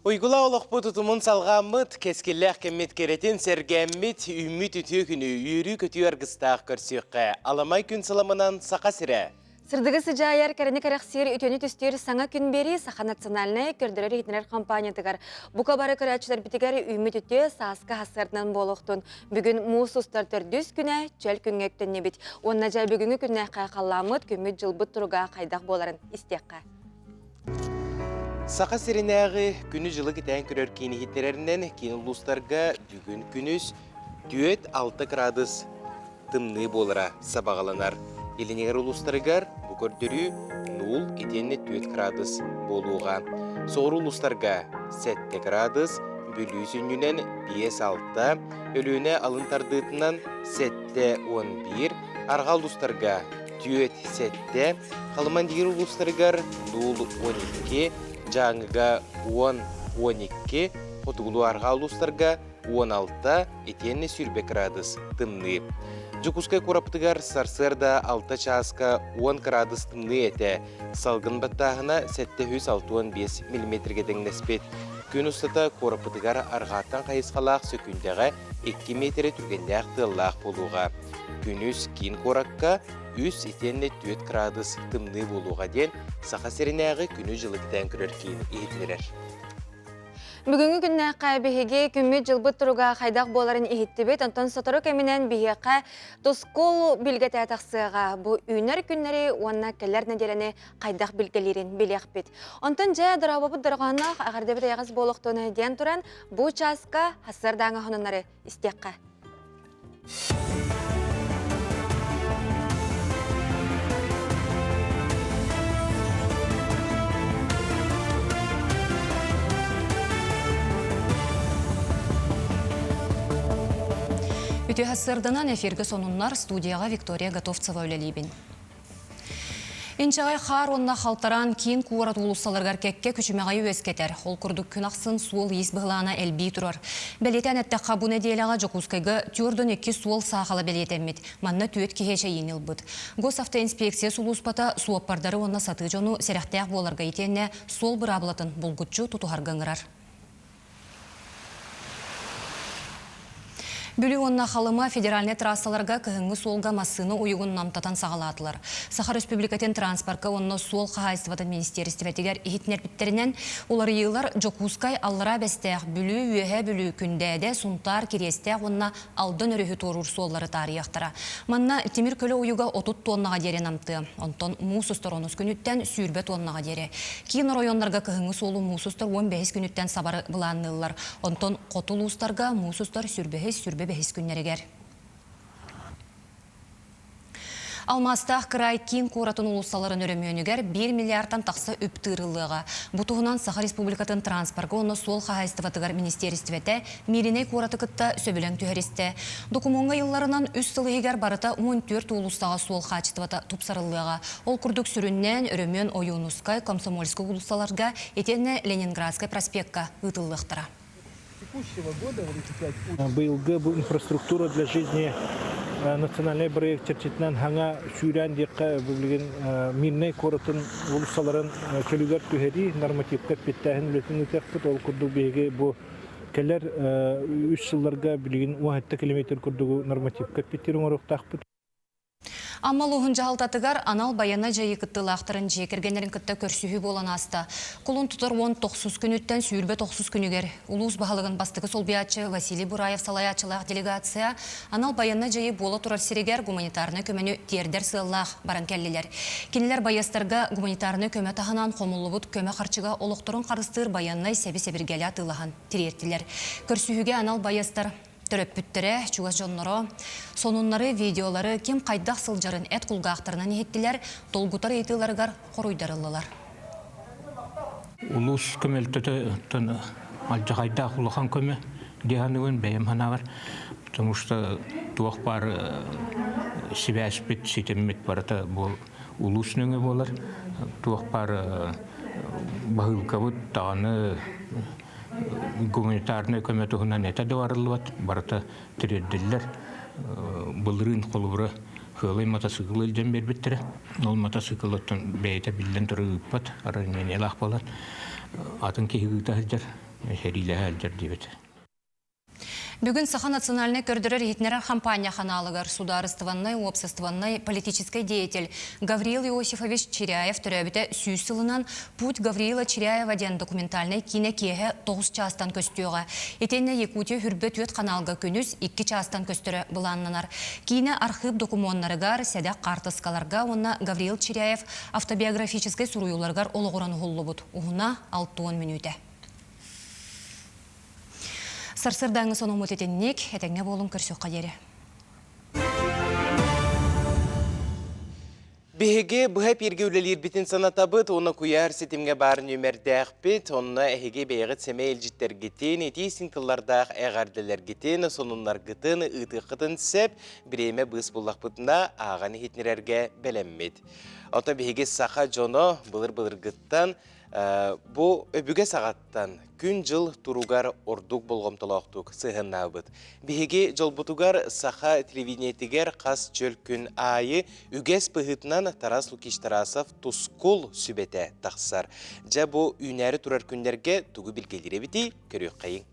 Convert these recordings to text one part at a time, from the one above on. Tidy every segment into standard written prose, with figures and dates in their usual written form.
Уйгула олохпут утумун салҕааммыт, кэскиллээх кэммит кэрэтин сэргээммит, үүммүт үтүө күнү үөрүү-көтүү аргыстаах көрсүөххэ. Аламай күн сыламынан Саха сирэ! Сырдыгы сыдьаайар, кэрэни кэрэхсиир, үтүөнү түстүүр саҥа күн биэрии Саха национальнай көрдөрөр-иһитиннэрэр компаниятыгар бука бары көрөөччүлэрбитигэр үүммүт үтүө сааскы хассыартынан буолуохтун. Бүгүн муус устар төрдүс күнэ чөл күҥҥэ үктэннибит. Уонна дьэ бүгүҥҥү күннээххэ халлааммыт, күммүт-дьылбыт туруга хайдах буоларын истиэххэ. Саха сиринээҕи күнү-дьылы кэтээн көрөр киин иһиттэрэринэн киин улуустарга бүгүн күнүс 4-6 градус тымныы буолара сабаҕаланар. Илиҥҥэр улуустарыгар бу көрдөрүү 0 итиэннэ 4 градус буолуоҕа. Соҕуруу улуустарга 7 градус, Бүлүү сүнньүнэн 5-6, Өлүөнэ алын тардыытынан 7-11, арҕаа улуустарга 4-7, Халымандиир улуустарыгар 0-12, Дьааҥыга 10-12, Хотугулуу-арҕаа улуустарга 16, итиэннэ 20 кыраадыс тымныы. Дьокуускай куораппытыгар сарсыарда 6 чааска 10 кыраадыс тымныы этэ, салгын баттааһына 765 миллиметргэ тэҥнэспит. Күн устата куораппытыгар арҕааттан хайысхалаах сөкүүндэҕэ 2 миэтэрэ түргэннээх тыаллаах буолуоҕа. Күнүс киин куоракка 3 итиэннэ 4 кыраадыс тымныы буолуоҕа диэн Саха сиринээҕи күнү-дьылы кэтээн көрөр киин иһитиннэрэр. Бүгүҥҥү күннээххэ биһиги күммүт-дьылбыт туруга хайдах буоларын иһиттибит. Онтон сотору кэминэн биһиэхэ тускул билгэтэ тахсыаҕа. Бу үүнэр күннэри уонна кэлэр нэдиэлэни хайдах билгэлиирин билиэхпит. Онтон дьэ, дорообобут дорҕоонноох эҕэрдэбит эйэҕэс буолуохтун диэн туран, бу чааска сарсыардааҥы сонуннары истиэххэ. Үтүө сарсыарданан эфиргэ сонуннар студияҕа Виктория Готовцева үлэлиибин. Инчэҕэй хаар уонна халтараан киин куорат уулуссаларыгар кэккэ күчүмэҕэйи үөскэтэр. Ол курдук күн ахсын суол-иис быһылаана элбии турар. Бэлиэтээн эттэххэ, бу нэдиэлэҕэ Дьокуускайга 42 суол саахала бэлиэтэммит. Манна түөрт киһи эчэйиини ылбыт. Госавтоинспекция сулууспата суоппардары уонна сатыы дьону сэрэхтээх буоларга итиэннэ суол быраабылатын булгуччу тутуһарга ыҥырар. Бүлүү уонна Халыма федеральнай трассаларга кыһыҥҥы суолга массыына уйугун намтатан саҕалаатылар. Саха Республикатын транспорка уонна суол хаһаайыстыбатын министиэристибэтигэр иһитиннэрбиттэринэн, уларыйыылар Дьокуускай, Аллараа Бэстээх, Бүлүү, Үөһээ Бүлүү, Күндээдэ, Сунтаар, Кириэстээх уонна Алдан өрүһү туоруур суоллары таарыйыахтара. Манна тимир көлө уйуга 30 тоннаҕа диэри намтыа, онтон муус устар онус күнүттэн 20 тоннаҕа диэри. Киин оройуоннарга кыһыҥҥы суолу муус устар 15 күнүттэн сабары былаанныыллар. Онтон хоту улуустарга муус устар 25-25 күннэригэр. Алмаастаах кыраай киин куоратын уулуссаларын өрөмүөнүгэр 1 миллиардтан тахса үп тыырыллыаҕа. Бу туһунан Саха Республикатын транспорга уонна суол хаһаайыстыбатыгар министиэристибэтэ Мииринэй куораты кытта сөбүлэҥ түһэристэ. Докумуоҥҥа ыйылларынан, үс сыл иһигэр барыта 14 уулуссаҕа суол хаачыстыбата тупсарыллыаҕа. Ол курдук сүрүннээн өрөмүөн Ойуунускай, Комсомольскай уулуссаларга итиэннэ Ленинградскай проспекка ыытыллыахтара. Быйылгы бу инфраструктура для жизни национальный проект чэрчитинэн хаҥа сүүрээн диэххэ билигин Мирнэй куоратын уулуссаларын чөлүгэр түһэрии нормативка эппиэттээһин үлэтин ыытыахпыт. Ол курдук биһиги бу кэлэр үс сылларга билигин 17 километр курдугу нормативка эппиэттиир оҥоруохтаахпыт. Амма улууһун дьаһалтатыгар анал байыаннай дьайыы кыттыылаахтарын дьиэ кэргэннэрин кытта көрсүһүү буолан ааста. Кулун тутар 19 күнүттэн 29 күнүгэр улуус баһылыгын бастакы солбуйааччы Василий Бураев салайааччылаах делегация анал байыаннай дьайыы буола турар сиригэр гуманитарнай көмөнү тиэрдэр сыаллаах баран кэллилэр. Кинилэр байыастарга гуманитарнай көмө таһынан хомуллубут көмө харчыга олохторун харыстыыр байыаннай сэби-сэбиргэли атыылаһан тириэртилэр. Көрсүһүүгэ анал байыастар Төрөппүттэрэ, чугас дьонноро сонуннары, видеолары ким хайдах сылдьарын эт кулгаахтарынан иһиттилэр, долгутар ыйытыыларыгар хоруйдарыллылар. Улуус көмөлтөтө алдьархайдаах улахан көмө дии саныыбын бэйэм санаабар, потому что туох баар сибээспит, ситиммит барыта бу улуус нөҥүө буолар. Туох баар баһыылкабыт даҕаны гуманитарнай көмө туһунан этэ да барыллыбат, барыта тириэрдиллэр. Былырыын холобура Хыалай матасыыкылы илдьэн биэрбиттэрэ. Ол матасыыкылыттан бэйэтэ биллэн турар ыыппат, ранениелаах буолан атын киһи ыыта сылдьар. Сэриилэһэ сылдьар диэбит. Бүгүн Саха национальнай көрдөрөр-иһитиннэрэр хампаанньа ханаалыгар судаарыстыбаннай, уопсастыбаннай, политическай деятель Гавриил Иосифович Чиряев төрөөбүтэ 100 сылынан «Путь Гавриила Чиряева» диэн документальнай киинэ киэһэ 9 чаастан көстүөҕэ. Итиэннэ Якутия Хүрбэ түөрт ханаалга күнүс 2 чаастан көстөрө былааннанар. Киинэ архыып докумуоннарыгар, сэдэх хаартыскаларга уонна Гавриил Чиряев автобиографическай суруйууларыгар олоҕуран уһуллубут. Уһуна 60 мүнүүтэ. Сарсыардааҥҥы сонуммут итинник, этэҥҥэ буолуҥ көрсүөххэ диэри. Биһиги быһа эпииргэ үлэлиирбитин санатабыт уонна куйаар ситимҥэ баар нүөмэрдээхпит. Онно эһиги бэйэҕит сэмэй илдьиттэргитин, итии-истиҥ тыллардаах эҕэрдэлэргитин, сонуннаргытын ыытыаххытын сөп. Бириэмэ быыс буллахпытына ааҕан иһитинэрэргэ бэлэммит. Оттон биһиги саха дьоно былыр-былыргыттан Бу өбүгэ саҕаттан күн-дьыл туругар ордук болҕомтолоохтук сыһыаннаабыт. Биһиги дьолбутугар саха телевидениетигэр хас чөл күн аайы үгэс быһыытынан Тарас Лукич Тарасов Тускул сүбэтэ тахсар. Дьэ бу үүнээри турар күннэргэ тугу билгэлиир эбитий, көрүөххэйиҥ.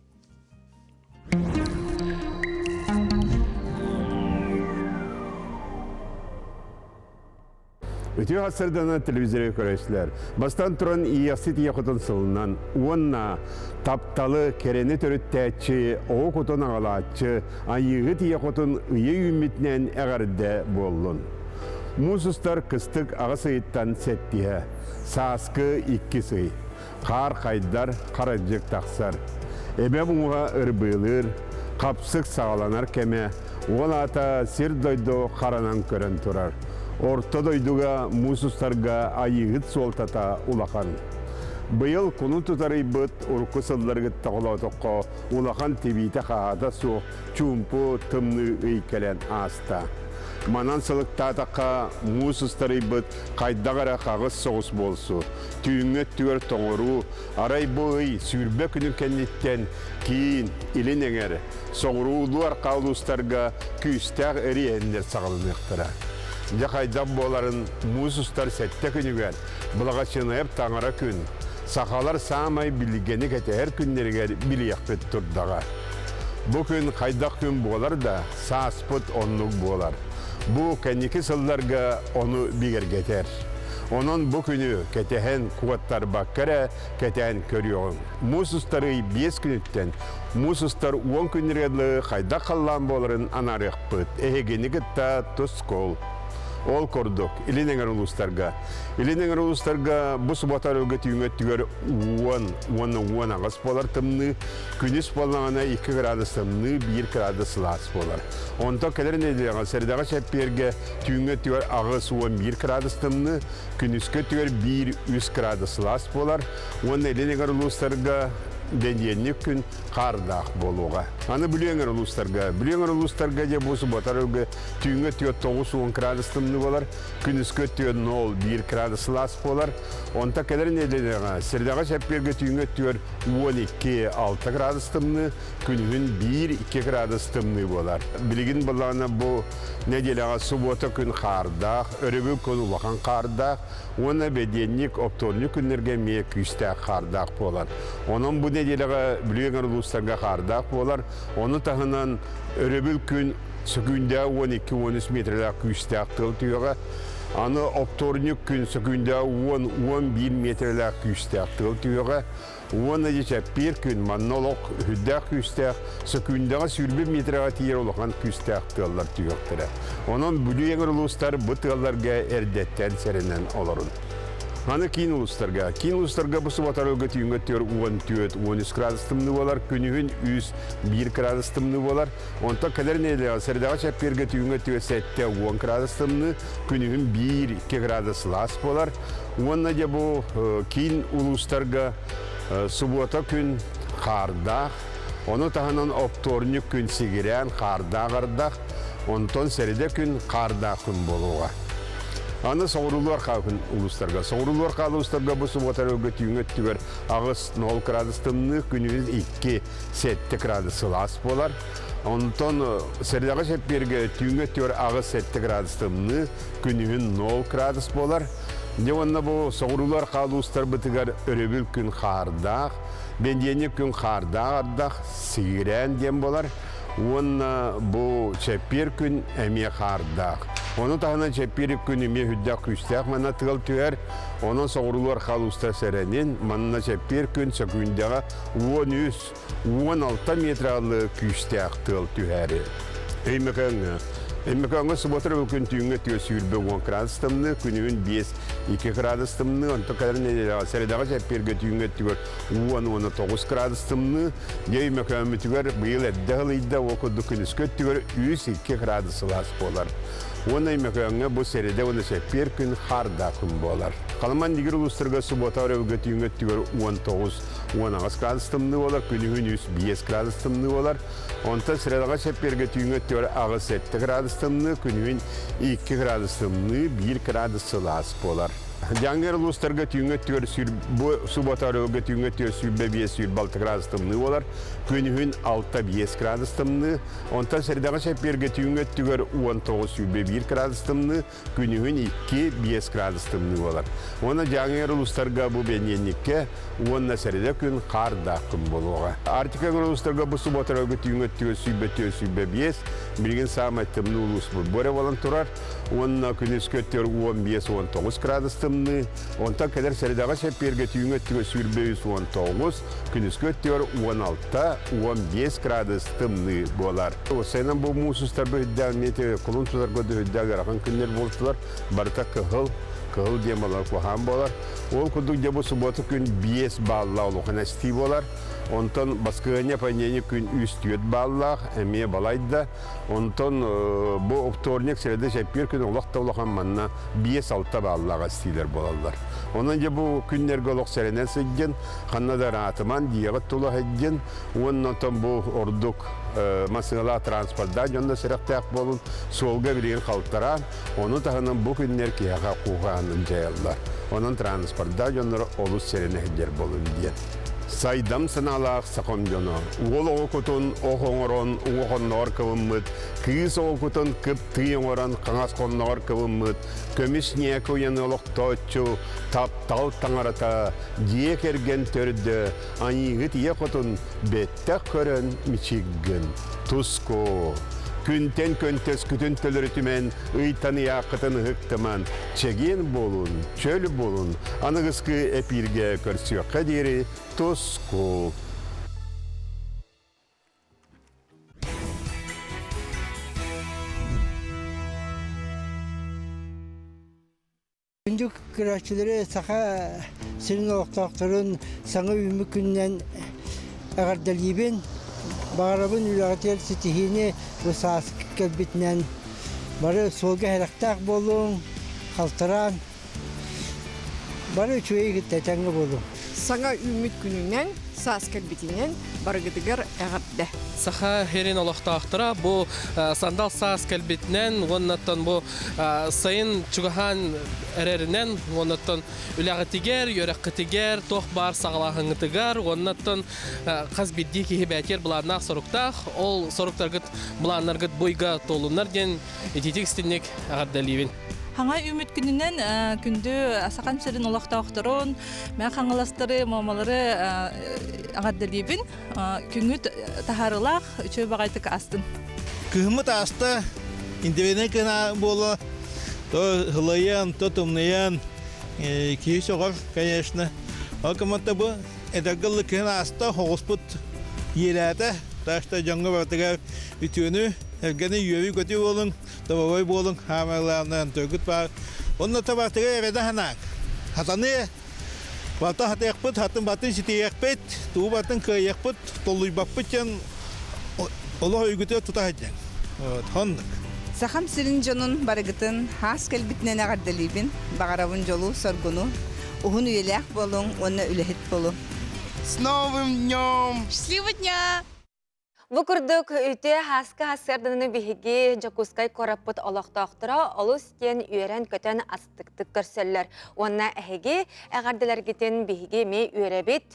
Үтүө сарсыарданан телевизоры көрөөччүлэр. Бастан туран Иэхсит ийэ хотун сылынан уонна тапталы, кэрэни төрүттээччи, оҕо кутун аҕалааччы, айыыһыт ийэ хотун ыйы үүммүтүнэн эҕэрдэ буоллун. Муус устар кыстык аҕыс ыйыттан сэттиһэ, сааскы иккис ый. Хаар хайдар, харадьык тахсар. Эбэ мууһа ырбыылыыр, хапсык саҕаланар кэмэ, ол аата сир-дойду харанан көрөн турар. Орто дойдуга муус устарга айыыһыт суолтата улахан. Быйыл кунун тутарыйбыт урукку сылларгытта холоотоххо улахан тибиитэ-хаһаата суох чуумпу тымныы ый кэлэн ааста. Манан сылыктаатахха муус устарыйбыт хайдах эрэ хаҕыс соҕус буолсу. Түүҥҥү өттүгэр тоҥоруу, арай бу ый 20 күнүн кэнниттэн киин, илин эҥэр, соҕуруулуу арҕаа улуустарга күүстээх эриэһиннэр саҕаланыахтара. Дьэ хайдах буоларын муус устар сэттэ күнүгэр Былаҕачыынайап таҥара күн, сахалар саамай билгэни кэтэһэр күннэригэр билиэхпит турдаҕа. Бу күн хайдах күн буолар да, сааспыт оннук буолар. Бу кэнники сылларга ону бигэргэтэр. Онон бу күнү кэтэһэн куоттарбакка эрэ кэтээн көрүөҕүҥ. Муус устар ый 5 күнүттэн муус устар 10 күннэргэ дылы хайдах халлаан буоларын анаарыахпыт. Эһигини кытта тускул. Ол курдук, Илин эҥэр улуустарга. Илин эҥэр улуустарга бу суббота өрөлгө түүҥҥү өттүгэр 10 уонна 18 буолар тымныы, күнүс буоллаҕына 2 градус тымныы, 1 градус сылаас буолар. Онтон кэлэр нэдиэлэҕэ сэрэдэҕэ чэппиэргэ түүҥҥү өттүгэр 81 градус тымныы, күнүскү өттүгэр 1-3 градус сылаас буолар уонна илин эҥэр улуустарга бэнидиэнньик күн хаардаах буолуоҕа. Аны Бүлүү эҥэр улуустарга. Бүлүү эҥэр улуустарга дьэ бу суббота өрөлгө түүҥҥү өттүгэр 90 градус тымныы буолар, күнүскү өттүгэр 0,1 градус сылаас буолар. Онтон кэлэр нэдиэлэҕэ сэрэдэҕэ чэппиэргэ түүҥҥү өттүгэр 12-6 градус тымныы, күнүһүн 1-2 градус тымныы буолар. Билигин былаана бу нэдиэлэҕэ субуота күн хаардаах, өрөбүл күн улахан хаардаах уонна бэдиэнньик, оптуорунньук күннэргэ эмиэ күүстээх хаардаах буолар. Онон бу нэдиэлэҕэ Бүлүү эҥэр улуустарга хаардаах буолар. Ону таһынан өрөбүл күн сөкүүндэ 12-13 метрэлээх күүстээх тыал түһүөҕэ. Аны оптуорунньук күн сөкүүндэ 10-11 метрэлээх күүстээх тыал түһүөҕэ. Уонна дьэ чэппиэр күн манна олох үрдээх күүстээх, сөкүүндэҕэ 20 метрэҕэ тиийэр улахан күүстээх тыаллар түһүөхтэрэ. Онон Бүлүү эҥэр улуустар бу тыалларга эрдэттэн сэрэнэн олорун. Аны киин улуустарга. Киин улуустарга бу суббота түүҥҥэ өттүгэр 14-13 градус тымныы буолар, күнүһүн 3-1 градус тымныы буолар. Онтон кэлэр нэдиэлэҕэ сэрэдэҕэ чэппиэргэ түүҥҥэ өттүгэр 7-10 градус тымныы, күнүһүн 1-2 градус сылаас буолар. Уонна дьэ бу киин улуустарга субуота күн хаардаах, ону таһынан оптуорунньук күн сигирээн хаардаах ардах, онтон сэрэдэ күн хаардаах күн буолуоҕа. Аны соҕуруулуу архаа күн улуустарга. Соҕуруулуу архаа улуустарга бу субуота өрөлгө түүҥҥү өттүгэр 8-0 градус тымныы, күнүһүн 2-7 градус сылаас буолар. Онтон сэрэдэҕэ чэппиэргэ түүҥҥү өттүгэр 8-7 градус тымныы, күнүһүн 0 градус буолар. Дьэ уонна бу соҕуруулар хаалуустарбытыгар өрөбүл күн хаардаах, бэндиэнньик күн хаардаах ардах, сигирээн диэн буолар. Уонна бу чэппиэр күн эмиэ хаардаах. Ону таһынан чэппиэр күн эмиэ үрдээх күүстээх манна тыал түһэр. Онон соҕуруулар хаалуустар сэрэнин, манна чэппиэр күн сөкүүндэҕэ 13 16 метралы күүстээх тыал түһээри. Өймөкөөҥҥө Өймөкөөҥҥө субуота күн түүҥҥэ түө сүүрбэ уон градус тымныы, күнүһүн биэс икки градус тымныы, онтон кэлэр нэдиэлэҕэ сэрэдэҕэ чэппиэргэ түүҥҥэ өттүгэр уон уонна тоҕус градус тымныы. Дьэ Өймөкөөммүтүгэр быйыл эрдэ ылыйда, ол курдук күнүскү өттүгэр үс икки градус сылаас буолар. Уонна Өймөкөөҥҥө бу сэрэдэ уонна чэппиэр күн хаардаах күн буолар. Халыман Дигир улуустарга субуота өрөбүлгэ түүҥҥэ өттүгэр 19 18 градус тымныы буолар, күнүһүн үс биэс градус тымныы буолар. Онтон средаҕа чэппиэргэ түүҥҥэ өттүгэр аҕыс сэттэ градус тымныы, күнүһүн 2 градус тымныы, 1 градус сылаас буолар. Дьаҥҥыр улуустарга түүҥҥэ өттүгэр бу суббота өрөбүлгэ түүҥҥэ өттүгэр 25 26 градус тымныы буолар, күнүһүн 6-5 градус тымныы. Онтон средаҕа чэппиэргэ түүҥҥэ өттүгэр 19-21 градус тымныы, күнүһүн 2-5 градус тымныы буолар. Уонна Дьааҥы улуустарга бу бэньиэнньиккэ уонна сэрэдэ күн хаардаах күн буолуоҕа. Арктика улуустарга бу субуотарга түүҥҥэ өттүгэр сүүрбэ түөрт сүүрбэ биэс, билигин саамай тымныы улуус бу эрэ буолан турар. Уонна күнүскү өттүгэр 15-19 градус тымныы. Онтон кэлэр сэрэдэҕэ чэппиэргэ түүҥҥэ өттүгэр 23-19, күнүскү өттүгэр 16-15 градус тымныы буолар. Сайынан бу муус устарба үрдээх метео кулун тутарга үрдээх ыарахан күннэр буолтулар. Барыта кыһыл, кыһыл диэн буолар, куһаан буолар. Ол курдук дьэ бу суббота күн 5 бааллаах улахан эстии буолар. Онтон баскыһыанньа понедельник күн 3-4 бааллаах, эмиэ балайда. Онтон бу вторник, среда, чэппиэр күн олох да улахан манна 5-6 бааллаах эстиилэр буолаллар. Онон дьэ бу күннэргэ олох сэрэнэн сылдьын, ханна да ыраатыман, дьиэҕит тула сылдьын уонна онтон бу ордук массыыналаах транспордаах дьонно сэрэхтээх буолун, суолга билигин халтараан, ону таһынан бу күннэр киһиэхэ куһаҕанын дьайаллар. Онон транспордаах дьоннор олус сэрэнэ сылдьар буолун диэн. Сайдам санаалаах сахам дьоно, уол оҕо кутун ох оҥорон уҥа хонноҕор кыбыммыт, кыыс оҕо кутун кып-тыы оҥорон хаҥас хонноҕор кыбыммыт, көмүс ньээкэ уйаны олохтооччу, таптал таҥарата, дьиэ кэргэн төрдө, айыыһыт ийэ хотун бэттэх көрөн мичиггин, туску. Күнтэн көнтөскүтүн төлөрүтүмэн, ыйтан ыйааххытын ыһыктыман, чэгиэн буолун, чөл буолун, аныгыскы эпииргэ көрсүөххэ диэри туску. Күндү көрөөччүлэри саха сирин олохтоохторун саҥа үүммүт күнүнэн эҕэрдэлиибин. Баҕарабын үлэҕитигэр ситиһиини бу саас кэлбитинэн бары суолга сэрэхтээх буолуҥ, халтараан Бары үчүгэй кытта этэҥҥэ буолуҥ. Саҥа үүммүт күнүнэн, саас кэлбитинэн барыгытыгар эҕэрдэ! Саха сирин олохтоохторо бу сандал саас кэлбитинэн уоннаттан бу сайын чугаһаан эрэринэн уоннаттан үлэҕитигэр, үөрэххитигэр, туох баар саҕалааһыҥҥытыгар уоннаттан хас биирдии киһи бээтиэр былааннаах соруктаах, ол соруктаргыт, былааннаргыт буйга туоллуннар диэн итиитик истинник эҕэрдэлиибин. Хаҥа үүмүт күнүнэн күндү Сахам сирин олохтоохторун, Мэҥэ Хаҥаластары, Муомалары эҕэрдэлиибин. Күҥҥүт таһаарыылаах, үчүгэй баҕайытык астын. Кыһыммыт ааста, интэриэһинэй кыһын буола, то һылайан, то тымныйан, киһи сөҕөр, конечно. Ол гымматта бу эдэргэ ыллы кыһын ааста, оҕуспут иэлээтэ, так что дьоҥҥо барытыгар үтүөнү, эргэни үөрүү-көтүү буолуҥ, Добовой буолуҥ, хаамай главное төргүт баар. Онно табаатыга эрэдэ ханаак. Хатаны бата хатыахпыт, хатын батын ситиэхпит, туу батын кыайыахпыт, толлуйбаппыт диэн олох өйгүтүгэр тута сылдьаҥ. Вот, оннук. Сахам сирин дьонун барыгытын хаас кэлбитинэн эҕэрдэлиибин, баҕарабын дьолу-соргуну, уһун үйэлээх буолуҥ уонна үлэһит буолуҥ. С новым днем! Счастливого дня! Бу курдук үтүө хааска сарсыарданы биһиги Дьокуускай куораппыт олохтоохторо олус диэн үөрэн-көтөн астыктык көрсөллөр. Уонна эһиги эҕэрдэлэргитин биһиги эмиэ үөрэбит,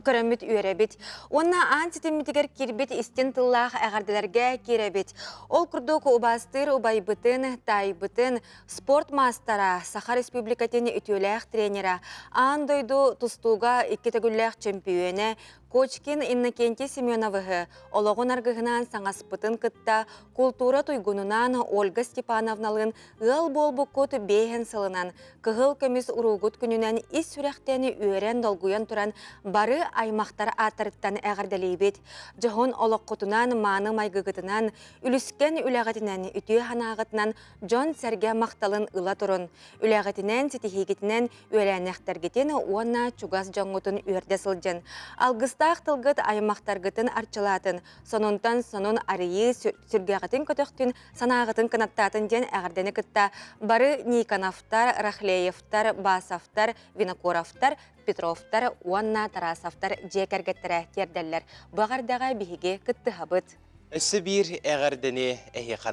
көрөммүт үөрэбит. Уонна аан ситиммитигэр киирбит истин тыллаах эҕэрдэлэргэ киирэбит. Ол курдук убаастыыр убайбытын, таайбытын, спорт маастара, Саха Республикатын үтүөлээх тренера, аан дойду тустууга икки төгүллээх чөмпүйүөнэ Кочкин Иннокентий Семеновыһы олоҕун аргыһынаан саҥаспытын кытта култуура туйгунунаан Ольга Степановналыын ыал буолбуккут биэһин сылынан кыһыл көмүс уруугут күнүнэн ис сүрэхтэн үөрэн долгуйан туран бары аймахтар ааттарыттан эҕэрдэлиибит. Дьоһун олоххутунан, мааны майгыгытынан, үлүскэн үлэҕитинэн, үтүө санааҕытынан дьон-сэргэ махталын ыла турун. Үлэҕитинэн, ситиһиигитинэн үөлээннэхтэргитин уонна чугас дьоҥҥутун үөрдэ сылдьын. Алгыстаах тылгыт аймахтаргытын арчылаатын, сонунтан сонун арыйыы сүргэҕитин көтөхтүн, санааҕытын кынаттаатын диэн эҕэрдэни кытта бары Никоновтар, Рахлеевтар, Басовтар, Винокуровтар, Петровтар уонна Тарасовтар дьиэ кэргэттэрэ тиэрдэллэр. Бу эҕэрдэҕэ биһиги кыттыһабыт. Өссө биир эҕэрдэни эһиэхэ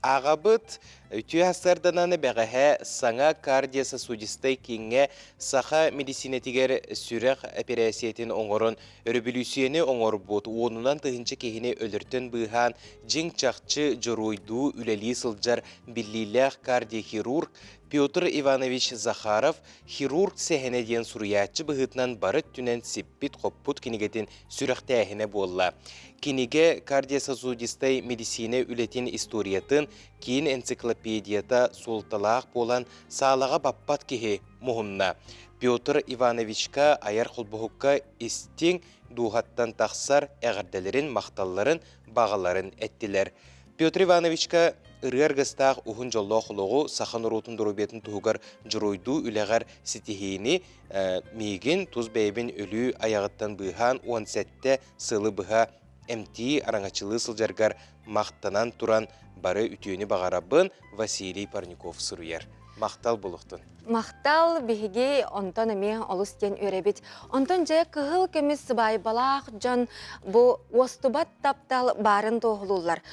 ааҕабыт. Үтүө сарданан бэҕэһээ саҥа кардиососудистай кииҥҥэ саха медицинэтигэр сүрэх эпэрээссийэтин оҥорон өрөбүлүүссүйэни оҥорбут уонунан тыһыынча киһини өлөртөн быыһаан дьиҥ-чахчы дьоруойдуу үлэлии сылдьар биллиилээх кардиохирург Петр Иванович Захаров «Хирург сэһэнэ» диэн суруйааччы быһыытынан бары өттүнэн сиппит-хоппут кинигэтин сүрэхтээһинэ буолла. Кинигэ кардиососудистай медицина үлэтин историятын киин энциклопедията суолталаах буолан саалаҕа баппат киһи муһунна. Петр Ивановичка айар холбоһукка истиҥ дууһаттан тахсар эҕэрдэлэрин, махталларын, баҕаларын эттилэр. Петр Ивановичка ырыа аргыстаах уһун дьоллоох олоҕу саха норуотун доруобуйатын туһугар дьоруойдуу үлэҕэр ситиһиини миигин тус бэйэбин өлүү айаҕыттан быыһаан 17 сылы быһа эмтии араҥаччылыы сылдьаргар махтанан туран бары үтүөнү баҕарабын Василий Парников суруйар. Махтал булуохтун. Махтал биһиги онтон эмиэ олус диэн үөрэбит. Онтон дьэ кыһыл көмүс сыбаайбалаах дьон бу уостубат таптал баарын туоһулууллар.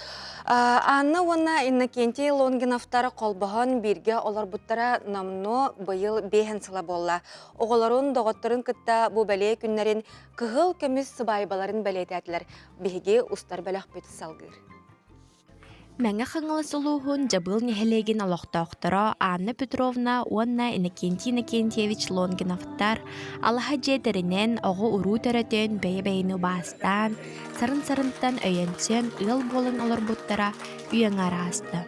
Анна уонна Иннокентий Лонгиновтар холбоһон бииргэ олорбуттара номнуо быйыл биэһэн сыла буолла. Оҕолорун, доҕотторун кытта бу бэлиэ күннэрин кыһыл көмүс сыбаайбаларын бэлиэтээтилэр. Биһиги устар бөлөхпүт салгыыр. Мэҥэ Хаҥалас улууһун Дьабыыл нэһилиэгин олохтоохторо Анна Петровна уонна Иннокентий Иннокентьевич Лонгиновтар алаһа дьиэ тэринэн, оҕо-уруу төрөтөн, бэйэ-бэйэни убаастаан, сарын-сарынтан өйөнсөн ыал буолан олорбуттара үйэҥэ арааста.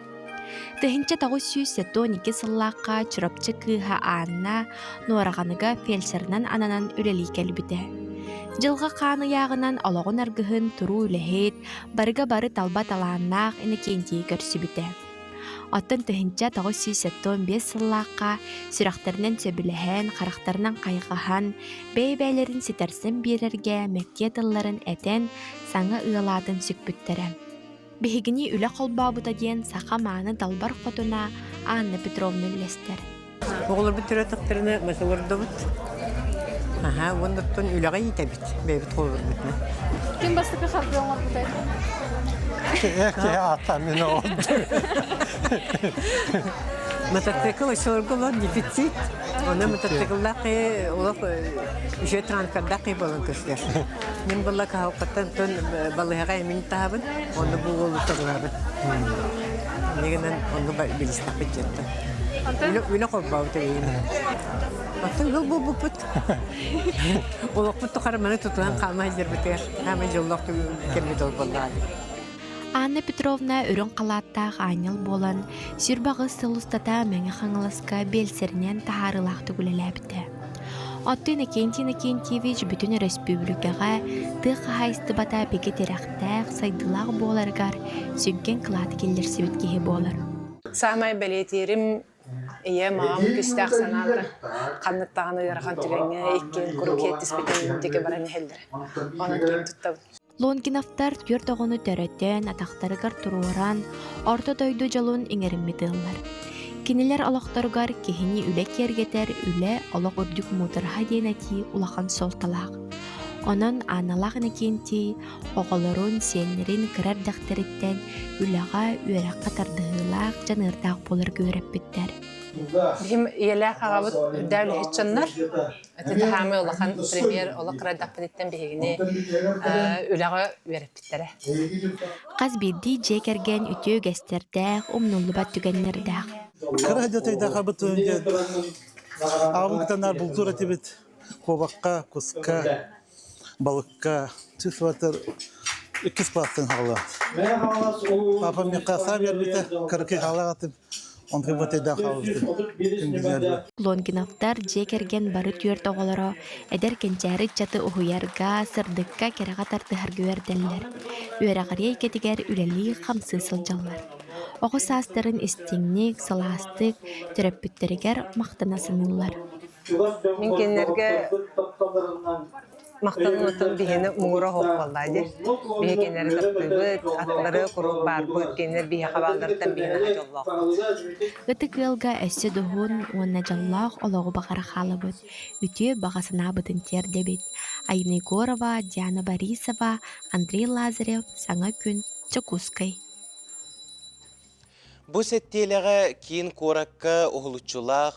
1972 сыллаахха Чурапчы кыыһа Анна Нуораҕаныга фельдшерынан ананан үлэлии кэлбитэ. Дьылҕа хаан ыйааҕынан олоҕун аргыһын туруу үлэһит, барыга бары талба талааннаах Иннокентийи көрсүбүтэ. Оттон 1975 сыллаахха сүрэхтэринэн сөбүлэһэн, харахтарынан хайҕаһан, бэйэ-бэйэлэрин ситэрсэн биэрэргэ мэктиэ тылларын этэн, саҥа ыал аатын сүкпүттэрэ. Биһигини үлэ холбообута диэн саха мааны далбар хотуна Анна Петровна үллэстэр. Оҕолорбут төрөөтөхтөрүнэ мас олордобут. Аһаа, уоннаттан үлэҕэ иитэбит, бэйэбит холобурбутунан. Ким бастакы хардыы оҥорбутай? Киһи ааттаан мин оҕолордум. Мотоцикл оччолорго олох дефицит. Онон мотоцикллаах киһи олох үчүгэй транспордаах киһи буолан көстөр. Мин буолла каһалкаттан тон балыыһаҕа эмин таһабын, онно бу уолу торуһабын. Иннигинэн онно билистэхпит дьиэттэн. Үлэ холбообут эбиин. Оттон ыал буолбуппут. Олохпут тухары маны тутуһан хаама сылдьарбытыгар хаама дьоллоох кэммит ол буоллаҕа. Анна Петровна үрүҥ халааттаах аанньал буолан, сүрбаҕыс сыл устата Мэҥэ Хаҥаласка биэлсэринэн таһаарыылаахтык үлэлээбитэ. Оттон Иннокентий Иннокентьевич бүтүн өрөспүүбүлүкэҕэ тыа хаһаайыстыбата бигэ тирэхтээх, сайдыылаах буоларыгар сүҥкэн кылааты киллэрсибит киһи буолар. Саамай бэлиэтиирим ийэм, аҕам күүстээх санаалара ханнык даҕаны ыарахан түгэҥҥэ иккиэн куруук иэттиспитин диэки баран иһэллэрэ. Онон киэн туттабын. Лонгиновтар түөрт оҕону төрөтөн, атахтарыгар туруоран, орто дойду дьолун иҥэриммит ыаллар. Кинилэр олохторугар киһини үлэ киэргэтэр үлэ олох үрдүк муудараһа диэн этии улахан суолталаах. Онон Ааналаах Иннокентий оҕолорун, сиэннэрин кыра эрдэхтэриттэн үлэҕэ, үөрэххэ тардыһыылаах, дьаныардаах буоларга үөрэппиттэр. Биһим ийэлээх аҕабыт үрдээх үлэһит дьоннор. Ити таһаамай улахан премьер олох кыра эрдэхпититтэн биһигини үлэҕэ үөрэппиттэрэ. Хас биирдии дьиэ кэргэн үтүө үгэстэрдээх, умнуллубат түгэннэрдээх. Кыра дьатайдаахабыт аҕабын кытанаар бултуур этибит куобахха, куска, балыкка чувствоватар иккис класстан хаалла. Папам миэхэ саа биэрбитэ, кыракый хаалаах этим. Онтон батайдаах хаалбытым. Лонгиновтар дьиэ кэргэн бары түөрт оҕолоро эдэр кэнчээри ыччаты уһуйарга, сырдыкка, кэрэҕэ тардыһарга үөрдэллэр. Үөрэҕирии эйгэтигэр үлэлии-хамсыы сылдьаллар. Оҕо саастарын истиҥник, сылаастык, төрөппүттэригэр махтана саныыллар. Мин кинилэргэ махталым отон биһини муҥура оһох буоллаа дии. Биһи кинилэри таптыыбыт, аттылары куруук баарбыт, кинилэр биһиэхэ баалларыттан биһини дьоллоохпут. Ытык ыалга өссө дуһун уонна дьоллоох олоҕу баҕара хаалабыт, үтүө баҕа санаабытын тиэрдэбит. Айна Егорова, Диана Борисова, Андрей Лазарев, Саҥа күн, Дьокуускай. Бу сэттиэлэҕэ киин куоракка уһулуччулаах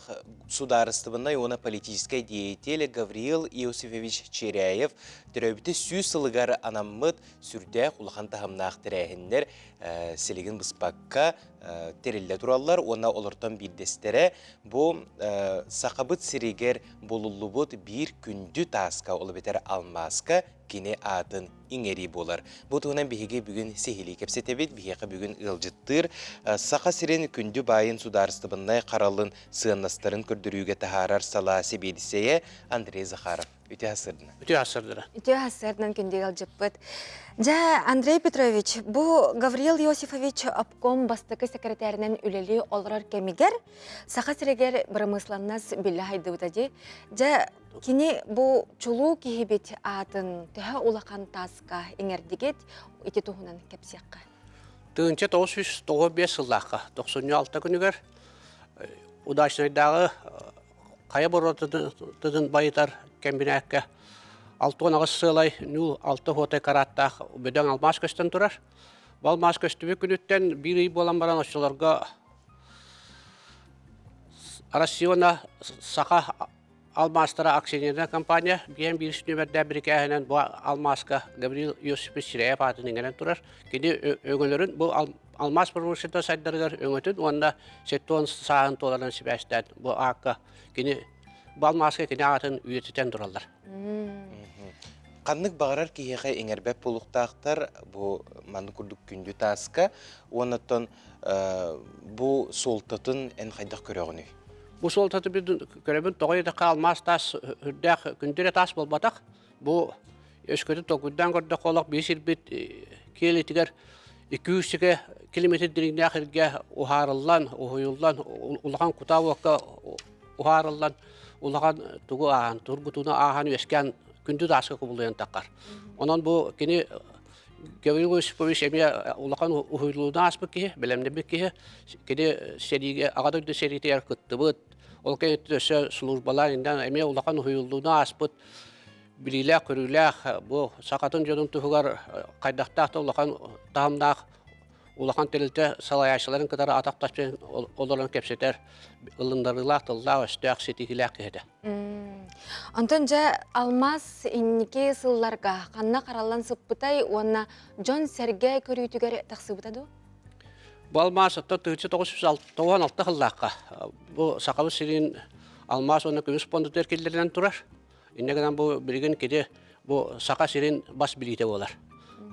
судаарыстыбаннай уонна политическай деятель Гавриил Иосифович Черяев төрөөбүтэ сүүс сылыгар анаммыт сүрдээх улахан таһымнаах тэрээһиннэр силигин быспакка тэриллэ тураллар уонна олортон биирдэстэрэ бу Сахабыт сиригэр булуллубут биир күндү тааска, ол эбэтэр алмааска кини аатын иҥэрии буолар. Бу туһунан биһиги бүгүн сиһилии кэпсэтэбит. Биһиэхэ бүгүн ыалдьыттыыр Саха сирин күндү баайын судаарыстыбаннай харалын сыаннастарын көрдөрүүгэ таһаарар салаа сэбиэдиссэйэ Андрей Захаров. Үтүө сырдына. Үтүө сырдына. Үтүө сырдынан күндү ыалдьыппыт. Дьэ, Андрей Петрович, бу Гавриил Иосифович обком бастакы секретарынан үлэлии олорор кэмигэр Саха сиригэр бырамыысыланнас биллэ хайдыбыта дии. Дьэ, Кини бу чулуу киһибит аатын төһө улахан тааска иҥэрдигит ити туһунан кэпсиэххэ. 1995 сыллаахха 96 күнүгэр Удачнайдааҕы хайа боруотатын байытар кэмбинээккэ 68 сыалай ньуул алта хуотай карааттаах бөдөҥ алмаас көстөн турар. Бу алмаас көстүбүт күнүттэн биир ый буолан баран оччолорго Россия уонна Саха Алмаастара акционернай компания биэн биир нүөмэрдээх бирикээһинэн бу алмааска Гаврил Иосифович Сирэйэп аатын иҥэрэн турар. Кини өҥөлөрүн бу алмаас промышленноһа сайдарыгар өҥөтүн уонна сеттон сааһын туоларынан сибээстээн бу аакка кини бу алмааска кини аатын үйэтитэн тураллар. Ханнык баҕарар киһиэхэ иҥэрбэт буолуохтаахтар бу маннык курдук күндү тааска уонна оттон бу суолтатын эн хайдах көрөҕүнүй? Бу суолтаты көрөбүн тоҕо диэтэххэ алмаас таас үрдээх күндү эрэ таас буолбатах. Бу өскөтүн толкуйдаан көрдөххө олох биир сирбит киэлитигэр 200 километр дириҥнээх иргэ уһаарыллан, уһуйуллан, улахан кутаа уокка уһаарыллан, улахан тугу ааһан, тургутууну ааһан үөскээн күндү тааска кубулуйан таххар. Онон бу кини Гаврил Осипович эмиэ улахан уһуйулууну ааспыт киһи, бэлэмнэммит киһи. Кини сэриигэ, Аҕа дойду сэриитигэр кыттыбыт. Ол кэнниттэн өссө службалаан иннинэ эмиэ улахан уһуйуллууну ааспыт билиилээх-көрүүлээх, бу сахатын дьонун туһугар хайдахтаах да улахан таһымнаах улахан тэрилтэ салайааччыларын кытары атах тахсан олорон кэпсэтэр ылыннарыылаах тыллаах-өстөөх ситиһиилээх киһи этэ. Онтон дьэ алмаас инники сылларга ханна хараллан сыппытай уонна дьон-сэргэ көрүүтүгэр тахсыбыта дуу? Бу алмаас оттон 1996 сыллаахха бу Сахабыт сирин алмаас уонна көмүс пуондатыгар киллэринэн турар. Инньэ гынан бу билигин кини бу Саха сирин бас билиитэ буолар.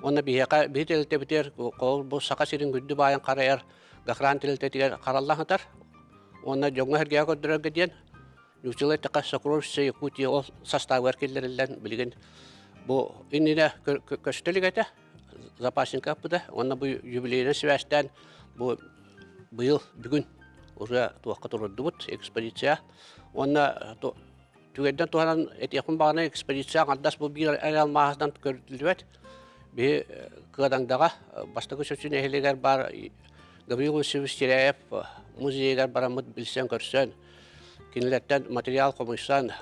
Уонна биһиэхэ биһи тэрилтэбитигэр бу Саха сирин күндү баайын харайар Гохран тэрилтэтигэр хараллан сытар. Уонна дьоҥҥо-сэргэҕэ көрдөрөргө диэн Нууччалыы эттэххэ Сокровища Якутии ол састаабыгар киллэриллэн билигин бу иннинэ көстө илик этэ запасника аппыта уонна бу юбилейынан сибээстээн бу быйыл бүгүн уже туохха турурдубут экспозиция уонна түгэнтэн туһанан этиэхпин баҕаран экспозиция аҥардас бу биир эрэ алмааһынан көрүллүбэт биһи Кыадаҥдаҕа бастакы Чочу нэһилиэгэр баар Гаврил Васильевич Теряев музейыгар бараммыт билсэн көрсөн кинилэртэн материал хомуйсан.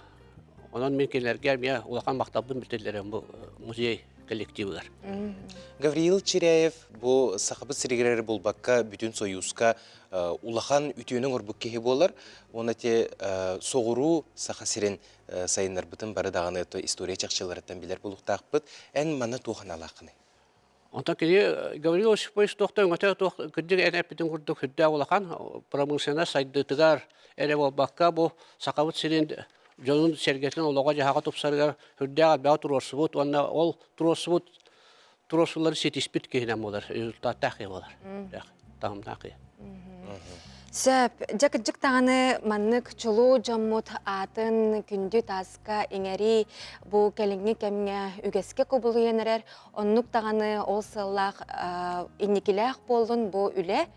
Онон мин кинилэргэ эмиэ улахан махталбын биллэрэн бу музей коллективыгар. Гавриил Чиряев бу Сахабыт сиригэр эрэ буолбакка бүтүн Союзка улахан үтүөнү оҥорбут киһи буолар. Уонна те соҕуруу Саха сирин сайыннарбытын бары даҕаны история чахчыларыттан билэр буолуохтаахпыт. Эн манна туох аналааххыный? Онтон кини Гаврил Осипович туохта өҥөтө туох кырдьык эн эппитин курдук сүрдээх улахан промышленность сайдыытыгар эрэ буолбакка бу Сахабыт сирин дьонун сэргэтин олоҕо-дьаһаҕа тупсарыгар сүрдээх элбэҕи туруорсубут уонна ол туруорсубут туруорсуулары ситиспит киһинэн буолар, результаттаах киһи буолар. Таһымнаах киһи. Сөп. Дьэ кырдьык даҕаны маннык чулуу дьоммут аатын күндү тааска иҥэрии бу кэлиҥҥи кэмҥэ үгэскэ кубулуйан эрэр. Оннук даҕаны ол сыаллаах инникилээх буоллун бу үлэ.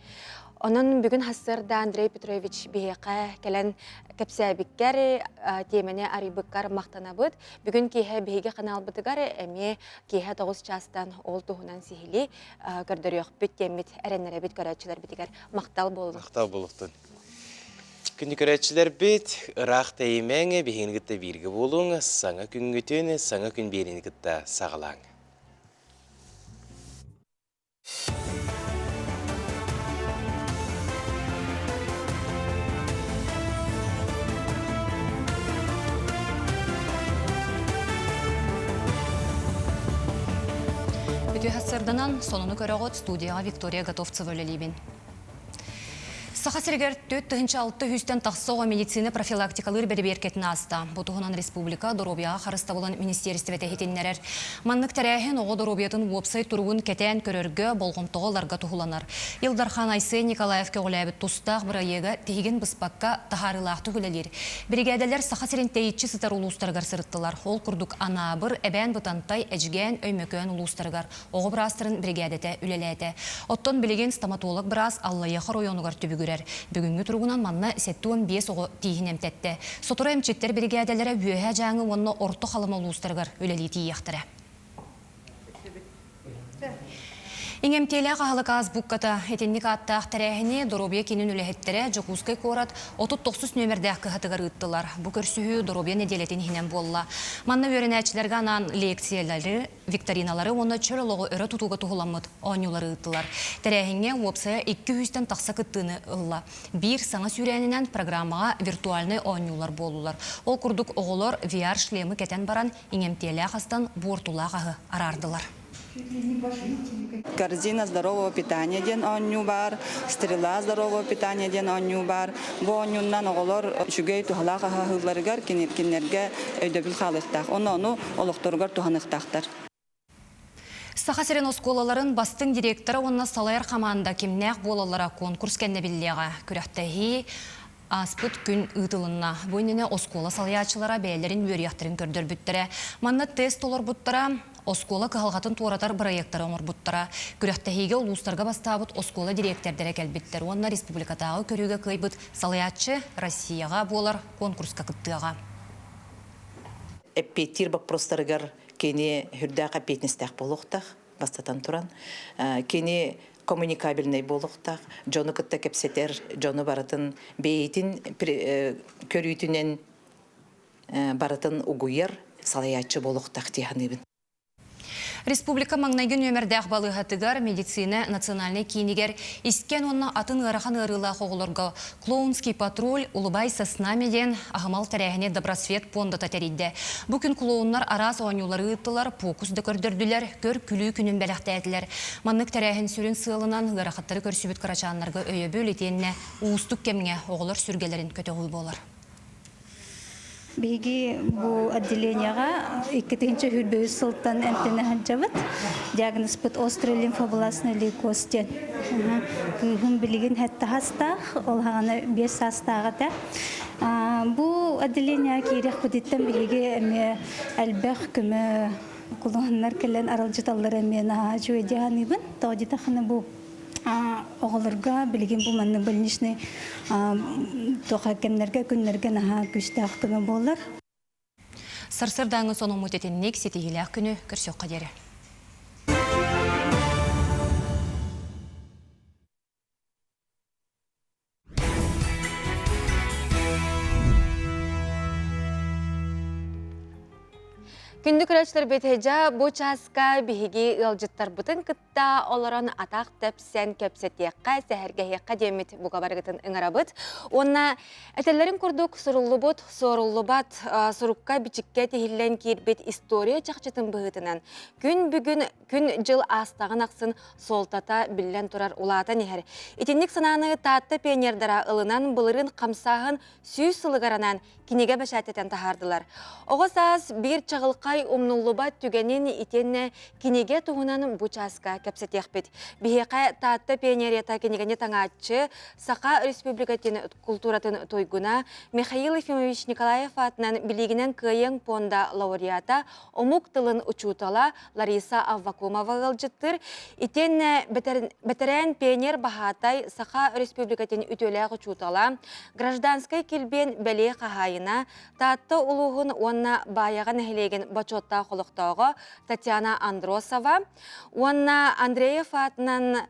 Онон бүгүн сарсыарда Андрей Петрович биһиэхэ кэлэн кэпсээбиккэр, тиэмэни арыйбыккар махтанабыт. Бүгүн киэһэ биһиги ханаалбытыгар эмиэ киэһэ 9 чаастан ол туһунан сиһилии көрдөрүөхпүт диэммит эрэннэрэбит көрөөччүлэрбитигэр махтал буоллун. Махтал буолуохтун. Күндү көрөөччүлэрбит, ыраах тэйимэҥ, биһигини кытта бииргэ буолуҥ, саҥа күҥҥүтүн, саҥа күн биэриини кытта саҕалааҥ. Үтүө сарсыарданан сонуну көрөҕүт студияҕа Виктория Готовцева үлэлиибин. Саха сиригэр 4600 сүүстэн тахса оҕо медицина профилактикалыыр бэрэбиэркэтин ааста. Бу туһунан республика доруобуйаҕа харыстабылын министиэристибэтэ иһитиннэрэр. Маннык тэрээһин оҕо доруобуйатын уопсай туругун кэтээн көрөргө, болҕомтоҕо ыларга туһуланар. Ил Дархан Айсен Николаев көҕүлээбит тустаах бырайыага тиһигин быспакка таһаарыылаахтык үлэлиир. Биригээдэлэр Саха сирин тэйиччи сытар улуустарыгар сырыттылар. Ол курдук Анаабыр, Эбээн Бытантай, Эдьигээн, Өймөкөөн улуустарыгар оҕо быраастарын биригээдэтэ үлэлээтэ. Оттон билигин стоматолог быраас Аллайыаха оройуонугар түбүгүрэр. Бүгүҥҥү туругунан манна 75 оҕо тииһин эмтэттэ. Сотору эмчиттэр биригээдэлэрэ Үөһээ Дьааҥы уонна Орто Халыма улуустарыгар үлэлии тиийиэхтэрэ. Иҥэмтиэлээх аһылык азбукката итинник ааттаах тэрээһини доруобуйа киинин үлэһиттэрэ Дьокуускай куорат 39 нүөмэрдээх кыһатыгар ыыттылар. Бу көрсүһүү доруобуйа нэдиэлэтин иһинэн буолла. Манна үөрэнээччилэргэ анаан лекциялары, викториналары уонна чөл олоҕу өрө тутууга туһуламмыт оонньуулары ыыттылар. Тэрээһиҥҥэ уопсайа 200-тэн тахса кыттыыны ылла. Биир саҥа сүүрээнинэн программаҕа виртуальнай оонньуулар буоллулар. Ол курдук оҕолор VR-шлемы кэтэн баран иҥэмтиэлээх астан буортулаах аһы араардылар. Корзина здорового питания диэн оонньуу баар, стрела здорового питания диэн оонньуу баар. Бу оонньуунан оҕолор үчүгэй туһалаах аһаһыыларыгар кинилэргэ өйдөбүл хаалыахтаах. Онно ону олохторугар туһаныахтаахтар. Саха сирин оскуолаларын бастыҥ директора уонна салайар хамаанда кимнээх буолаллара конкурс кэннэ биллиэҕэ. Күрэхтэһии ааспыт күн ыытылынна. Бу иннинэ оскуола салайааччылара бэйэлэрин үөрүйэхтэрин көрдөрбүттэрэ. Манна тест толорбуттара, оскуола кыһалҕатын туоратар бырайыактары оҥорбуттара. Күрэхтэһиигэ улуустарга бастаабыт оскуола дириэктэрдэрэ кэлбиттэр уонна республикатааҕы көрүүгэ кыайбыт салайааччы Россияҕа буолар конкурска кыттыаҕа. Эппиэттиир боппуруостарыгар кини үрдээх эппиэтинэстээх буолуохтаах, бастатан туран. Кини коммуникабельнай буолуохтаах, дьону кытта кэпсэтэр, дьону барытын бэйэтин көрүүтүнэн барытын угуйар салайааччы буолуохтаах дии саныыбын. Республика маҥнайгы нүөмэрдээх балыыһатыгар медицина национальнай киинигэр искэн уонна атын ыарахан ыарыылаах оҕолорго «Клоунский патруль. Улыбайся с нами» диэн аһымал тэрээһини Добросвет пуондата тэрийдэ. Бу күн клоуннар араас оонньуулары ыыттылар, фокус да көрдөрдүлэр, көр-күлүү күнүн бэлэхтээтилэр. Маннык тэрээһин сүрүн сыалынан ыарахаттары көрсүбүт кырачааннарга өйөбүл итиэннэ уустук кэмҥэ оҕолор сүргэлэрин көтөҕүү буолар. Биһиги бу отделениеҕа 2023 сылтан эмтэнэ сылдьабыт. Диагнозпыт острый лимфобластный лейкоз диэн. Кыыһым билигин сэттэ саастаах, ол хаҕана биэс саастаах этэ. Бу отделениеҕа киириэхпититтэн биһиги эмиэ элбэх көмө кулуһуннар кэлэн аралдьыталлара эмиэ наһаа үчүгэй дии саныыбын. Тоҕо диэтэххинэ бу оҕолорго билигин бу маннык больничный туох кэмнэргэ күннэргэ наһаа күүстээх көмө буолар. Сарсыардааҥы сонуммут итинник ситиһиилээх күнү көрсүөххэ диэри. Күндү көрөөччүлэрбит, дьэ бу чааска биһиги ыалдьыттарбытын кытта олорон атах тэпсэн кэпсэтиэххэ, сэһэргэһиэххэ диэммит бука барыгытын ыҥырабыт. Уонна этэллэрин курдук суруллубут, суоруллубат сурукка-бичиккэ тиһиллэн киирбит история чахчытын быһыытынан күн бүгүн күн-дьыл аастаҕын ахсын суолтата биллэн турар улаатан иһэр. Итинник санааны Таатта пионердара ылынан былырыын хамсааһын 100 сылыгар анаан кинигэ бэчээттэтэн таһаардылар. Оҕо саас биир чаҕылхай умнуллубат түгэнин итиэннэ кинигэ туһунан бу чааска кэпсэтиэхпит. Биһиэхэ Таатта пионерията кинигэни таҥааччы, Саха Республикатын култууратын туйгуна Михаил Ефимович Николаев аатынан Билигинэн кыайыаҥ пуонда лауреата, омук тылын учуутала Лариса Аввакумова ыалдьыттыыр. Итиэннэ бэтэрээн пионер баһаатай Саха Республикатын үтүөлээх учуутала, гражданскай килбиэн бэлиэ хаһаайына, Таатта улууһун уонна Баайаҕа нэһилиэгин бочуоттаах олохтооҕо Татьяна Андросова уонна Андреев аатынан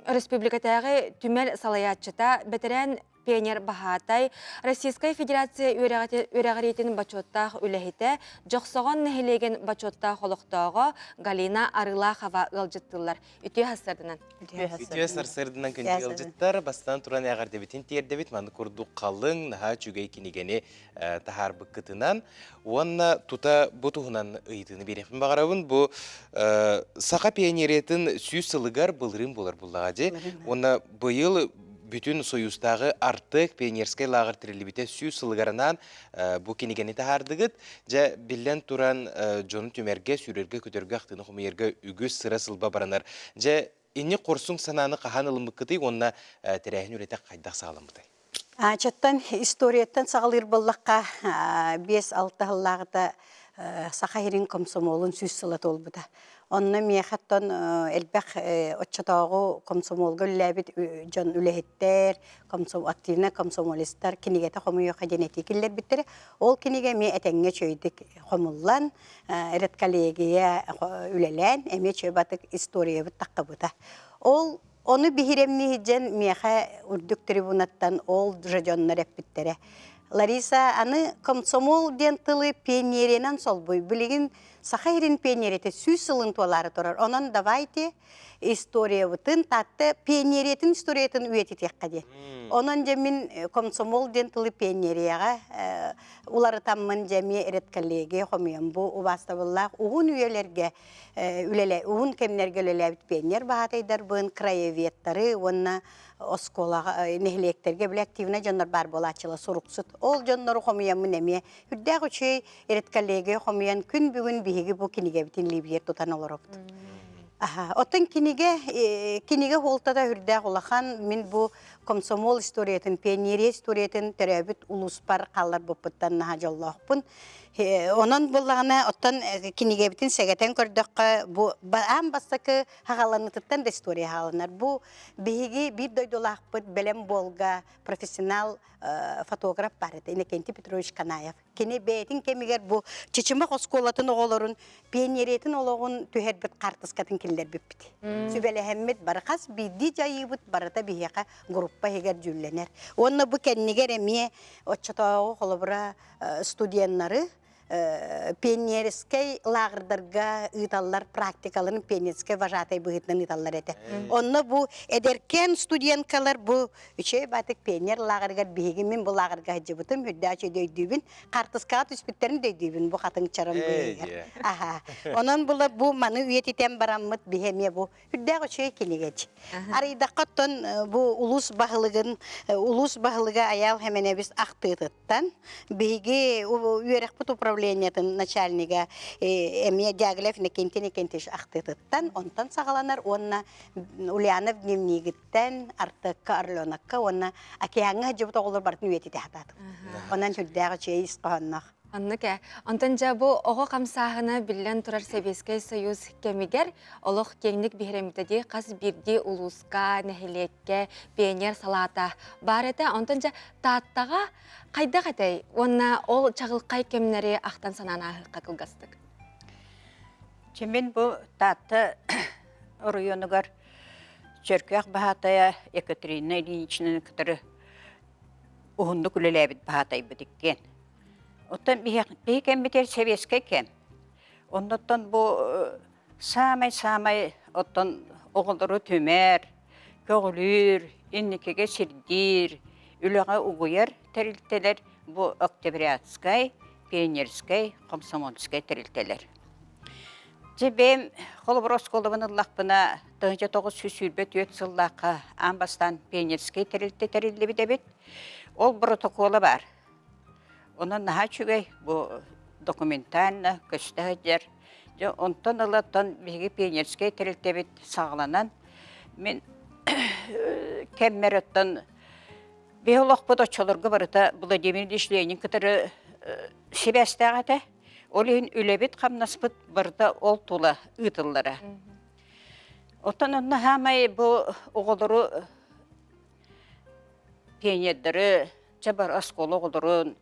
республикатааҕы түмэл салайааччыта, бэтэрээн пионер баһаатай, Российскай Федерация үөрэҕириитин бочуоттаах үлэһитэ, Дьохсоҕон нэһилиэгин бочуоттаах олохтооҕо Галина Арылахова ыалдьыттыыллар. Үтүө сарсыарданан. Үтүө сарсыарданан күндү ыалдьыттар, бастаан туран эҕэрдэбитин тиэрдэбит. Маны курдук халыҥ, наһаа үчүгэй кинигэни таһаарбыккытынан уонна тута бу туһунан ыйытыыны биэриэхпин баҕарабын. Бу Саха пионериятын 100 сылыгар былырыын буолар буллаҕа дии. Уонна быйыл бүтүн Союзтааҕы Артек пионерскай лааҕыр тэриллибитэ 100 сылыгар анаан бу кинигэни таһаардыгыт. Дьэ, биллэн туран, дьону түмэргэ, сүүрэргэ-көтөргө, ахтыыны хомуйарга үгүс сыра-сылба баранар. Дьэ, инник хорсун санааны хаһан ылыммыккытый уонна тэрээһин үлэтэ хайдах саҕаламмытай? Ачаттан историяттан саҕалыыр буоллахха, 5-6 сыллааҕыта Саха сирин комсомолун 100 сыла туолбута. Онно миэхэ оттон элбэх оччотооҕу комсомолга үлэлээбит дьон үлэһиттэр, активнай комсомолецтар кинигэтэ хомуйуохха диэн этии киллэрбиттэрэ. Ол кинигэ эмиэ этэҥҥэ үчүгэйдик хомуллан, редколлегия үлэлээн, эмиэ үчүгэй батык историябыт таххыбыта. Ол Ону биһирэмнии дьэн миэхэ үрдүк трибунаттан ол же дьоннор эппиттэрэ. Лариса, аны комсомол диэн тылы пионериянан солбуй. Билигин Саха сирин пионерията 100 сылын туолаары турар. Онон давайте историябытын, Таатта пионериятын историятын үйэтитиэххэ диэн. Онон дьэ мин комсомол диэн тылы пионерияҕа уларытаммын дьэ эмиэ редколлегия хомуйан бу убаастабыллаах уһун үйэлэргэ үлэлэ уһун кэмнэргэ үлэлээбит пионер баһаатайдарбын, краеведтары уонна оскуолаҕа нэһилиэктэргэ били активнай дьоннор баар буолааччылар суруксут. Ол дьоннору хомуйаммын эмиэ үрдээх үчүгэй редколлегия хомуйан күн бүгүн биһиги бу кинигэбитин лиибигэр тутан олоробут. Аха, оттон кинигэ кинигэ суолтата үрдээх улахан. Мин бу комсомол историятын, пионерия историятын төрөөбүт улууспар хаалларбыппыттан наһаа дьоллоохпун. Онон буоллаҕына, оттон кинигэбитин сэгэтэн көрдөххө, бу аан бастакы хаҕаланыытыттан да история хааланар. Бу биһиги биир дойдулаахпыт бэлэм буолга профессионал фотограф бар этэ, Иннокентий Петрович Канаев. Кини бэйэтин кэмигэр бу Чычымах оскуолатын оҕолорун пионериятын олоҕун түһэрбит хаартыскатын киллэрбиппит. Сүбэлэһэммит бары хас биирдии дьайыыбыт барыта биһиэхэ группа иһигэр дьүүллэнэр. Уонна бу кэннигэр эмиэ оччотооҕу холобура студеннары пионерскай лааҕырдарга ыыталлар практикаларын пионерскай вожатай быһыытынан ыыталлар этэ. Онно бу эдэркээн студенткалар бу үчүгэй баатык пионер лааҕырыгар биһиги мин бу лааҕырга сылдьыбытым үрдээх үчүгэй өйдүүбүн хаартыскаҕа түспүттэрин да өйдүүбүн бу хатыҥ чаран быыһыгар. Аха. Онон була бу маны үйэтитэн бараммыт биһи эмиэ бу Үрдээх үчүгэй кинигэч. Арыйдахха оттон бу улуус баһылыгын улуус баһылыга Айаал Хэмэнэбис ахтыытыттан биһиги үөрэхпит управлениетын начальнига эмиэ Дягилев Иннокентий Иннокентьевич ахтыытыттан онтон саҕаланар уонна Ульянов дневнигиттэн Артекка Орленокка уонна океаҥҥа сылдьыбыт оҕолор барытын үйэтитэ сатаатым. Онон сүрдээх үчүгэй ис хоһоонноох. Оннук ээ. Онтон дьэ бу оҕо хамсааһына биллэн турар Сэбиэскэй Союз кэмигэр олох киэҥник биһирэммитэ дии хас биирдии улууска, нэһилиэккэ пионер салаата баар этэ. Онтон дьэ Тааттаҕа хайдах этэй? Уонна ол чаҕылхай кэмнэри ахтан санаан ааһыахха кылгастык. Чэ мин бу Таатта оройуонугар Чөркөөх баһаатайа Екатерина Ильиничнаны кытары уһуннук үлэлээбит баһаатайбыт иккиэн. Оттон биһиги кэммитигэр сэбиэскэй кэм. Оннуттан бу саамай-саамай оттон оҕолору түмэр, көҕүлүүр, инникигэ сирдиир, үлэҕэ угуйар тэрилтэлэр бу Октябрятскай, Пионерскай, Комсомольскай тэрилтэлэр. Дьэ бэйэм холобур оскуолабын ыллахпына 1924 сыллаахха аан бастаан пионерскай тэрилтэ тэриллибит эбит. Ол боротокуола баар. Онон наһаа үчүгэй бу документально көстө сылдьар. Дьэ онтон ылаттан биһиги пионерскай тэрилтэбит саҕаланан мин кэммэр оттон биһи олохпут оччолорго барыта Владимир Ильич Ленин кытары сибээстээх этэ. Ол иһин үлэбит-хамнаспыт барыта ол тула ыытыллара. Оттон онно хаамай бу оҕолору пионердары Чэ бар оскуола оҕолорун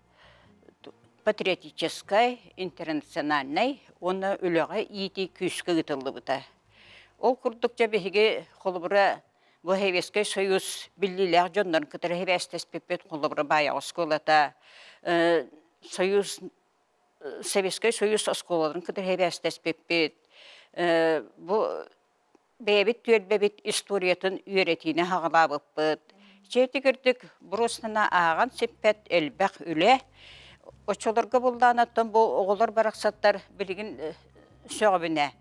патриотическай, интернациональнай уонна үлэҕэ иитии күүскэ ыытыллыбыта. Ол курдук дьэ биһиги холобура бу Советскай Союз биллиилээх дьоннорун кытары сибээстэспиппит холобура Баайаҕа оскуолата Союз Советскай Союз оскуолаларын кытары сибээстэспиппит бу бэйэбит түөлбэбит историятын үөрэтиини саҕалаабыппыт. Чээтигирдик бруснана ааҕан сиппэт элбэх үлэ. Оччолорго буллаанаттан бу оҕолор барахсаттар билигин сөҕөбүнэ.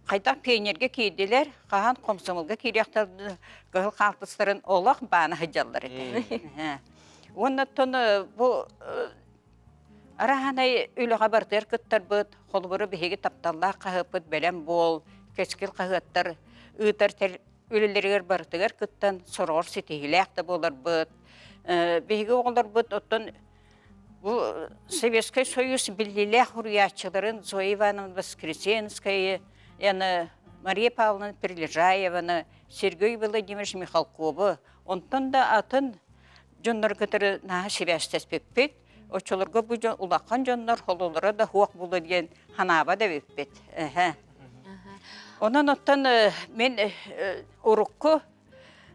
Хайдах пионерга киирдилэр, хаһан комсомолга киириэхтэр кыһыл хаалтыстарын олох баана сылдьаллар этэ. Уонна оттон бу Араһанай үлэҕэ барытыгар кыттарбыт, холобуру биһиги тапталлаах хаһыаппыт бэлэм буол, кэскил хаһыаттар ыытар үлэлэригэр барытыгар кыттан сороҕор ситиһиилээх да буоларбыт. Биһиги оҕолорбут оттон бу Советскай Союз биллиилээх суруйааччыларын Зоя Ивановна Воскресенская, яны Мария Павловна Прилежаеваны, Сергей Владимирович Михалковы, онтон да атын дьоннору кытары наһаа сибээстэспиппит. Оччолорго бу дьон улахан дьоннор хололоро да суох буолуо диэн ханааба да эбиппит. Онон оттон мин урукку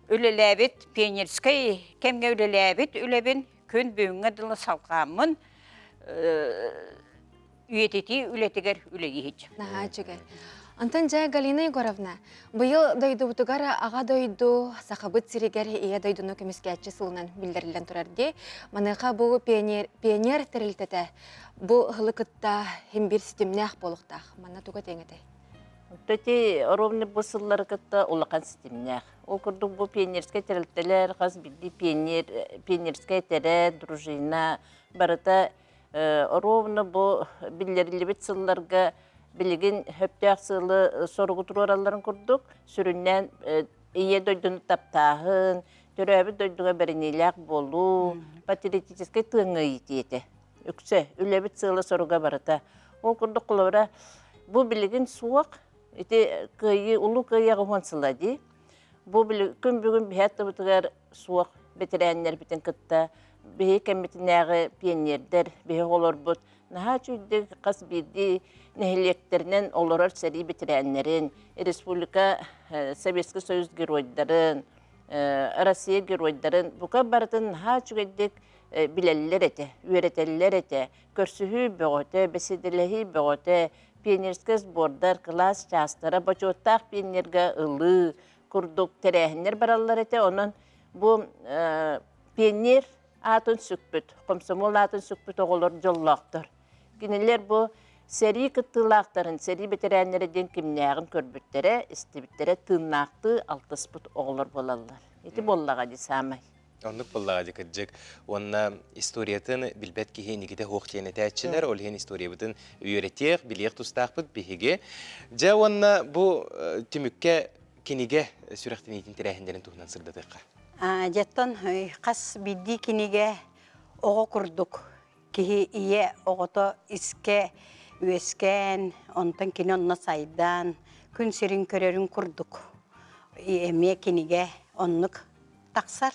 үлэлээбит пионерскай кэмҥэ үлэлээбит үлэбин күн бүгүҥҥэ дылы салҕааммын үйэтитии үлэтигэр үлэлииһит. Наһаа үчүгэй. Онтон дьэ Галина Егоровна, быйыл дойдубутугар Аҕа дойду Сахабыт сиригэр Ийэ дойдуну көмүскээччи сылынан биллэриллэн турар дии. Маныаха бу пионер, пионер тэрилтэтэ бу ыһылы кытта хим бир ситимнээх буолуохтаах. Манна туга этиэҥ этэй? Ити ровно бу сыллары кытта улахан ситимнээх. Ол курдук бу пионерскай тэрилтэлэр, хас биирдии пионер, пионерскай этэрээт, дружина барыта Ровно бу биллэриллибит сылларга билигин сөптөөх сыалы соругу туруоралларын курдук, сүрүннээн Ийэ дойдуну таптааһын, төрөөбүт дойдуга бэриниилээх буолуу, патриотическай тыаҥҥа иитии этэ. Үксэ үлэбит сыала-соруга барыта. Ол курдук холобура бу билигин суох ити кыайыы улуу кыайыы 80 сыла дии. Бу күн бүгүн биһи аттыбытыгар суох бэтэрээннэрбитин кытта биһи кэммитинээҕи пионердэр, биһи оҕолорбут наһаа үчүгэйдик хас биирдии нэһилиэктэринэн олорор сэрии бэтэрээннэрин, республика Советский Союз геройдарын, Россия геройдарын бука барытын наһаа үчүгэйдик билэллэр этэ, үөрэтэллэр этэ. Көрсүһүү бөҕөтө, бэсиэдэлэһии бөҕөтө, пионерскай сбордар, кылаас чаастара, бочуоттаах пионерга ылыы курдук тэрээһиннэр бараллар этэ. Онон бу пионер аатын сүкпүт, комсомол аатын сүкпүт оҕолор дьоллоохтор. Кинилэр бу сэрии кыттыылаахтарын, сэрии бэтэрээннэрэ диэн кимнээҕин көрбүттэрэ, истибиттэрэ, тыыннаахтыы алтыспыт оҕолор буолаллар. Ити буоллаҕа дии саамай. Оннук буоллаҕа дии кырдьык. Уонна историятын билбэт киһи инникитэ суох диэн этээччилэр, ол иһин историябытын үөрэтиэх, билиэх тустаахпыт биһиги. Дьэ уонна бу түмүккэ кинигэ сүрэхтэниитин тэрээһиннэрин туһунан сырдатыахха. Дьэттон хас биирдии кинигэ оҕо курдук киһи ийэ оҕото искэ үөскээн, онтон кини онно сайдан, күн сирин көрөрүн курдук эмиэ кинигэ оннук тахсар.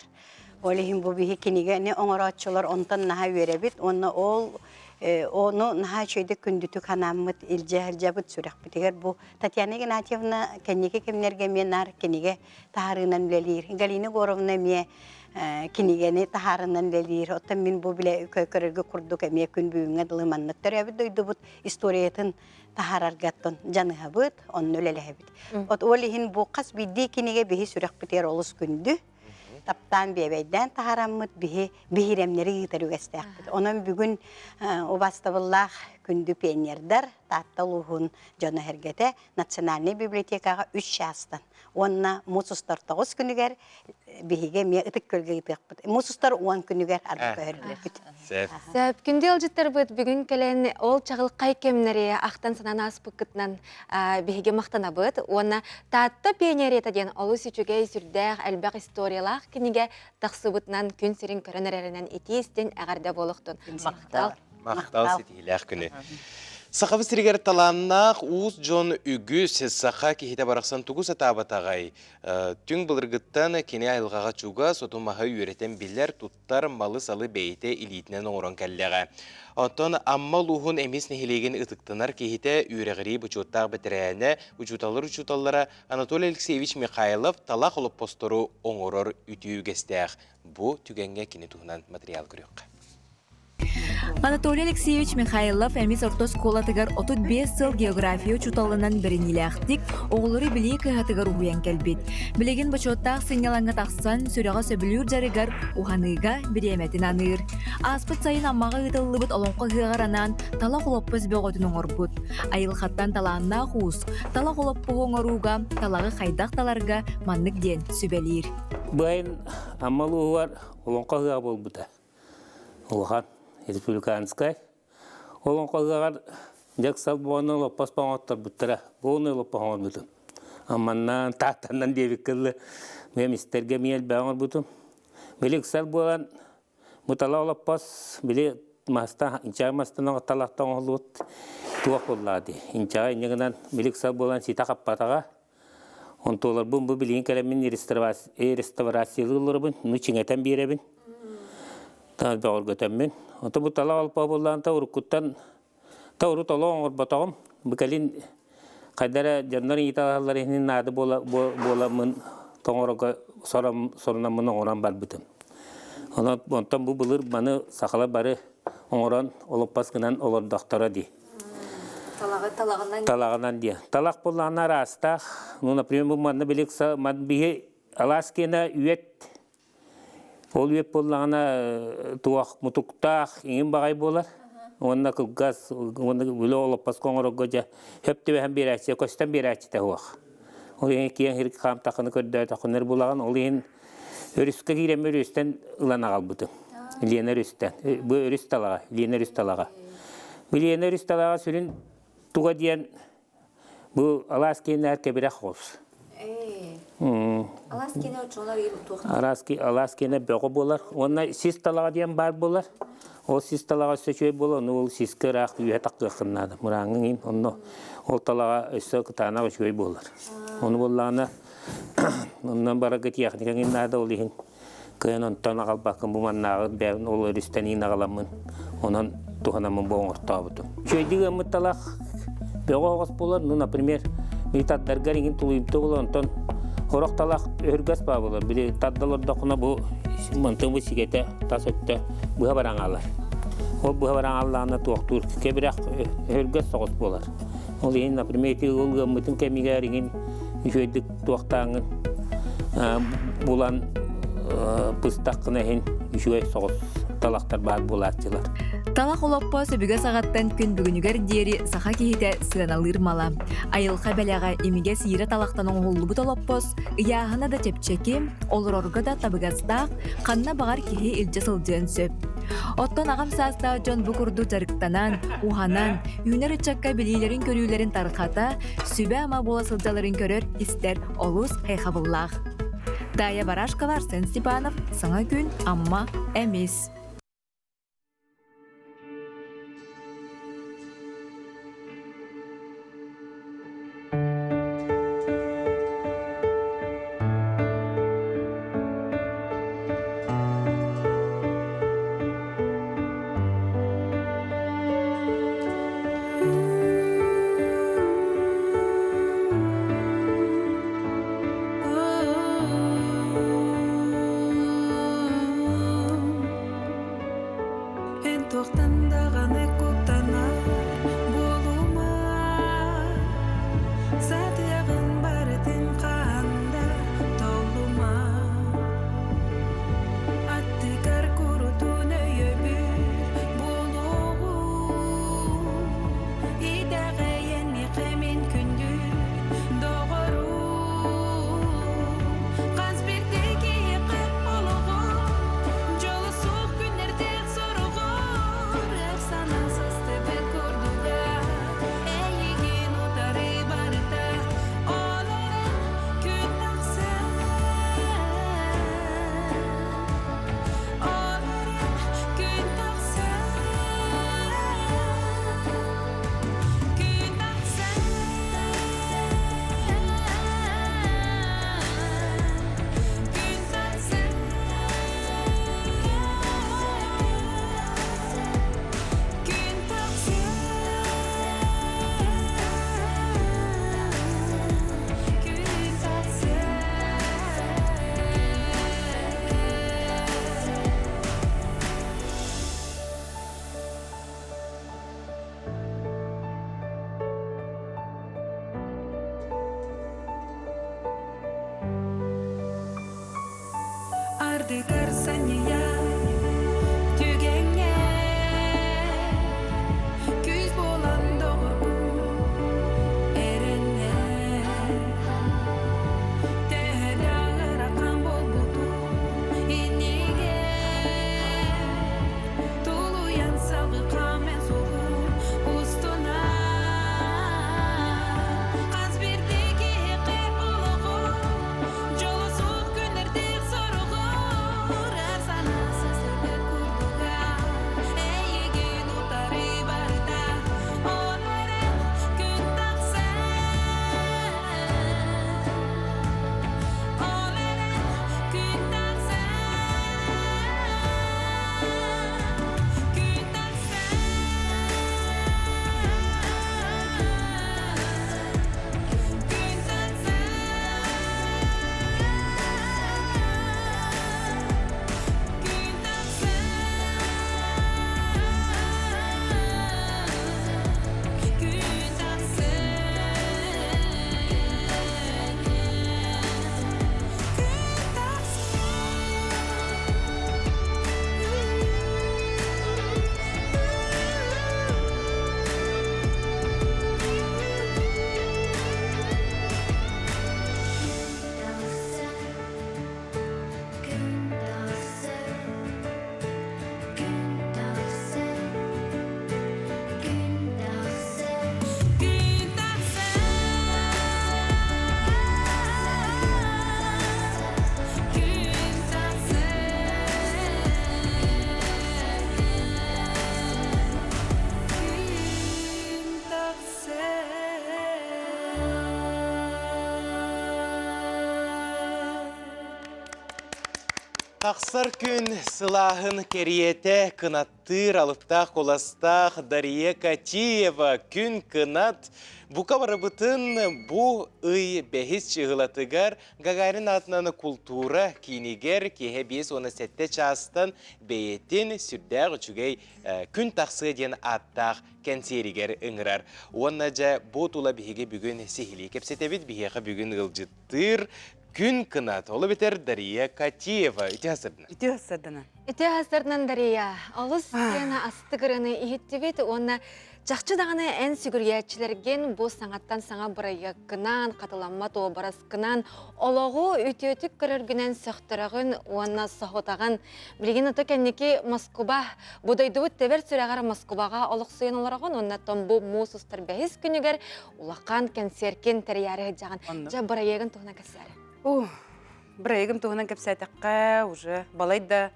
Ол иһин бу биһи кинигэни оҥорооччулар онтон наһаа үөрэбит уонна ол Ону наһаа үчүгэйдик күндүтүк ханааммыт, илдьэ сылдьабыт сүрэхпитигэр бу Татьяна Игнатьевна кэнники кэмнэргэ эмиэ наар кинигэ таһаарыынан үлэлиир. Галина Егоровна эмиэ кинигэни таһаарынан үлэлиир. Оттон мин бу билэ көрөргө курдук эмиэ күн бүгүҥҥэ дылы маннык төрөөбүт дойдубут историятын таһаараргаттан дьаныһабыт, онно үлэлэһэбит. От ол иһин бу хас биирдии кинигэ биһи сүрэхпитигэр олус күндү. Таптаан биэбэйдээн таһаараммыт биһи биһирэмнэри ыытар үгэстээхпит. Онон бүгүн убастабыллаах күндү пионердар Таатта улууһун дьоно-сэргэтэ Национальнай библиотекаҕа үс чаастан уонна муус устар тоҕус күнүгэр биһиги эмиэ Ытык Күөлгэ ыытыахпыт. Муус устар уон күнүгэр арба көһөрбүппүт. Сөп. Күндү ыалдьыттарбыт бүгүн кэлэн ол чаҕылхай кэмнэри ахтан санаан ааспыккытынан биһиги махтанабыт уонна Таатта пионерията диэн олус үчүгэй, сүрдээх элбэх историялаах кинигэ тахсыбытынан күн сирин көрөн эрэринэн итии истин эҕэрдэ буолуохтун. Махтал. Махтал ситиһиилээх күнү. Сахабыт сиригэр талааннаах уус дьон үгүс саха киһитэ барахсан тугу сатаабатаҕай? Түҥ былыргыттан кини айылҕаҕа чугас, оту-маһы үөрэтэн билэр, туттар малы-салы бэйэтэ илиитинэн оҥорон кэллэҕэ. Оттон Амма улууһун Эмис нэһилиэгин ытыктанар киһитэ, үөрэҕирии бочуоттаах бэтэрээнэ, учууталлар учууталлара Анатолий Алексеевич Михайлов талах олоппостору оҥорор үтүө үгэстээх. Бу түгэҥҥэ кини туһунан материал көрүөххэ. Анатолий Алексеевич Михайлов Эмис орто оскуолатыгар 35 сыл география учууталынан бэриниилээхтик оҕолору билии кыһатыгар уһуйан кэлбит. Билигин бочуоттаах сынньалаҥҥа тахсан, сүрэҕэ сөбүлүүр дьарыгар уһаныыга бириэмэтин аныыр. Ааспыт сайын Аммаҕа ыытыллыбыт олоҥхо ыһыаҕар анаан талах олоппос бөҕөтүн оҥорбут. Айылҕаттан талааннаах уус талах олоппоһу оҥорууга талаҕы хайдах таларга маннык диэн сүбэлиир. Быайын Амма улууһугар олоҥхо ыһыаҕа буолбута. Улахан республиканскай олоҥхо ыһыаҕар дьыксал буолан олоппос оҥотторбуттара. Буолун олоппос оҥорбутум. Амманнаан, Тааттаннан диэбиккэ дылы бэйэм истэргэ эмиэ элбэҕи оҥорбутум. Били ыксал буолан бу тала олоппос били мастан инчэҕэй мастан талахтан оҥоһуллубут туох буоллаҕа дии. Инчэҕэй инньэ гынан били ыксал буолан ситэ хаппатаҕа. Онтуоларбын бу билигин кэлэммин реставрациялыы олоробун, ну чиҥэтэн биэрэбин. Бөҕөргөтөммүн. Ото бу тала олпоо буоллаан та уруккуттан та урут олоо оҥорботоҕум. Бу кэлин хайда эрэ дьоннор ыйыталаһаллар иһин наада буола буоламмын тоҥорого сорунаммын оҥорон барбытым. Онон онтон бу былыр маны сахалар бары оҥорон олоппос гынан олордохторо дии. Талаҕы талаҕынан Талаҕынан диye. Талах буоллаҕына араастаах. Ну, например, бу манна биликса ман биһи алаас киэнэ үөт ол үөт буоллаҕына туох мутуктаах иҥин баҕай буолар. Уонна кылгас уонна үлэ олоппоско оҥорорго дьэ хөп түбэһэн биэрээччи көстөн биэрээччитэ суох. Ол иһин киэҥ сир хаамтаххына көрдөөтөххүнэ булаҕын. Ол иһин өрүскэ киирэммин өрүстэн ылан аҕалбытым. Лена өрүстэн. Бу өрүс талаҕа, Лена өрүс талаҕа. Бу Лена өрүс талаҕа сүрүн туга диэн бу алаас киэннээр кэбирэх оҕус. Алаас киэнэ оччолор Алаас киэнэ бөҕө буолар. Уонна сис талаҕа диэн баар буолар. Ол сис талаҕа өссө үчүгэй буолар, ону ол сискэ ыраах үөһэ тахтыаххын наада. Мырааҥҥын иһин онно ол талаҕа өссө кытаанах үчүгэй буолар. Ону буоллаҕына онно барарга техникаҥ наада ол иһин кыайан онтон аҕалбаккын бу маннааҕы бэйэбин ол өрүстэн иин аҕаламмын онон туһанаммын бу оҥортообутум. Үчүгэйдик ыаммыт талах бөҕө оҕус буолар, ну, например, били тардаргар иҥин тулуйумта буолар, онтон хорох талах өһүргэс баа буолар. Били тарда олордоххуна бу мантан бу сигэтэ тас өттө быһа баран хаалар. Ол быһа баран хааллаҕына туохтуур кэбирэх өһүргэс соҕус буолар. Ол иһин, например, ити ыл ыаммытын кэмигэр иҥин үчүгэйдик туохтааҥҥын булан быстаххына иһин үчүгэй соҕус талахтар баар буолааччылар. Талах олоппо сөбүгэ саҕаттан күн бүгүнүгэр диэри саха киһитэ сыаналыыр мала. Айылҕа бэлэҕэ имигэс иирэ талахтан оҥоһуллубут олоппос ыйааһына да чэпчэки, олорорго да табыгастаах, ханна баҕар киһи илдьэ сылдьыан сөп. Оттон аҕам саастаах дьон бу курдук дьарыктанан, уһанан, үүнэр ыччакка билиилэрин-көрүүлэрин тарҕата, сүбэ-ама буола сылдьалларын көрөр, истэр олус хайхабыллаах. Тая Барашкова, Арсен Степанов, Саҥа күн, Амма, Эмис. Санньыйар түгэҥҥэ күүс буолан доҕоргун эрэннэ. Төһө да ыарахан буолбутун иннигэр тулуйан салгыхам эн суолун устунан. Хас биирдии киһиэхэ олоҕу Дьоло суох күннэрдээх сороҕор эр санаа сырдык курдуга эйигин утары барыта ол эрэн күн тахсар ол эрэн күн тахсар күн тахсар күн тахсар Тахсар күн сылааһын кэриэтэ кынаттыыр алыптаах куластаах Дария Катиева күн кынат бука барыбытын бу ый бэһис чыһылатыгар Гагарин аатынан култуура киинигэр киэһэ 57 чаастан бэйэтин сүрдээх үчүгэй күн тахсыа диэн ааттаах кэнсиэригэр ыҥырар. Уонна дьэ бу тула биһиги бүгүн сиһилии кэпсэтэбит. Биһиэхэ бүгүн ыалдьыттыыр күн кынат. Ол эбэтэр Дария Катеева. Ити хасырдынан. Ити хасырдынан. Ити хасырдынан Дария. Олус диэн астык ырыаны иһиттибит уонна чахчы даҕаны эн сүгүрүйээччилэргин бу саҥаттан саҥа бырайыаккынан, хатыламмат уобараскынан олоҕу үтүөтүк көрөргүнэн сөхтөрөҕүн уонна соһутаҕын. Билигин ото кэнники Москуба, бу дойдубут тэбэр сүрэҕэр Москубаҕа олохсуйан олороҕун уонна бу муус устар бэһис күнүгэр улахан кэнсиэркин тэрийээри сылдьаҕын. Дьэ, бырайыагын туһунан кэпсээри. Бырайыагым туһунан кэпсээтэххэ, уже балай да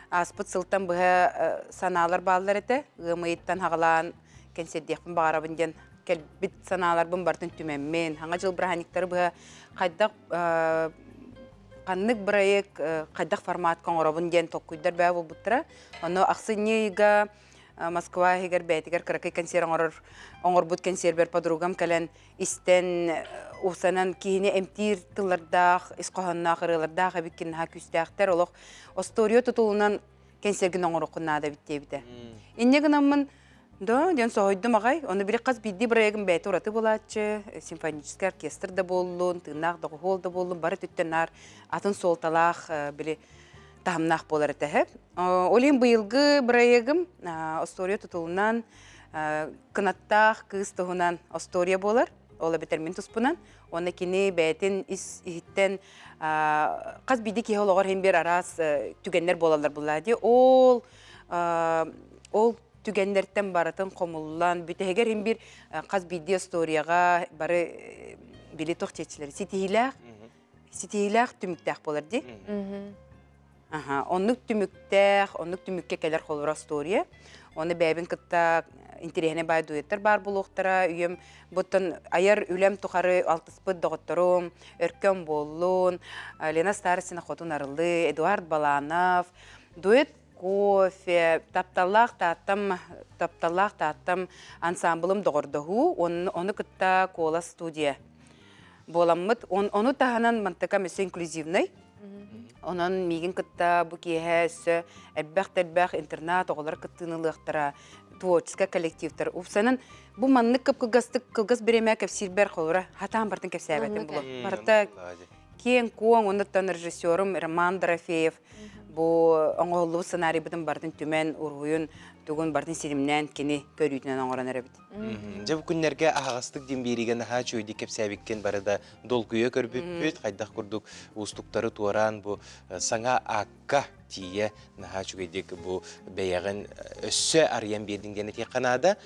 ааспыт сылтан быһа санаалар бааллар этэ. Ыам ыйыттан хаҕалаан кэнсиэрдиэхпин баҕарабын диэн кэлбит санааларбын барытын түмэммин, хаҥа дьыл бырааһынньыктары быһа хайдах ханнык бырайыак хайдах форматка оҥоробун диэн толкуйдар бээ буолбуттара. Ону ахсынньы ыйга Москва иһигэр бэйэтигэр кыракый кэнсиэр оҥорор оҥорбут кэнсиэрбэр подругам кэлэн истэн усанан киһини эмтиир тыллардаах, ис хоһоонноох ырыалардаах эбиккин наһаа күүстээхтэр олох остуоруйа тутулунан кэнсиэргин оҥоруоххун наада эбит диэбитэ. Инньэ гынаммын Да, диэн соһуйдум аҕай. Ону били хас биирдии бырайыагым бэйэтэ ураты буолааччы, симфоническай оркестр да буоллун, тыыннаах доҕуһуол да буоллун, бары өттүттэн наар атын суолталаах били таһымнаах буолар этэ. Ол иһин быйылгы бырайыагым остуоруйа тутулунан кынаттаах кыыс туһунан остуоруйа буолар. Ол эбэтэр мин туспунан. Уонна кини бэйэтин ис иһиттэн хас биирдии киһи олоҕор иһин биир араас түгэннэр буолаллар буллаа дии. Ол ол түгэннэртэн барытын хомуллан, бүтэһигэр иһин биир хас биирдии остуоруйаҕа бары били туох чечилэри ситиһиилээх ситиһиилээх түмүктээх буолар дии. Аха, оннук түмүктээх, оннук түмүккэ кэлэр холобура остуоруйа. Оны бэйэбин кытта интэриэһинэй баай дуэттар баар буолуохтара. Үйэм буттан айар үлэм тухары алтыспыт доҕотторум Өркөн Буоллун, Лена Старостина Хотун Арылы, Эдуард Баланов, дуэт кофе, тапталлаах Тааттам, тапталлаах Тааттам ансамблым доҕордоһуу, ону кытта Куолас студия буоламмыт. Ону таһынан мантыкам өссө инклюзивнай. Онон миигин кытта бу киэһэ өссө элбэх-элбэх интернат оҕолор кыттыыны ылыахтара, творческай коллективтар. Упсанан бу маннык кып-кылгастык кылгас бириэмэ кэпсиирбэр холура хатаан бартын кэпсээбэтим булу. Барыта киэҥ-куоҥ, оннуттан режиссерум Роман Дорофеев. Бу оҥоһуллубут сценарийбытын барытын түмэн, уруһуйун тугун барытын ситимнээн кини көрүүтүнэн оҥорон эрэбит. Дьэ бу күннэргэ аһаҕастык диэн биэриигэ наһаа үчүгэйдик кэпсээбиккин бары да долгуйа көрбүппүт. Хайдах курдук уустуктары туораан бу саҥа аакка тиийэ наһаа үчүгэйдик бу бэйэҕин өссө арыйан биэрдиҥ диэн этиэххэ наада.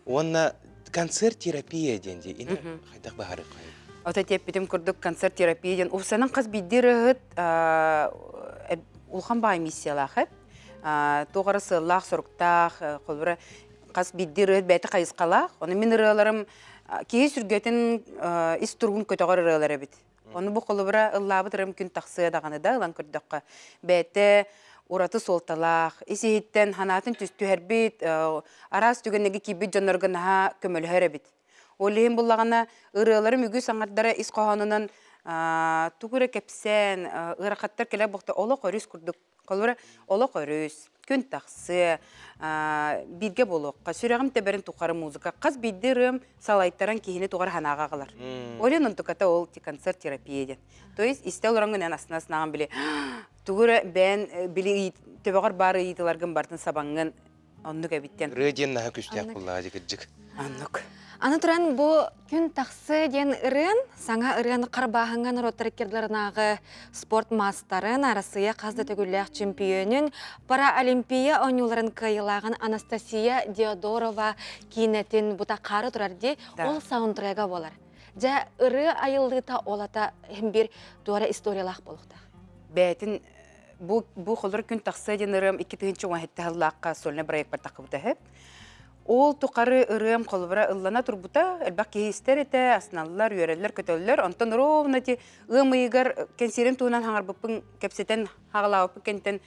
Уонна концерт терапия диэн дии ини хайдах баһарыаххай? Ото тиэппитим курдук концерт терапия диэн уфсанан хас биирдии ырыаһыт улахан баай миссиялаах эп. Туох эрэ сыаллаах-соруктаах, холобура хас биирдии ырыаһыт бэйэтэ хайысхалаах. Ону мин ырыаларым киһи сүргэтин ис туругун көтөҕөр ырыалар эбит. Ону бу холобура ыллаабыт ырыам күн тахсыа даҕаны да ылан көрдөххө, бэйэтэ ураты суолталаах, ис-иһиттэн санаатын түһэрбит, араас түгэннэргэ киирбит дьоннорго наһаа көмөлөһөр эбит. Ол иһин буллаҕына ырыаларым үгүс аҥардара ис хоһоонунан тугу эрэ кэпсээн, ыарахаттар кэлэр буолта олох өрүс курдук Холобура, олох өрүс, күн тахсыа, бииргэ буолуохха, сүрэҕим тэбэрин тухары музыка, хас биирдии ырыам салайтаран киһини тугар санааҕа аҕалар. Ол иһин онтуката ол концерт терапия диэн. То есть истэ олороҥҥун эн астына астынаҕын били тугу эрэ бэйэн били төбөҕөр баар ыйытыыларгын барытын сабаҥҥын Оннук эбит диэн. Ырыа диэн наһаа күүстээх буоллаҕа дии кырдьык. Оннук. Аны туран бу күн тахсы диэн ырыан, саҥа ырыаны харбааһыҥҥа норуоттар иккердларынааҕы спорт маастарын, Арассыыйа хас да төгүллээх чемпионун, Параолимпия оонньууларын кыайыылааҕын Анастасия Диодорова киинэтин бутахаары турар дии, ол саундтрега буолар. Дьэ, ырыа айыллыыта ол ата иһин биир туора историялаах буолуохтаах. Бэйэтин Бу, бу холор күн тахсыа диэн ырыам 2017 сыллаахха сольный проекпар таххыбыта үһү. Ол тухары ырыам холобура ыллана турбута, элбэх киһи истэр этэ, асыналлар, үөрэллэр, көтөллөр. Онтон ровно ти ыам ыйыгар кэнсиэрим туһунан хаҥарбыппын кэпсэтэн хаҕалаабыппын кэнтэн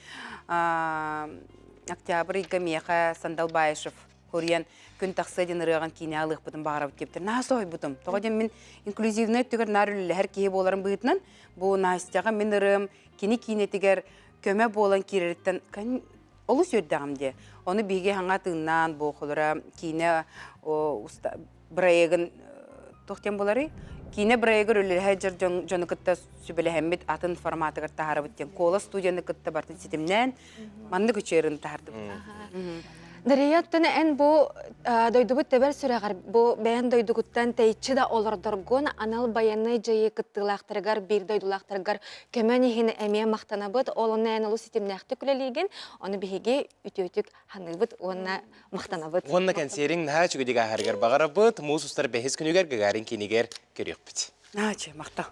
октябрь ыйга миэхэ Сандал Баишев Хуруйан күн тахсыа диэн ырыаҕын киинэ алыахпытын баҕарабыт диэбиттэр. Наһаа соһуйбутум. Тоҕо диэн мин инклюзивнай өттүгэр наар үлэлэһэр киһи буоларым быһыытынан бу Настяҕа мин ырыам кини киинэтигэр көмө буолан киирэриттэн олус үөрдэҕим дии. Ону биһиги хаҥа тыыннаан бу холоро киинэ бырайыагын туох диэн буоларый? Киинэ бырайыагар үлэлэһэ дьон дьону кытта сүбэлэһэммит атын форматыгар таһаарабыт диэн Куола студияны кытта бартын ситимнээн маннык үчүгэрин таһардыбыт. Дария, оттон эн бу дойдубут тэбэр сүрэҕэр бу бэйэн дойдугуттан тэйиччи да олордоргун анал байыаннай дьайыы кыттыылаахтарыгар биир дойдулаахтаргар көмөн иһин эмиэ махтанабыт. Ол онно эн олус ситимнээхтик үлэлиигин. Ону биһиги үтүөтүк ханыыбыт уонна махтанабыт. Уонна кэнсиэриҥ наһаа үчүгэйдик ааһарыгар баҕарабыт. Муус устар бэһис күнүгэр Гагарин киинигэр көрүөхпүт. Наһаа үчүгэй, махтал.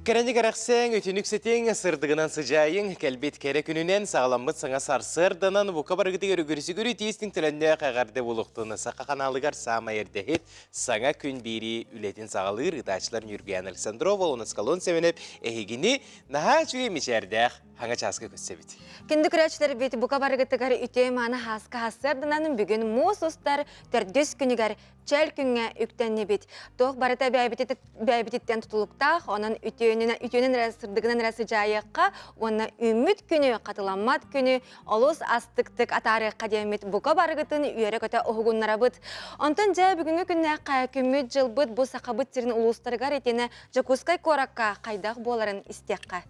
Кэрэни кэрэхсээҥ, үтүнүк ситиҥ, сырдыгынан сыдьаайыҥ, кэлбит кэрэ күнүнэн саҕаламмыт саҥа сарсыарданан бука барыгытыгар үгүрүсүгүрү тиистиҥ төлөннөөх эҕэрдэ буолуохтун Саха ханаалыгар саамай эрдэһит саҥа күн биэрии үлэтин саҕалыыр ыытааччылар Ньургуяна Александрова уонна Скалон Сэмэнэп эһигини наһаа үчүгэй мичээрдээх хаҥа чааска көрсөбүт. Күндү көрөөччүлэрбит бука барыгытыгар үтүө мааны хааска хассыарданан бүгүн муус устар төрдүс күнүгэр чөл күҥҥэ үктэннибит. Туох барыта бэйэбититтэн тутулуктаах, онон үтүөнүнэн үтүөнэн эрэ сырдыгынан эрэ сыдьаайыахха уонна үүммүт күнү, хатыламмат күнү олус астыктык атаарыахха диэммит бука барыгытын үөрэ-көтө уһугуннарабыт. Онтон дьэ бүгүҥҥү күннээххэ күммүт-дьылбыт бу Сахабыт сирин улуустарыгар итиэнэ Дьокуускай куоракка хайдах буоларын истиэххэ.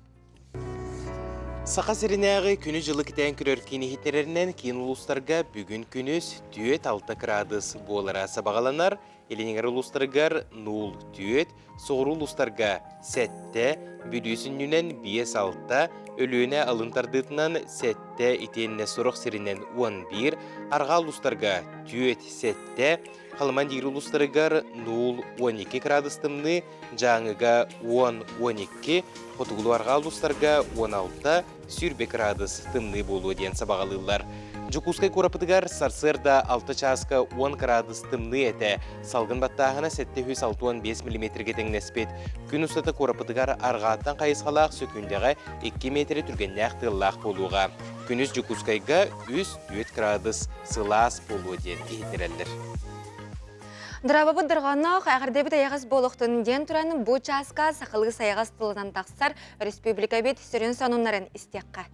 Саха сиринээҕи күнү-дьылы кэтээн көрөр киин иһитиннэрэринэн киин улуустарга бүгүн күнүс 4-6 кыраадыс буолара сабаҕаланар. Илиниҥэр улуустарыгар 0-4, соҕуруу улуустарга 7, Бүлүү сүнньүнэн 5-6, Өлүөнэ алын тардыытынан 7 итиэннэ сорох сиринэн 11, арҕаа улуустарга 4-7, Халыман диир улуустарыгар 0-12 кыраадыс тымныы, Дьааҥыга 10-12, хотугулуу-арҕаа улуустарга 16, 20 кыраадыс тымныы буолуо диэн сабаҕалыыллар. Дьокуускай куорапытыгар сарсыарда 6 чааска 10 кыраадыс тымныы этэ, салгын баттааһына 765 миллиметргэ тэҥнэспит. Күн устата куорапытыгар арҕааттан хайысхалаах сөкүүндэҕэ 2 миэтэрэ түргэннээх тыаллаах буолуоҕа. Күнүс Дьокуускайга 3-4 кыраадыс сылаас буолуо диэн иһитиннэрэллэр. Дорообобут дорҕоонноох, эҕэрдэбит эйэҕэс буолуохтун диэн туран бу чааска сахалыы сайаҕас тылынан тахсар республикабит сүрүн сонуннарын истиэххэ.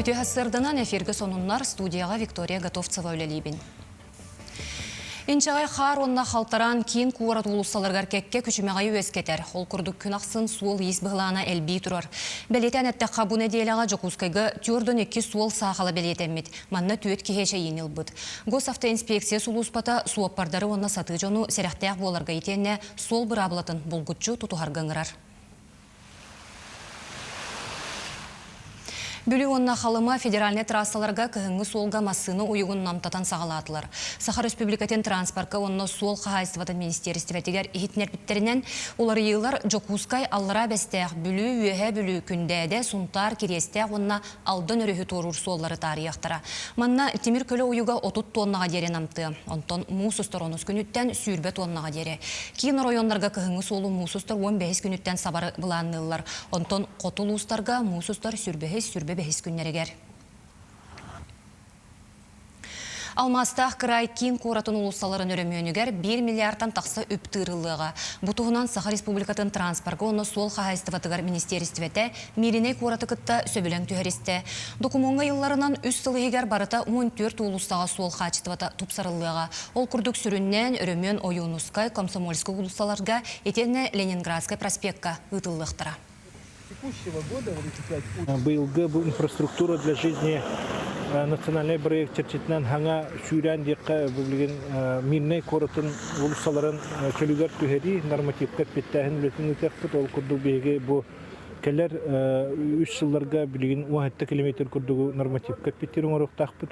Үтүө сарсыарданан эфиргэ сонуннар студияҕа Виктория Готовцева үлэлиибин. Инчэҕэй хаар уонна халтараан киин куорат уулуссаларыгар кэккэ күчүмэҕэйи үөскэтэр. Ол курдук күн ахсын суол-иис быһылаана элбии турар. Бэлиэтээн эттэххэ, бу нэдиэлэҕэ Дьокуускайга 42 суол саахала бэлиэтэммит. Манна түөрт киһи эчэйиини ылбыт. Госавтоинспекция сулууспата суоппардары уонна сатыы дьону сэрэхтээх буоларга итиэннэ суол быраабылатын булгуччу тутуһарга ыҥырар. Бүлүү уонна Халыма федеральнай трассаларга кыһыҥҥы суолга массыына уйугун намтатан саҕалаатылар. Саха Республикатын транспорка уонна суол хаһаайыстыбатын министиэристибэтигэр иһитиннэрбиттэринэн, уларыйыылар Дьокуускай, Аллараа Бэстээх, Бүлүү, Үөһээ Бүлүү, Күндээдэ, Сунтаар, Кириэстээх уонна Алдан өрүһү туоруур суоллары таарыйыахтара. Манна тимир көлө уйуга 30 тоннаҕа диэри намтыа, онтон муус устар онус күнүттэн 20 тоннаҕа диэри. Киин оройуоннарга кыһыҥҥы суолу муус устар 15 күнүттэн сабары былаанныыллар. Онтон хоту улуустарга муус устар сүрбэһис, сүрбэ бэһис күннэригэр. Алмаастаах кыраай киин куоратын уулуссаларын өрөмүөнүгэр 1 миллиардтан тахса үп тыырыллыаҕа. Бу туһунан Саха Республикатын транспорга уонна суол хаһаайыстыбатыгар министиэристибэтэ Мииринэй куораты кытта сөбүлэҥ түһэристэ. Докумуоҥҥа ыйылларынан үс сыл иһигэр барыта 14 уулуссаҕа суол хаачыстыбата тупсарыллыаҕа. Ол курдук сүрүннээн өрөмүөн Ойуунускай, Комсомольскай уулуссаларга итиэннэ Ленинградскай проспекка ыытыллыахтара. Быйылгы бу инфраструктура для жизни национальный проект чэрчитинэн хаҥа сүүрээн диэххэ билигин Мирнэй куоратын уулуссаларын чөлүгэр түһэрии нормативка эппиэттээһин үлэтин ыытыахпыт. Ол курдук биһиги бу кэлэр үс сылларга билигин 17 километр курдугу нормативка эппиэттиир оҥоруохтаахпыт.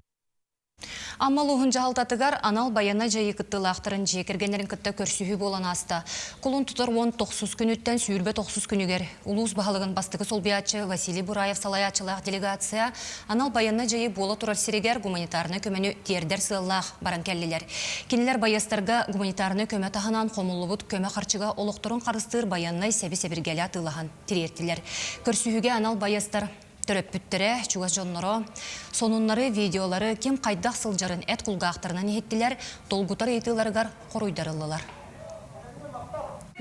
Амма улууһун дьаһалтатыгар анал байыаннай дьайыы кыттыылаахтарын дьиэ кэргэннэрин кытта көрсүһүү буолан ааста. Кулун тутар 19 күнүттэн 29 күнүгэр улуус баһылыгын бастакы солбуйааччы Василий Бураев салайааччылаах делегация анал байыаннай дьайыы буола турар сиригэр гуманитарнай көмөнү тиэрдэр сыаллаах баран кэллилэр. Кинилэр байыастарга гуманитарнай көмө таһынан хомуллубут көмө харчыга олохторун харыстыыр байыаннай сэби-сэбиргэли атыылаһан тириэртилэр. Көрсүһүүгэ анал байыастар Төрөппүттэрэ, чугас дьонноро сонуннары, видеолары ким хайдах сылдьарын эт кулгаахтарынан иһиттилэр, долгутар ыйытыыларыгар хоруйдарыллылар.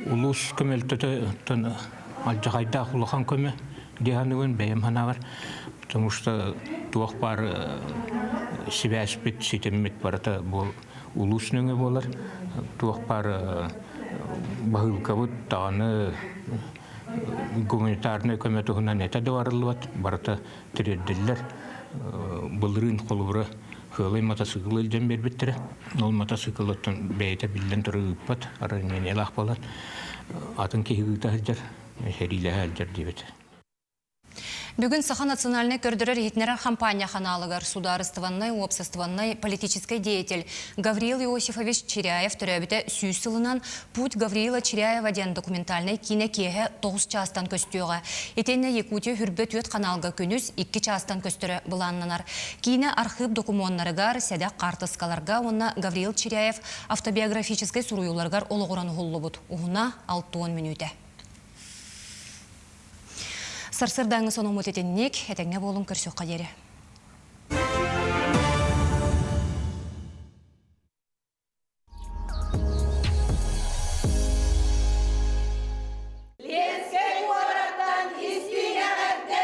Улуус көмөлтөтө алдьархайдаах улахан көмө дии саныыбын бэйэм санаабар, потому что туох баар сибээспит, ситиммит барыта бу улуус нөҥүө буолар. Туох баар баһыылкабыт даҕаны гуманитарнай көмө туһунан этэ да барыллыбат, барыта тириэрдиллэр. Былырыын холобура Хыалай матасыыкылы илдьэн биэрбиттэрэ. Ол матасыыкылыттан бэйэтэ биллэн турар ыыппат, ранениелаах буолан атын киһи ыыта сылдьар, сэриилэһэ сылдьар диэбит. Бүгүн Саха национальнай көрдөрөр-иһитиннэрэр хампаанньа ханаалыгар судаарыстыбаннай, уопсастыбаннай, политическай деятель Гавриил Иосифович Чиряев төрөөбүтэ 100 сылынан Путь Гавриила Чиряева диэн документальнай киинэ киэһэ 9 чаастан көстүөҕэ. Итиэннэ Якутия Хүрбэ түөрт ханаалга күнүс 2 чаастан көстөрө былааннанар. Киинэ архыып докумуоннарыгар, сэдэх хаартыскаларга уонна Гавриил Чиряев автобиографическай суруйууларыгар олоҕуран уһуллубут. Уһуна 60 мүнүүтэ. Сарсыардааҥҥы сонуммут итинник, этэҥҥэ буолуҥ көрсүөххэ диэри. Ленскэй куораттан истиҥ эҕэрдэ!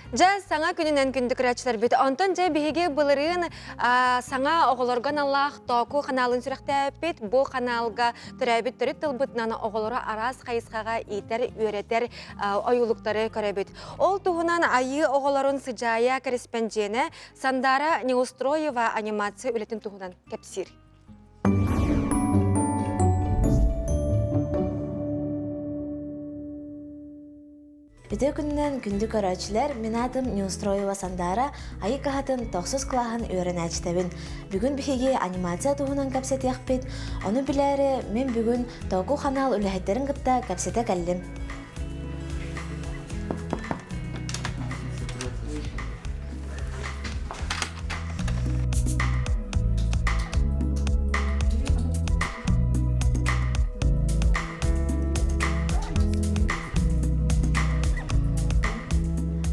Дьэ, саҥа күнүнэн күндү көрөөччүлэрбит. Онтон дьэ биһиги былырыын саҥа оҕолорго аналлаах Тооку ханаалын сүрэхтээппит. Бу ханаалга төрөөбүт төрүт тылбытынан оҕолору араас хайысхаҕа иитэр, үөрэтэр ойуулуктары көрөбүт. Ол туһунан Айыы оҕолорун сыдьаайа кэрэспэндьиэнэ Сандара Неустроева анимация үлэтин туһунан кэпсиир. Үтүө күнүнэн күндү көрөөччүлэр, мин аатым Неустроева Сандара, Айыы кыһатын тохсус кылааһын үөрэнээччитэбин. Бүгүн биһиги анимация туһунан кэпсэтиэхпит. Ону билээри мин бүгүн Току ханаал үлэһиттэрин кытта кэпсэтэ кэллим.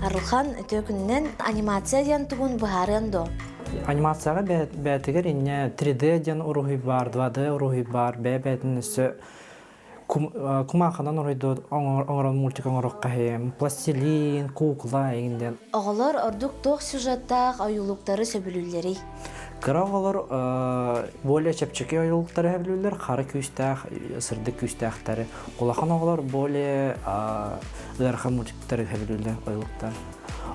Арылхан үтүө күнүнэн анимация диэн тугун быһаарыан дуо? Анимацияҕа бэйэтигэр инньэ 3D диэн уруһуй баар, 2D уруһуй баар, бэйэ-бэйэтин өссө кумаахынан уруһуйдуу оҥорон мультик оҥоруохха иһин, пластилин, кукла эҥин диэн. Оҕолор ордук туох сюжеттаах ойуулуктары сөбүлүүллэрий? Кыра оҕолор более чэпчэки ойуулуктары сөбүлүүллэр, хара күүстээх, сырдык күүстээхтэри. Улахан оҕолор более ыарахан мультиктары сөбүлүүллэр ойуулуктар.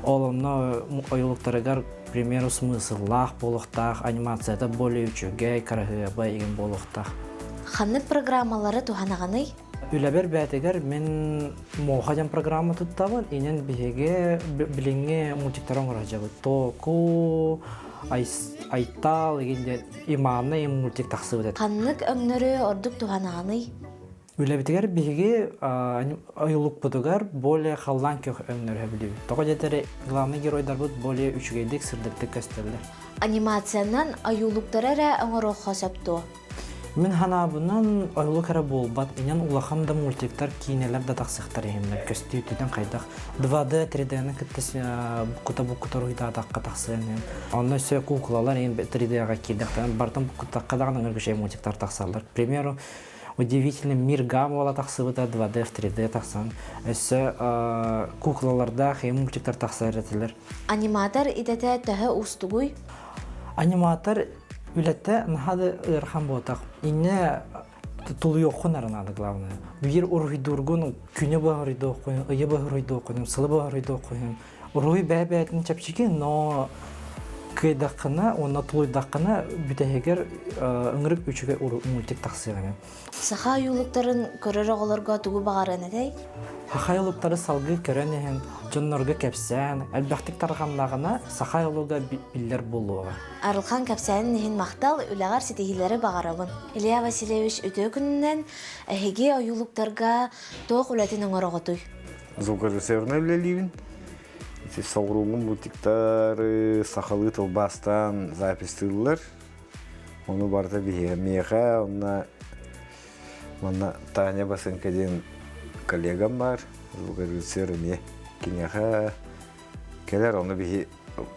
Ол онно ойуулуктарыгар, к примеру, смысллаах буолуохтаах, анимацията более үчүгэй, кыраһыабай игин буолуохтаах. Ханнык программалары туһанаҕыный? Үлэбэр бээтигэр мин Моха диэн программа туттабын. Инэн биһиги билиҥҥи мультиктары оҥоро сылдьабыт. Току, Айтал игин диэн иманный мультик тахсыбыт этэ. Ханнык өҥнөрү ордук туһанаҕыный? Үлэбитигэр биһиги ойулукпутугар более халлаан көх өҥнөрү сөбүлүүбүт. Тоҕо диэтэр главный геройдарбыт более үчүгэйдик, сырдыктык көстөллөр. Анимациянан ойуулуктары эрэ оҥоруохха сөп дуо? Мин ханаабынан ойулук эрэ буолбат, инэн улахан да мультиктар, киинэлэр да тахсыахтар иһиннэр көстүүтүнэн хайдах 2D, 3D-ны кытта кута буккута уруһуйдаатахха тахсыан иһин. Онно өссө куукулалар иһин 3D-га киирдэхтэрин бартан буккуттахха даҕаны ыңыргышай мультиктар тахсаллар. К примеру, Удивительный мир Гамуала тахсыбыта 2D, 3D тахсан. Өссө куклалардаах и мультиктар тахсар этилэр. Аниматор идэтэ төһө уустугуй? Аниматор үлэтэ наһаа да ыарахан буотах. Иннэ тулуйуоххун эрэ наада главное. Биир уруһуйдуургун күнү быһа уруһуйдуоххун, ыйы быһа уруһуйдуоххун, сылы быһа уруһуйдуоххун. Уруһуй бэйэ-бэйэтин чэпчэки, но кыайдаххына уонна тулуйдаххына бүтэһигэр ыҥырык үчүгэй мультик тахсыаҕа. Саха ойуулуктарын көрөр оҕолорго тугу баҕарыан этэй? Саха ойуулуктары салгыы көрөн иһэн, дьоннорго кэпсээн, элбэхтик тарҕаннаҕына, саха ойуулуга биллэр буолуоҕа. Арылхан кэпсээнин иһин махтал, үлэҕэр ситиһиилэри баҕарабын. Илья Васильевич үтүө күнүнэн эһиги ойуулуктарга туох үлэтин оҥороҕутуй? Звукорежиссерынан үлэлиибин. Ити соҕурууҥҥу мультиктары сахалыы тылбаастаан записьтыыллар. Ону барыта биһиэхэ миэхэ онно манна Таня Басенко диэн коллегам баар, звукорежиссер эмиэ киниэхэ кэлэр, ону биһи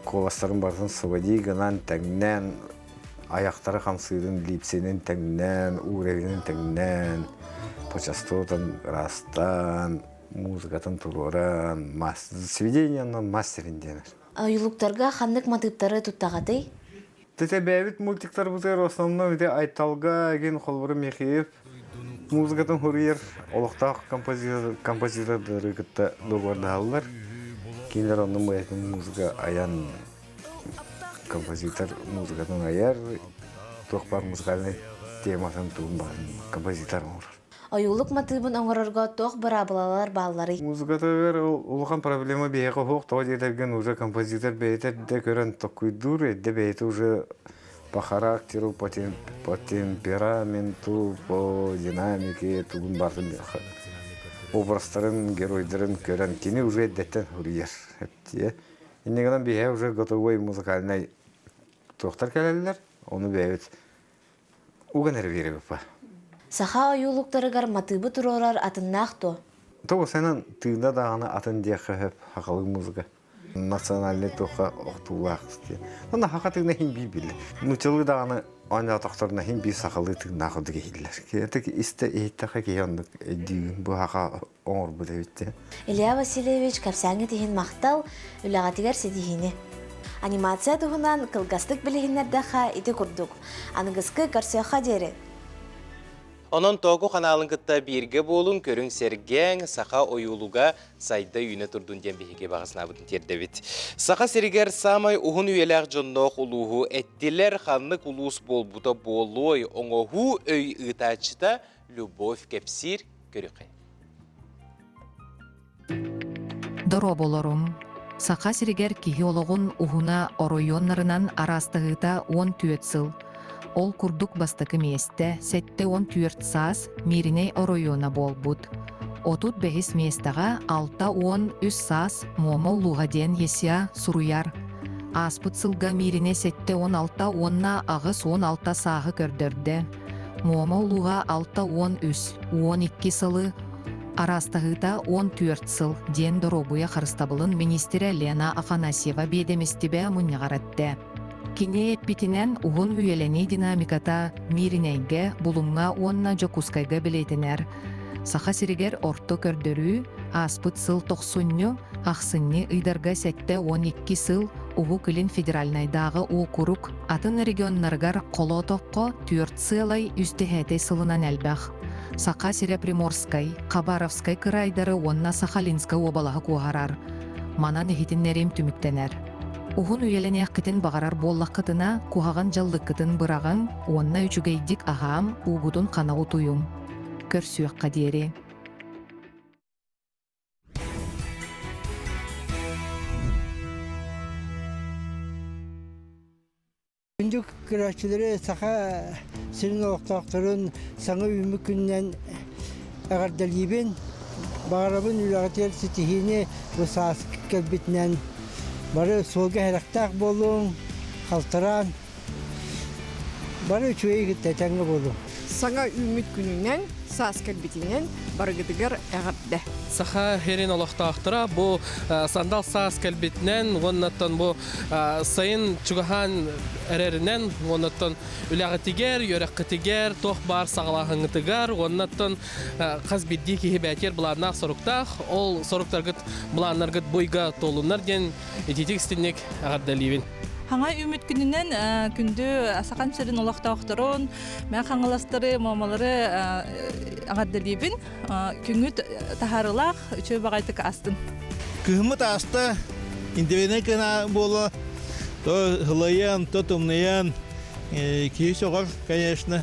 куоластарын барытын сводить гынан тэҥнээн айахтара хамсыырын липсинин тэҥнээн, уровенин тэҥнээн, по частотам ыраастаан, музыкатын туруоран, сведениянан мастерин диэнэр. Ойулуктарга ханнык матыыптары туттаҕатый? Тете бэйэбит мультиктарбытыгар в основном ити Айталга эгин холобура Михеев музыкатын хуруйар олохтоох композитор композитордары кытта договордаһаллар. Кинилэр онно бэйэтин музыка айан композитор музыкатын айар, туох баар музыкальнай тематын тугун баарын композитор оҥорор. Ойуулук матыыбын оҥорорго туох быраабылалар баалларый? Музыкатыгар улахан проблема биһиэхэ суох, тоҕо диэтэргин уже композитор бэйэтэ эрдэ көрөн токкуйдуур, эрдэ бэйэтэ уже по характеру, по, по темпераменту, по динамике тугун барытын образтарын, геройдарын көрөн кини уже эрдэттэн суруйар. Инньэ гынан биһиэхэ уже готовой музыкальнай туохтар кэлэллэр, ону бэйэбит уган эрэ биэрэбит Саха ойуулуктарыгар матыыбы туруорар атыннаах дуо? Тоҕо сенен тыына даҕаны атын диэххэ сөп сахалыы музыка. Национальный туохха охтуулаах диэн. Онно саха тыына иһин биир биллэр. Нууччалыы даҕаны оонньоотохторуна иһин биир сахалыы тыыннаах курдук иһиллэр. Киһи истэ иһиттэххэ киһи оннук өйдүүгүн бу саха оҥорбут эбит диэн. Илья Васильевич, кэпсээҥҥит иһин махтал, үлэҕитигэр ситиһиини. Анимация туһунан кылгастык билиһиннэрдэххэ ити курдук. Аныгыскы көрсүөххэ диэри! Онон Тооку ханаалын кытта бииргэ буолуҥ, көрүҥ сэргээҥ, саха ойуулуга сайда үүнэ турдун диэн биһиги баҕа санаабытын тиэрдэбит. Саха сиригэр саамай уһун үйэлээх дьонноох улууһу эттилэр, ханнык улуус буолбута буолуой, оҥоһуу өй ыытааччыта Любовь кэпсиир көрүххэ. Дорооболорум. Саха сиригэр киһи олоҕун уһуна оройуоннарынан араастаһыыта 14 сыл. Ол курдук бастакы миэстэ 74 саас Мииринэй оройуона буолбут. 35 миэстэҕэ 63 саас Муома улууһа диэн ЕСИА суруйар. Ааспыт сылга Мииринэй 76 уонна 86 сааһы көрдөрдө. Муома улууһа 63, 12 сылы. Араастаһыыта 14 сыл, диэн доруобуйа харыстабылын миниистирэ Лена Афанасьева биэдэмистибэ мунньаҕар эттэ. Кини эппитинэн, уһун үйэлэнии динамиката Мииринэйгэ, Булуҥҥа уонна Дьокуускайга бэлиэтэнэр. Саха сиригэр орто көрдөрүү ааспыт сыл тохсунньу, ахсынньы ыйдарга 72 сыл Уһук Илин федеральнайдааҕы уокурук атын регионнарыгар холоотоххо түөрт сыалай үс дэһээтэй сылынан элбэх. Саха сирэ Приморскай, Хабаровскай кыраайдары уонна Сахалинскай уобалаһы куоһарар. Манан иһитиннэриим түмүктэнэр. Уһун үйэлэниэххитин баҕарар буоллаххытына, куһаҕан дьаллыккытын быраҕыҥ уонна үчүгэйдик аһаам, уугутун хана утуйуҥ. Көрсүөххэ диэри. Күндү көрөөччүлэри саха сирин олохтоохторун саҥа үүммүт күнүнэн эҕэрдэлиибин. Баҕарабын үлэҕитигэр ситиһиини бу саас кэлбитинэн бары суолга сэрэхтээх буолуҥ, халтараан Бары үчүгэйи кытта этэҥҥэ буолуҥ. Саҥа үүммүт күнүнэн, саас кэлбитинэн барыгытыгар эҕэрдэ! Саха сирин олохтоохторо бу сандал саас кэлбитинэн уоннаттан бу сайын чугаһаан эрэринэн уоннаттан үлэҕитигэр, үөрэххитигэр, туох баар саҕалааһыҥҥытыгар уоннаттан хас биирдии киһи бээтиэр былааннаах соруктаах, ол соруктаргыт, былааннаргыт буйга туоллуннар диэн итиитик истинник эҕэрдэлиибин. Хаҥа үүмүт күнүнэн күндү Сахам сирин олохтоохторун, мэ хаҥаластары, муомалары эҕэрдэлиибин. Күҥҥүт таһаарыылаах, үчүгэй баҕайытык астын. Кыһыммыт ааста, интэриэһинэй кына буола, то һылайан, то тымныйан, киһи сөҕөр, конечно.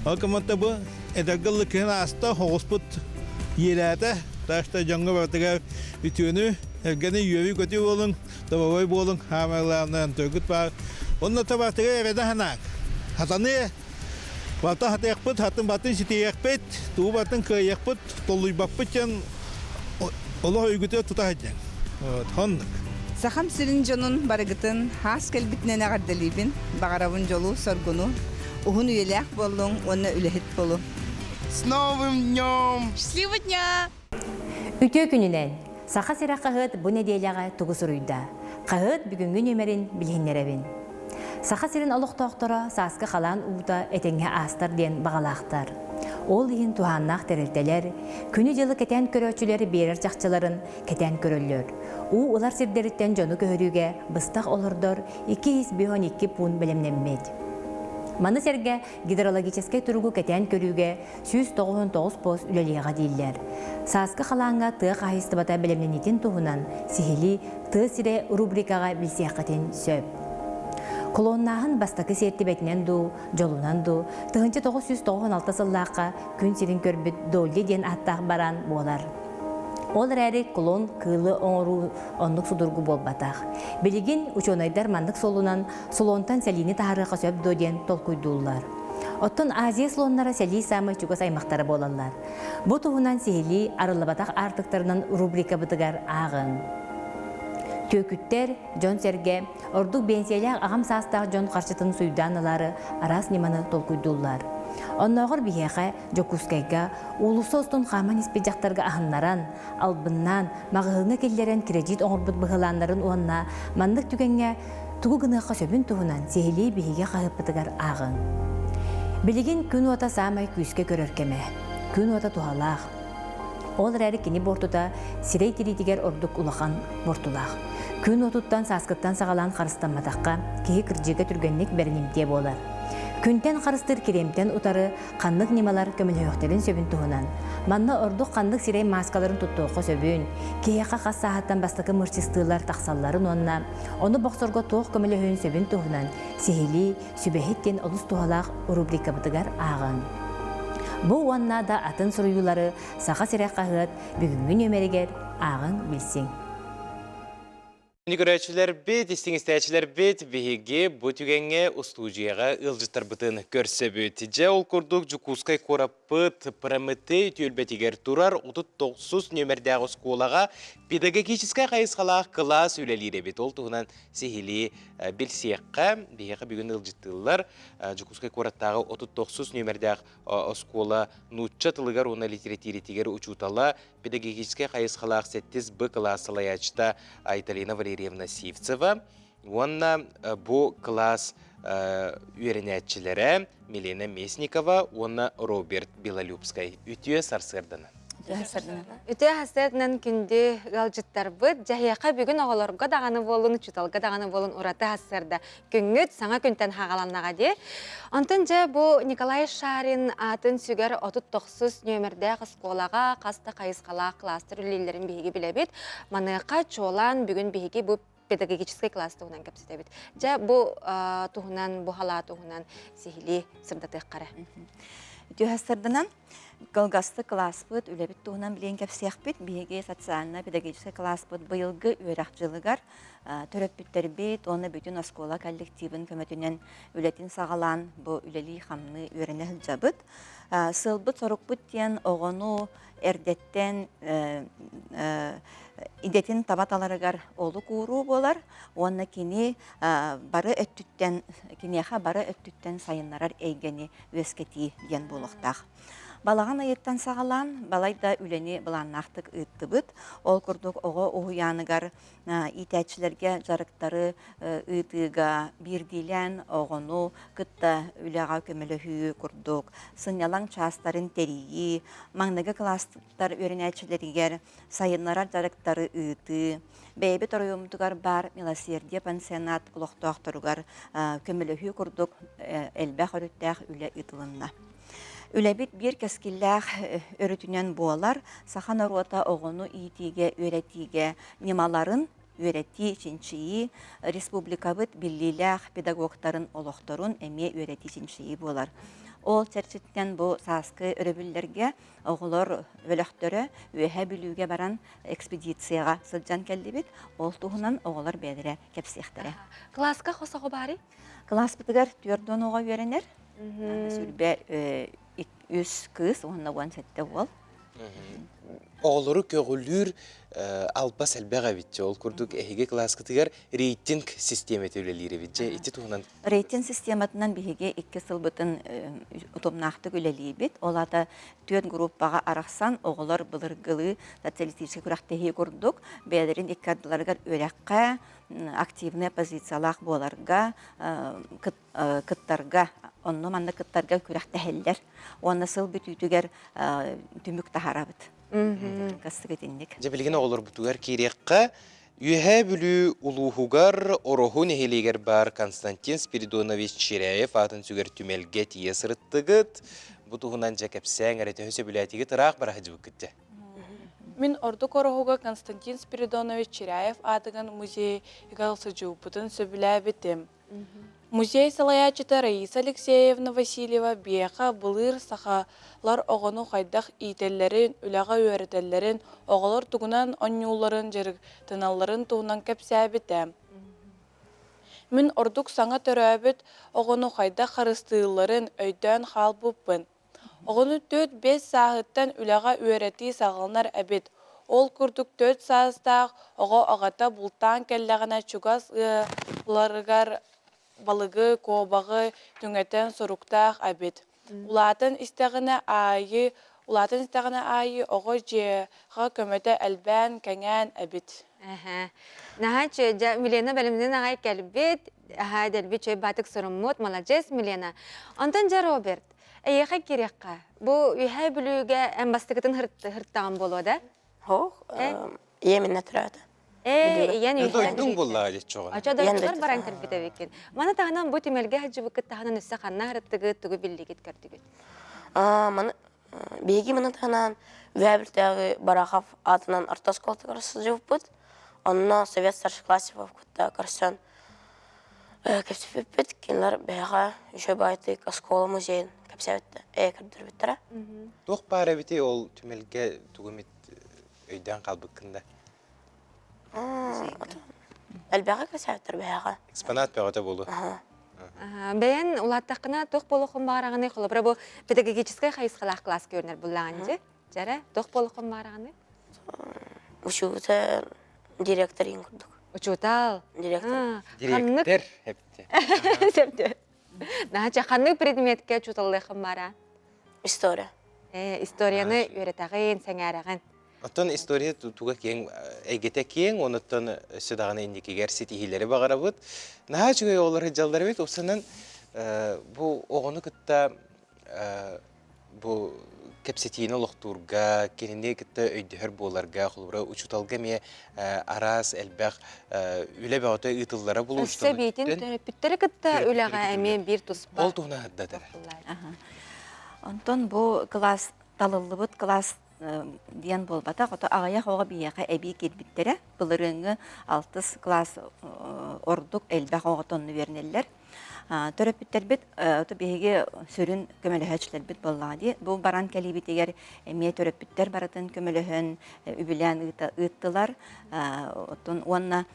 Ол кыматта бу эдэргэ ыллы кыһын ааста, оҕуспут иэлээтэ, так что дьоҥҥо барытыгар үтүөнү, эргэни үөрүү-көтүү буолуҥ. Добовой буолуҥ, хаамыалаанан төргүт баар. Онно табаатыга эрэдэ ханаак. Хатаны бата хатыахпыт, хатын батын ситиэхпит, туу батын кыайыахпыт, толлуйбаппыт диэн олох өйгүтүгэр тута сылдьаҥ. Вот, оннук. Сахам сирин дьонун барыгытын хаас кэлбитинэн эҕэрдэлиибин, баҕарабын дьолу, соргуну, уһун үйэлээх буоллуҥ уонна үлэһит буолу. С новым днем! Счастливого дня! Үтүө күнүнэн! Саха сирэ хаһыат бу нэдиэлэҕэ тугу суруйда? Хаһыат бүгүҥҥү нүөмэрин билиһиннэрэбин. Саха сирин олохтоохторо сааскы халаан уута этэҥҥэ аастар диэн баҕалаахтар. Ол иһин туһааннаах тэрилтэлэр, күнү-дьылы кэтээн көрөөччүлэр биэрэр чахчыларын кэтээн көрөллөр. Уу ылар сирдэриттэн дьону көһөрүүгэ быстах олордор 252 пуун бэлэмнэммит. Маны сэргэ гидрологическай туругу кэтээн көрүүгэ 199 пост үлэлиэҕэ дииллэр. Сааскы халааҥҥа тыа хаһаайыстыбата бэлэмнэниитин туһунан сиһилии Тыа сирэ рубрикаҕа билсиэххитин сөп. Клоннааһын бастакы сиэртибэтинэн дуу, дьолунан дуу, 1996 сыллаахха күн сирин көрбүт Долли диэн ааттаах бараан буолар. Ол эрээри клон кыылы оҥоруу оннук судургу буолбатах. Билигин учуонайдар маннык суолунан слонтан сэлиини таһаарыахха сөп дуо диэн толкуйдууллар. Оттон Азия слоннара сэлии саамай чугас аймахтара буолаллар. Бу туһунан сиһилии арыллыбатах аартыктарынан рубрикабытыгар ааҕыҥ. Түөкүттэр, дьон-сэргэ, ордук биэнсийэлээх аҕам саастаах дьон харчытын суйдаан ылаары араас ньыманы толкуйдууллар. Оннооҕор биһиэхэ, Дьокуускайга, уулусса устун хааман испит дьахтарга аһыннаран, албыннаан, маҕаһыыҥҥа киллэрэн кирэдьиит оҥорбут быһылааннарын уонна маннык түгэҥҥэ тугу гыныахха сөбүн туһунан сиһилии биһиги хаһыаппытыгар ааҕыҥ. Билигин күн уота саамай күүскэ көрөр кэмэ. Күн уота туһалаах. Ол эрээри кини буортута сирэй тириитигэр ордук улахан буортулаах. Күн уотуттан сааскыттан саҕалаан харыстамматахха, киһи кырдьыыга түргэнник бэринимтиэ буолар. Күнтэн харыстыыр кириэмтэн утары ханнык ньымалар көмөлөһүөхтэрин сөбүн туһунан, манна ордук ханнык сирэй мааскаларын туттуохха сөбүн, киһиэхэ хас сааһыттан бастакы мырчыстыылар тахсалларын уонна ону бохсорго туох көмөлөһүөн сөбүн туһунан сиһилии Сүбэһит диэн олус туһалаах рубрикабытыгар ааҕыҥ. Бу уонна да атын суруйуулары Саха сирэ хаһыат бүгүҥҥү нүөмэригэр ааҕыҥ, билсиҥ. Көрөөччүлэрбит, истиҥ истээччилэрбит, биһиги бу түгэҥҥэ устуудьуйаҕа ыалдьыттарбытын көрсөбүт. Дьэ, ол курдук Дьокуускай куораппыт Прометей түөлбэтигэр турар 39 нүөмэрдээх оскуолаҕа педагогическай хайысхалаах кылаас үлэлиир эбит. Ол туһунан сиһилии билсиэххэ. Биһиэхэ бүгүн ыалдьыттыыллар Дьокуускай куораттааҕы 39 нүөмэрдээх оскуола нуучча тылыгар уонна литэрэтиирэтигэр учуутала педагогическай хайысхалаах сэттис Б кылаас салайааччыта Айталина Валерьевна Сивцева уонна бу кылаас үөрэнээччилэрэ Милена Местникова уонна Роберт Белолюбскай. Үтүө сарсыарданан. Үтүө сарсыарданан күндү ыалдьыттарбыт, дьэһиэхэ бүгүн оҕолорго даҕаны буоллун, учууталга даҕаны буоллун ураты сарсыарда күҥҥүт саҥа күнтэн хаҕаланнаҕа дии. Онтон дьэ бу Николай Шарин аатын сүгэр 39 нүөмэрдээх оскуолаҕа хас да хайысхалаах класстар үлэлииллэрин биһиги билэбит. Маныаха чуолаан бүгүн биһиги бу педагогическай класс туһунан кэпсэтэбит. Дьэ бу туһунан, бу халаа туһунан сиһилии сырдатыахха эрэ. Үтүө Кылгастык кылааспыт, үлэбит туһунан билигин кэпсиэхпит. Биһиги социально-педагогическай кылааспыт быйылгы үөрэх дьылыгар төрөппүттэрбит уонна бүтүн оскуола коллективын көмөтүнэн үлэтин саҕалаан бу үлэлии-хамныы үөрэнэ сылдьабыт. Сыалбыт-сорукпут диэн оҕону эрдэттэн идэтин таба таларыгар олук ууруу буолар уонна кини бары өттүттэн киниэхэ бары өттүттэн сайыннарар эйгэни үөскэтии диэн буолуохтаах. Балаҕан ыйыттан саҕалаан балайда үлэни былааннаахтык ыыттыбыт. Ол курдук оҕо уһуйааныгар иитээччилэргэ дьарыктары ыытыыга биирдиилээн оҕону кытта үлэҕэ көмөлөһүү курдук сынньалаҥ чаастарын тэрийии, маҥнайгы кылаастар үөрэнээччилэригэр сайыннарар дьарыктары ыытыы, бэйэбит оройуоммутугар баар Милосердие пансионат олохтоохторугар көмөлөһүү курдук элбэх өрүттээх үлэ ыытылынна. Үлэбит биир кэскиллээх өрүтүнэн буолар саха норуота оҕону иитиигэ, үөрэтиигэ ньымаларын үөрэтии, чинчийии, республикабыт биллиилээх педагогтарын олохторун эмиэ үөрэтии, чинчийии буолар. Ол чэрчитинэн бу сааскы өрөбүллэргэ оҕолор бөлөхтөрө Үөһээ Бүлүүгэ баран экспедицияҕа сылдьан кэллибит. Ол туһунан оҕолор бэйэлэрэ кэпсиэхтэрэ. Кылааска хос оҕо баарый? Кылааспытыгар 40 оҕо үөрэнэр. Сүрбэ үс кыыс уонна 17 уол. Оҕолору көҕүлүүр албас элбэх эбит. Ол курдук эһиги кылааскытыгар рейтинг систиэмэтэ үлэлиир эбит. Дьэ, ити туһунан Рейтинг систематынан биһиги икки сылбытын утумнаахтык үлэлиибит. Ол аата түөрт группаҕа арахсан оҕолор былыргылыы социалистическай күрэхтэһии курдук бэйэлэрин икки ардыларыгар үөрэххэ активнай позициялаах буоларга кыттарга онно манна кыттарга күрэхтэһэллэр уонна сыл бүтүүтүгэр түмүк таһаарабыт. Кастык итинник. Дьэ билигин оҕолорбутугар киириэххэ Үөһээ Бүлүү улууһугар Ороһу нэһилиэгэр баар Константин Спиридонович Чиряев аатын сүгэр түмэлгэ тиийэ сырыттыгыт. Бу туһунан дьэ кэпсээҥ эрэ төһө сөбүлээтигит ыраах бара сылдьыбыккыт дьэ. Мин ордук Ороһуга Константин Спиридонович Чиряев аатыган музейга сылдьыбыппытын сөбүлээбитим. Музей салайааччыта Раиса Алексеевна Васильева биһиэхэ былыр сахалар оҕону хайдах иитэллэрин, үлэҕэ үөрэтэллэрин, оҕолор тугунан оонньуулларын, дьарыктаналларын туһунан кэпсээбитэ. Мин ордук саҥа төрөөбүт оҕону хайдах харыстыылларын өйдөөн хаалбыппын. Оҕону 4-5 сааһыттан үлэҕэ үөрэтии саҕаланар эбит. Ол курдук 4 саастаах оҕо аҕата бултаан кэллэҕинэ чугас ыалларыгар балыгы, куобаҕы түҥэтэн соруктаах эбит. Улаатан истэҕинэ аайы улаатан истэҕинэ аайы оҕо дьиэҕэ көмөтө элбээн, кэҥээн эбит. Наһаа үчүгэй. Дьэ, Милена бэлэмнэнэн аҕай кэлбит. Аһаа, дэлби үчүгэй баатык суруммут. Маладьыас, Милена. Онтон дьэ, Роберт, эйиэхэ киириэххэ. Бу Үөһээ Бүлүүгэ эн бастакытын хыртаҕын буолуо да? Хоох, ийэм иннэ төрөөтө. Ээ, ийэн Үөһээ Дойдуҥ буоллаҕа дьиччоҕун. Очо дойдугар баран кэлбит эбиккин. Маны таһынан бу түмэлгэ сылдьыбыккыт таһынан өссө ханна сырыттыгыт, тугу биллигит, көрдүгүт? Маны биһиги маны таһынан Үөһээ Бүлтээҕи Барахов аатынан орто оскуолатыгар сылдьыбыппыт. Онно совет старшеклассников кытта көрсөн кэпсэппиппит. Кинилэр биһиэхэ үчүгэй баҕайытык оскуола музейын кэпсээбиттэр, көрдөрбүттэрэ. Туох баар эбитий ол түмэлгэ тугу эмит өйдөөн хаалбыккын да? Элбэҕи кэсээбиттэр биһиэхэ. Экспонат бөҕөтө буолуо. Бэйэн улааттаххына туох буолуоххун баҕараҕыный? Холобура бу педагогическай хайысхалаах кылааска үөрэнэр буллаҕын дьи. Дьэрэ, туох буолуоххун баҕараҕыный? Учуутал, директор иин курдук. Учуутал. Директор. Директор эпти. Септө. Наһаа ханнык предметкэ учууталлыаххын баара? История. Историяны үөрэтэҕин, сэҥээрэҕин. Оттон история туга киэҥ, эйгэтэ киэҥ, онуттан өссө даҕаны инникигэр ситиһиилэри баҕарабыт. Наһаа үчүгэй оҕолор сылдьаллар эбит. Упсанан бу оҕону кытта бу кэпсэтиини олохтуурга, кинини кытта өйдөһөр буоларга, холобура, учууталга эмиэ араас элбэх үлэ бөҕөтө ыытыллара булуу Өссө биитин төрөппүттэри кытта үлэҕэ эмиэ биир туспа. Ол туһунан сырдатар. Онтон бу кылаас талыллыбыт кылаас диэн буолбатах, ото аҕыйах оҕо биһиэхэ эбии киирбиттэрэ. Былырыыҥҥы алтыс кылаас ордук элбэх оҕотонну үөрэнэллэр. Төрөппүттэрбит ото биһиги сүрүн көмөлөһөөччүлэрбит буоллаҕа дии. Бу баран кэлиибитигэр эмиэ төрөппүттэр барытын көмөлөһөн, үбүлээн ыыттылар. Оттон уонна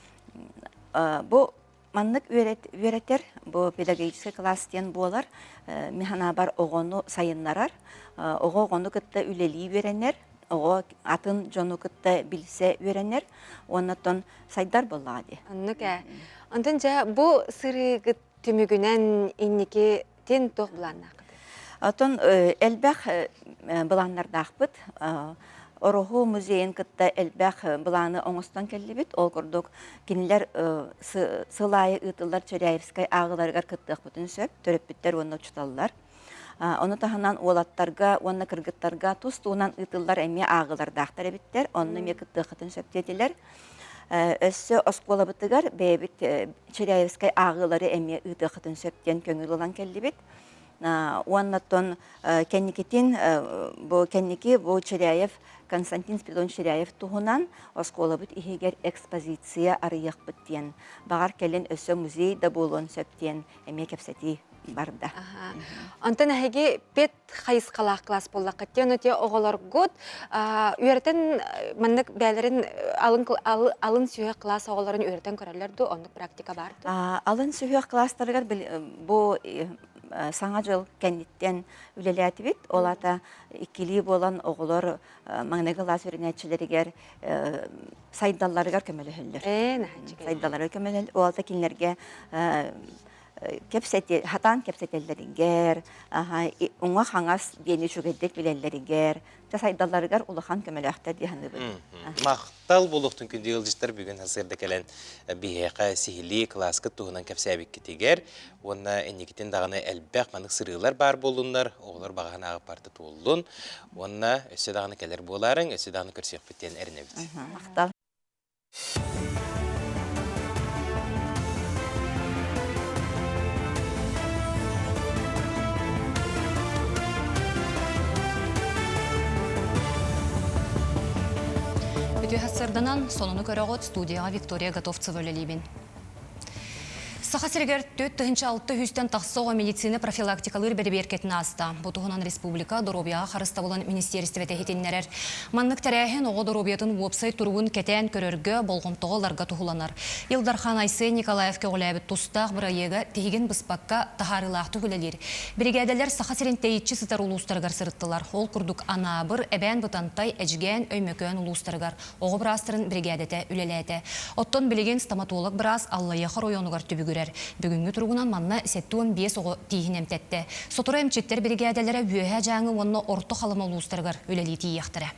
бу Маннык үөрэтэр бу педагогическай кылаас диэн буолар. Мин санаабар оҕону сайыннарар, оҕо оҕону кытта үлэлии үөрэнэр, оҕо атын дьону кытта билсэ үөрэнэр уонна оттон сайдар буоллаҕа дии. Оннук ээ. Онтон дьэ бу сырыыгыт түмүгүнэн инники тин туох былааннааххыт? Оттон элбэх былааннардаахпыт. Ороһу музейын кытта элбэх былааны оҥостон кэллибит. Ол курдук кинилэр сыл аайы ыытыллар Чиряевскай ааҕыыларыгар кыттыахпытын сөп, төрөппүттэр уонна учууталлар. Ону таһынан уолаттарга уонна кыргыттарга тус-туһунан ыытыллар эмиэ ааҕыылардаахтар эбиттэр. Онно эмиэ кыттыаххытын сөп диэтилэр. Өссө оскуолабытыгар бэйэбит Чиряевскай ааҕыылары эмиэ ыытыаххытын сөп диэн көҥүл ылан кэллибит. Уонна оттон кэнникитин бу кэнники бу Чиряев Константин Спиридонович Чиряев туһунан оскуолабыт иһигэр экспозиция арыйыахпыт диэн, баҕар кэлин өссө музей да буолуон сөп диэн эмиэ кэпсэтии барда. Онтон эһиги пет хайысхалаах класс буоллаххыт диэн өтө оҕолоргут үөрэтэн маннык бээлэрин алын алын сүһүөх класс оҕолорун үөрэтэн көрөллөр дуу оннук практика баар дуу? Алын сүһүөх класстарыгар бу саҥа дьыл кэнниттэн үлэлээтибит. Ол аата иккилии буолан оҕолор маҥнайгы кылаас үөрэнээччилэригэр сайдалларыгар көмөлөһөллөр. Сайдалларыгар көмөлөһөллөр. Ол аата кинилэргэ кэпсэти хатаан кэпсэтэллэригэр, уҥа-хаҥас диэни үчүгэйдик билэллэригэр, дьэ сайдалларыгар улахан көмөлөөхтөр дии саныыбын. Махтал буолуохтун күндү ыалдьыттар бүгүн сарсыарда кэлэн биһиэхэ сиһилии кылааскыт туһунан кэпсээбиккитигэр уонна инникитин даҕаны элбэх маннык сырыылар баар буоллуннар, оҕолор баҕаһын ааҕыппарта туоллун уонна өссө даҕаны кэлэр буолаарыҥ, өссө даҕаны көрсүөхпүт диэн эрэнэбит. Махтал. Үтүө сарсыарданан сонуну көрөҕүт студияҕа Виктория Готовцева үлэлиибин. Саха сиригэр 4600-тэн тахса оҕо медицина профилактикалыыр бэрэбиэркэтин ааста. Бу туһунан республика доруобуйаҕа харыстабылын министиэристибэтэ иһитиннэрэр. Маннык тэрээһин оҕо доруобуйатын уопсай туругун кэтээн көрөргө, болҕомтоҕо ыларга туһуланар. Ил Дархан Айсен Николаев көҕүлээбит тустаах бырайыага тиһигин быспакка таһаарыылаахтык үлэлиир. Биригээдэлэр Саха сирин тэйиччи сытар улуустарыгар сырыттылар. Ол курдук Анаабыр, Эбээн Бытантай, Эдьигээн, Өймөкөөн улуустарыгар Оҕо быраастарын биригээдэтэ үлэлээтэ. Оттон билигин стоматолог быраас Аллайыаха оройуонугар түбүгүрэр. Бүгүҥҥү туругунан манна 75 оҕо тииһин эмтэттэ. Сотору эмчиттэр биригээдэлэрэ Үөһээ Дьааҥы уонна Орто Халыма улуустарыгар үлэлии тиийиэхтэрэ.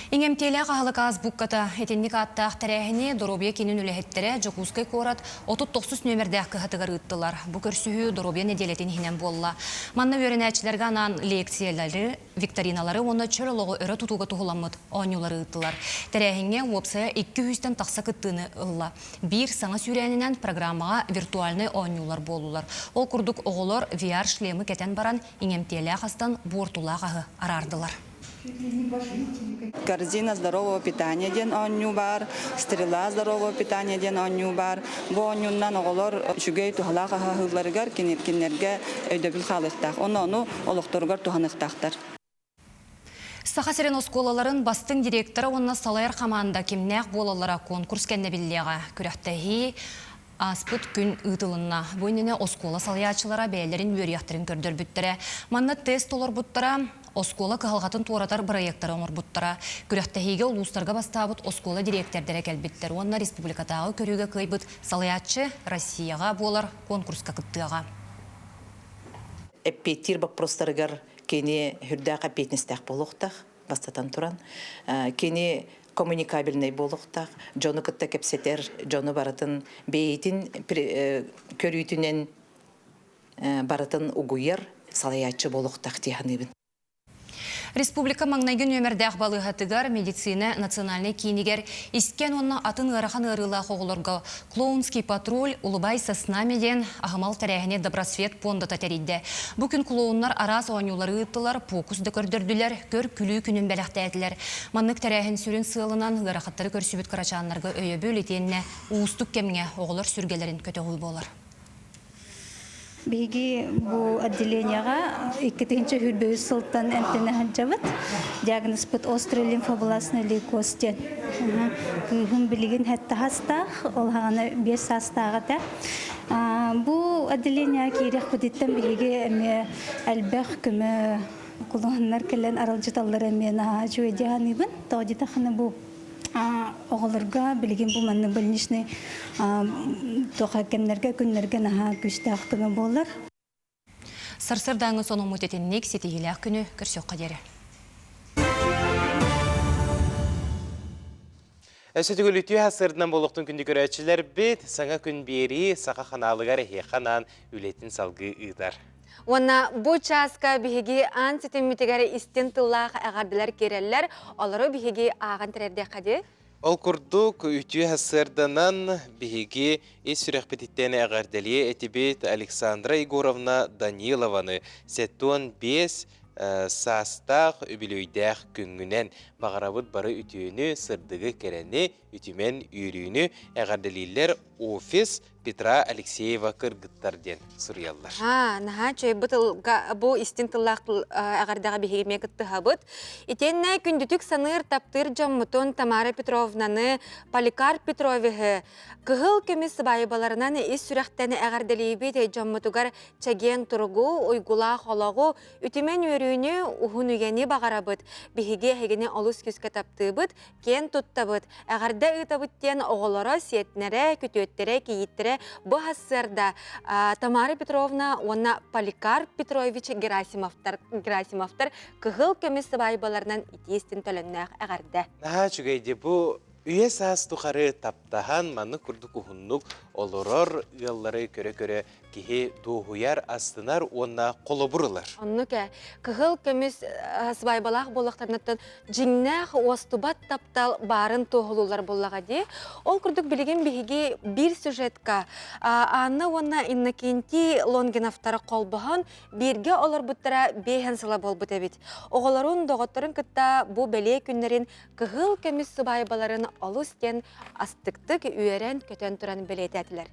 Иҥэмтиэлээх аһылык азбукката итинник ааттаах тэрээһини доруобуйа киинин үлэһиттэрэ Дьокуускай куорат 39 нүөмэрдээх кыһатыгар ыыттылар. Бу көрсүһүү доруобуйа нэдиэлэтин иһинэн буолла. Манна үөрэнээччилэргэ анаан лекциялары, викториналары уонна чөл олоҕу өрө тутууга туһуламмыт оонньуулары ыыттылар. Тэрээһиҥҥэ уопсайа 200-тэн тахса кыттыыны ылла. Биир саҥа сүүрээнинэн программаҕа виртуальнай оонньуулар буоллулар. Ол курдук оҕолор VR-шлемы кэтэн баран иҥэмтиэлээх астан буортулаах аһы араардылар. Корзина здорового питания диэн оонньуу баар, стрела здорового питания диэн оонньуу баар. Бу оонньуунан оҕолор үчүгэй туһалаах аһаһыыларыгар кинилэргэ өйдөбүл хаалыахтаах. Онно ону олохторугар туһаныахтаахтар. Саха сирин оскуолаларын бастыҥ директора уонна салайар хамаанда кимнээх буолаллара конкурс кэннэ биллиэҕэ. Күрэхтэһии ааспыт күн ыытылынна. Бу иннинэ оскуола салайааччылара бэйэлэрин үөрүйэхтэрин көрдөрбүттэрэ. Манна тест толорбуттара, оскуола кыһалҕатын туоратар бырайыактары оҥорбуттара. Күрэхтэһиигэ улуустарга бастаабыт оскуола дириэктэрдэрэ кэлбиттэр уонна республикатааҕы көрүүгэ кыайбыт салайааччы Россияҕа буолар конкурска кыттыаҕа. Эппиэттиир боппуруостарыгар кини үрдээх эппиэтинэстээх буолуохтаах, бастатан туран. Кини коммуникабельнай буолуохтаах, дьону кытта кэпсэтэр, дьону барытын бэйэтин көрүүтүнэн барытын угуйар салайааччы буолуохтаах дии саныыбын. Республика маҥнайгы нүөмэрдээх балыыһатыгар медицина национальнай киинигэр искэн уонна атын ыарахан ыарыылаах оҕолорго «Клоунский патруль. Улыбайся с нами» диэн аһымал тэрээһини Добросвет пуондата тэрийдэ. Бу күн клоуннар араас оонньуулары ыыттылар, фокус да көрдөрдүлэр, көр-күлүү күнүн бэлэхтээтилэр. Маннык тэрээһин сүрүн сыалынан ыарахаттары көрсүбүт кырачааннарга өйөбүл итиэннэ уустук кэмҥэ оҕолор сүргэлэрин көтөҕүү буолар. Биһиги бу отделениеҕа 2023 сылтан эмтэнэ сылдьабыт. Диагнозпыт острый лимфобластный лейкоз диэн. Кыыһым билигин сэттэ саастаах, ол хаҕана биэс саастаах этэ. Бу отделениеҕа киириэхпититтэн биһиги эмиэ элбэх көмө кулуһуннар кэлэн аралдьыталлар эмиэ наһаа үчүгэй дии саныыбын. Тоҕо диэтэххинэ бу Оҕолорго билигин бу маннык больничный туох кэмнэргэ күннэргэ наһаа күүстээх көмө буолар. Сарсыардааҥы сонуммут итинник ситиһиилээх күнү көрсүөххэ диэри. Өссө төгүл үтүө сарсыарданан буолуохтун күндү көрөөччүлэрбит, саҥа күн биэрии саха ханаалыгар эһиэхэ анаан үлэтин салгыы ыытар. Уонна бу чааска биһиги аан ситиммитигэр истин тыллаах эҕэрдэлэр киирэллэр, олору биһиги ааҕан тирэрдиэххэ дии. Ол курдук, үтүө сарсыарданан биһиги ис сүрэхпититтэн эҕэрдэлиэ этибит Александра Егоровна Данилованы 75 саастаах үбүлүөйдээх күҥҥүнэн баҕарабыт бары үтүөнү, сырдыгы, кэрэни, үтүмэн үөрүүнү эҕэрдэлииллэр офис Петра Алексеева кыргыттар диэн суруйаллар. Аа, наһаа үчүгэй бу тылга бу истин тыллаах эҕэрдэҕэ биһиги эмиэ кыттыһабыт. Итиэннэ күндүтүк саныыр, таптыыр дьоммутун Тамара Петровнаны, Поликарп Петровиһы кыһыл көмүс сыбаайбаларынан ис сүрэхтэн эҕэрдэлиибит дьоммутугар чэгиэн туругу, уйгулаах олоҕу, үтүмэн үөрүүнү, уһун үйэни баҕарабыт. Биһиги эһигини олус күүскэ таптыыбыт, киэн туттабыт, эҕэрдэ ыытабыт диэн оҕолоро, сиэтнэрэ, күтүөттэрэ, кийииттэрэ бу сарсыарда Тамара Петровна уонна Поликарп Петрович Герасимовтар, Герасимовтар кыһыл көмүс сыбаайбаларынан итии-истин төлөннөөх эҕэрдэ. Наһаа үчүгэй дии бу үйэ саас тухары таптаһан маннык курдук уһуннук олорор ыаллары көрө-көрө киһи дуоһуйар, астынар уонна холобур ылар. Оннук ээ. Кыһыл көмүс сыбаайбалаах буоллахтарыттан дьиҥнээх уостубат таптал баарын туоһулуулар буоллаҕа дии. Ол курдук билигин биһиги биир сюжетка Анна уонна Иннокентий Лонгиновтары холбоһон бииргэ олорбуттара биэһэн сыла буолбут эбит. Оҕолорун, доҕотторун кытта бу бэлиэ күннэрин кыһыл көмүс сыбаайбаларын олус диэн астыктык үөрэн-көтөн туран бэлиэтээтилэр.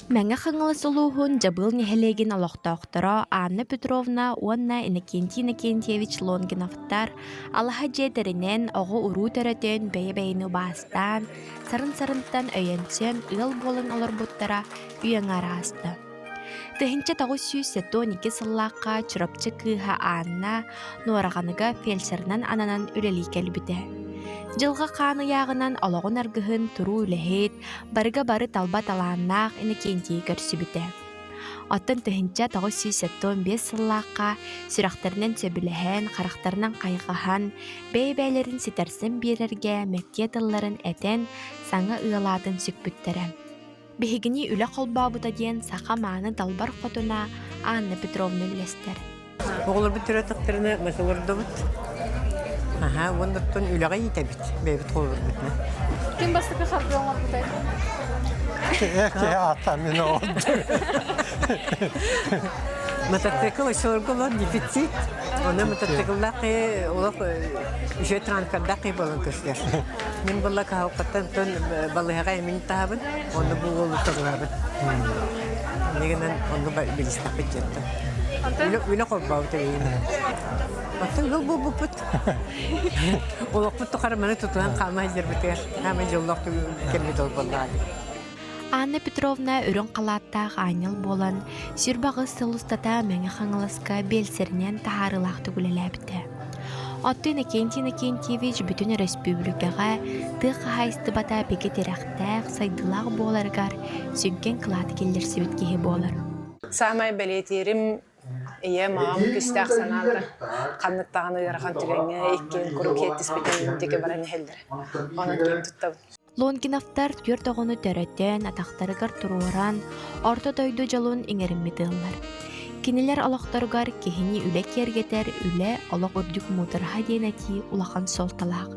Мэҥэ Хаҥалас улууһун Дьабыыл нэһилиэгин олохтоохторо Анна Петровна уонна Иннокентий Иннокентьевич Лонгиновтар алаһа дьиэ тэринэн, оҕо-уруу төрөтөн, бэйэ-бэйэни убаастаан, сарын-сарынтан өйөнсөн ыал буолан олорбуттара үйэҥэ араста. 1972 сыллаахха Чурапчы кыыһа Анна Нуораҕаныга фельдшерынан ананан үлэлии кэлбитэ. Дьылҕа хаан ыйааҕынан олоҕун аргыһын туруу үлэһит, барыга бары талба талааннаах Иннокентийи көрсүбүтэ. Оттон 1975 сыллаахха сүрэхтэринэн сөбүлэһэн, харахтарынан хайҕаһан, бэйэ-бэйэлэрин ситэрсэн биэрэргэ мэктиэ тылларын этэн, саҥа ыал аатын сүкпүттэрэ. Биһигини үлэ холбообута диэн саха мааны далбар хотуна Анна Петровна үллэстэр. Оҕолорбут төрөөтөхтөрүнэ мас олордобут. Аһаа, уоннаттан үлэҕэ иитэбит, бэйэбит холобурбутунан. Ким бастакы хардыы оҥорбутай? Киһи ааттаан мин оҕолордум. Мотоцикл оччолорго олох дефицит. Онно мотоцикллаах олох үчүгэй транспордаах киһи буолан көстөр. Мин буолла каһалкаттан тон балыһаҕа эмин таһабын, онно бу уолу торуһабын. Иннигинэн онно билистэхпит дьиэттэн. Үлэ холбообут эбиин. Оттон ыал буолбуппут. Олохпут тухары маны тутуһан хаама сылдьарбытыгар хаама дьоллоох кэммит ол буоллаҕа. Анна Петровна үрүҥ халааттаах аанньал буолан, сүрбаҕыс сыл устата Мэҥэ Хаҥаласка биэлсэринэн таһаарыылаахтык үлэлээбитэ. Оттон Иннокентий Иннокентьевич бүтүн өрөспүүбүлүкэҕэ тыа хаһаайыстыбата бигэ тирэхтээх, сайдыылаах буоларыгар сүҥкэн кылааты киллэрсибит киһи буолар. Саамай бэлиэтиирим ийэм, аҕам күүстээх санаалара ханнык даҕаны ыарахан түгэҥҥэ иккиэн куруук иэттиспитин диэки баран иһэллэрэ. Онон киэн туттабын. Лонгиновтар түөрт оҕону төрөтөн, атахтарыгар туруоран, орто дойду дьолун иҥэриммит ыаллар. Кинилэр олохторугар киһини үлэ киэргэтэр үлэ олох үрдүк муудараһа диэн этии улахан суолталаах.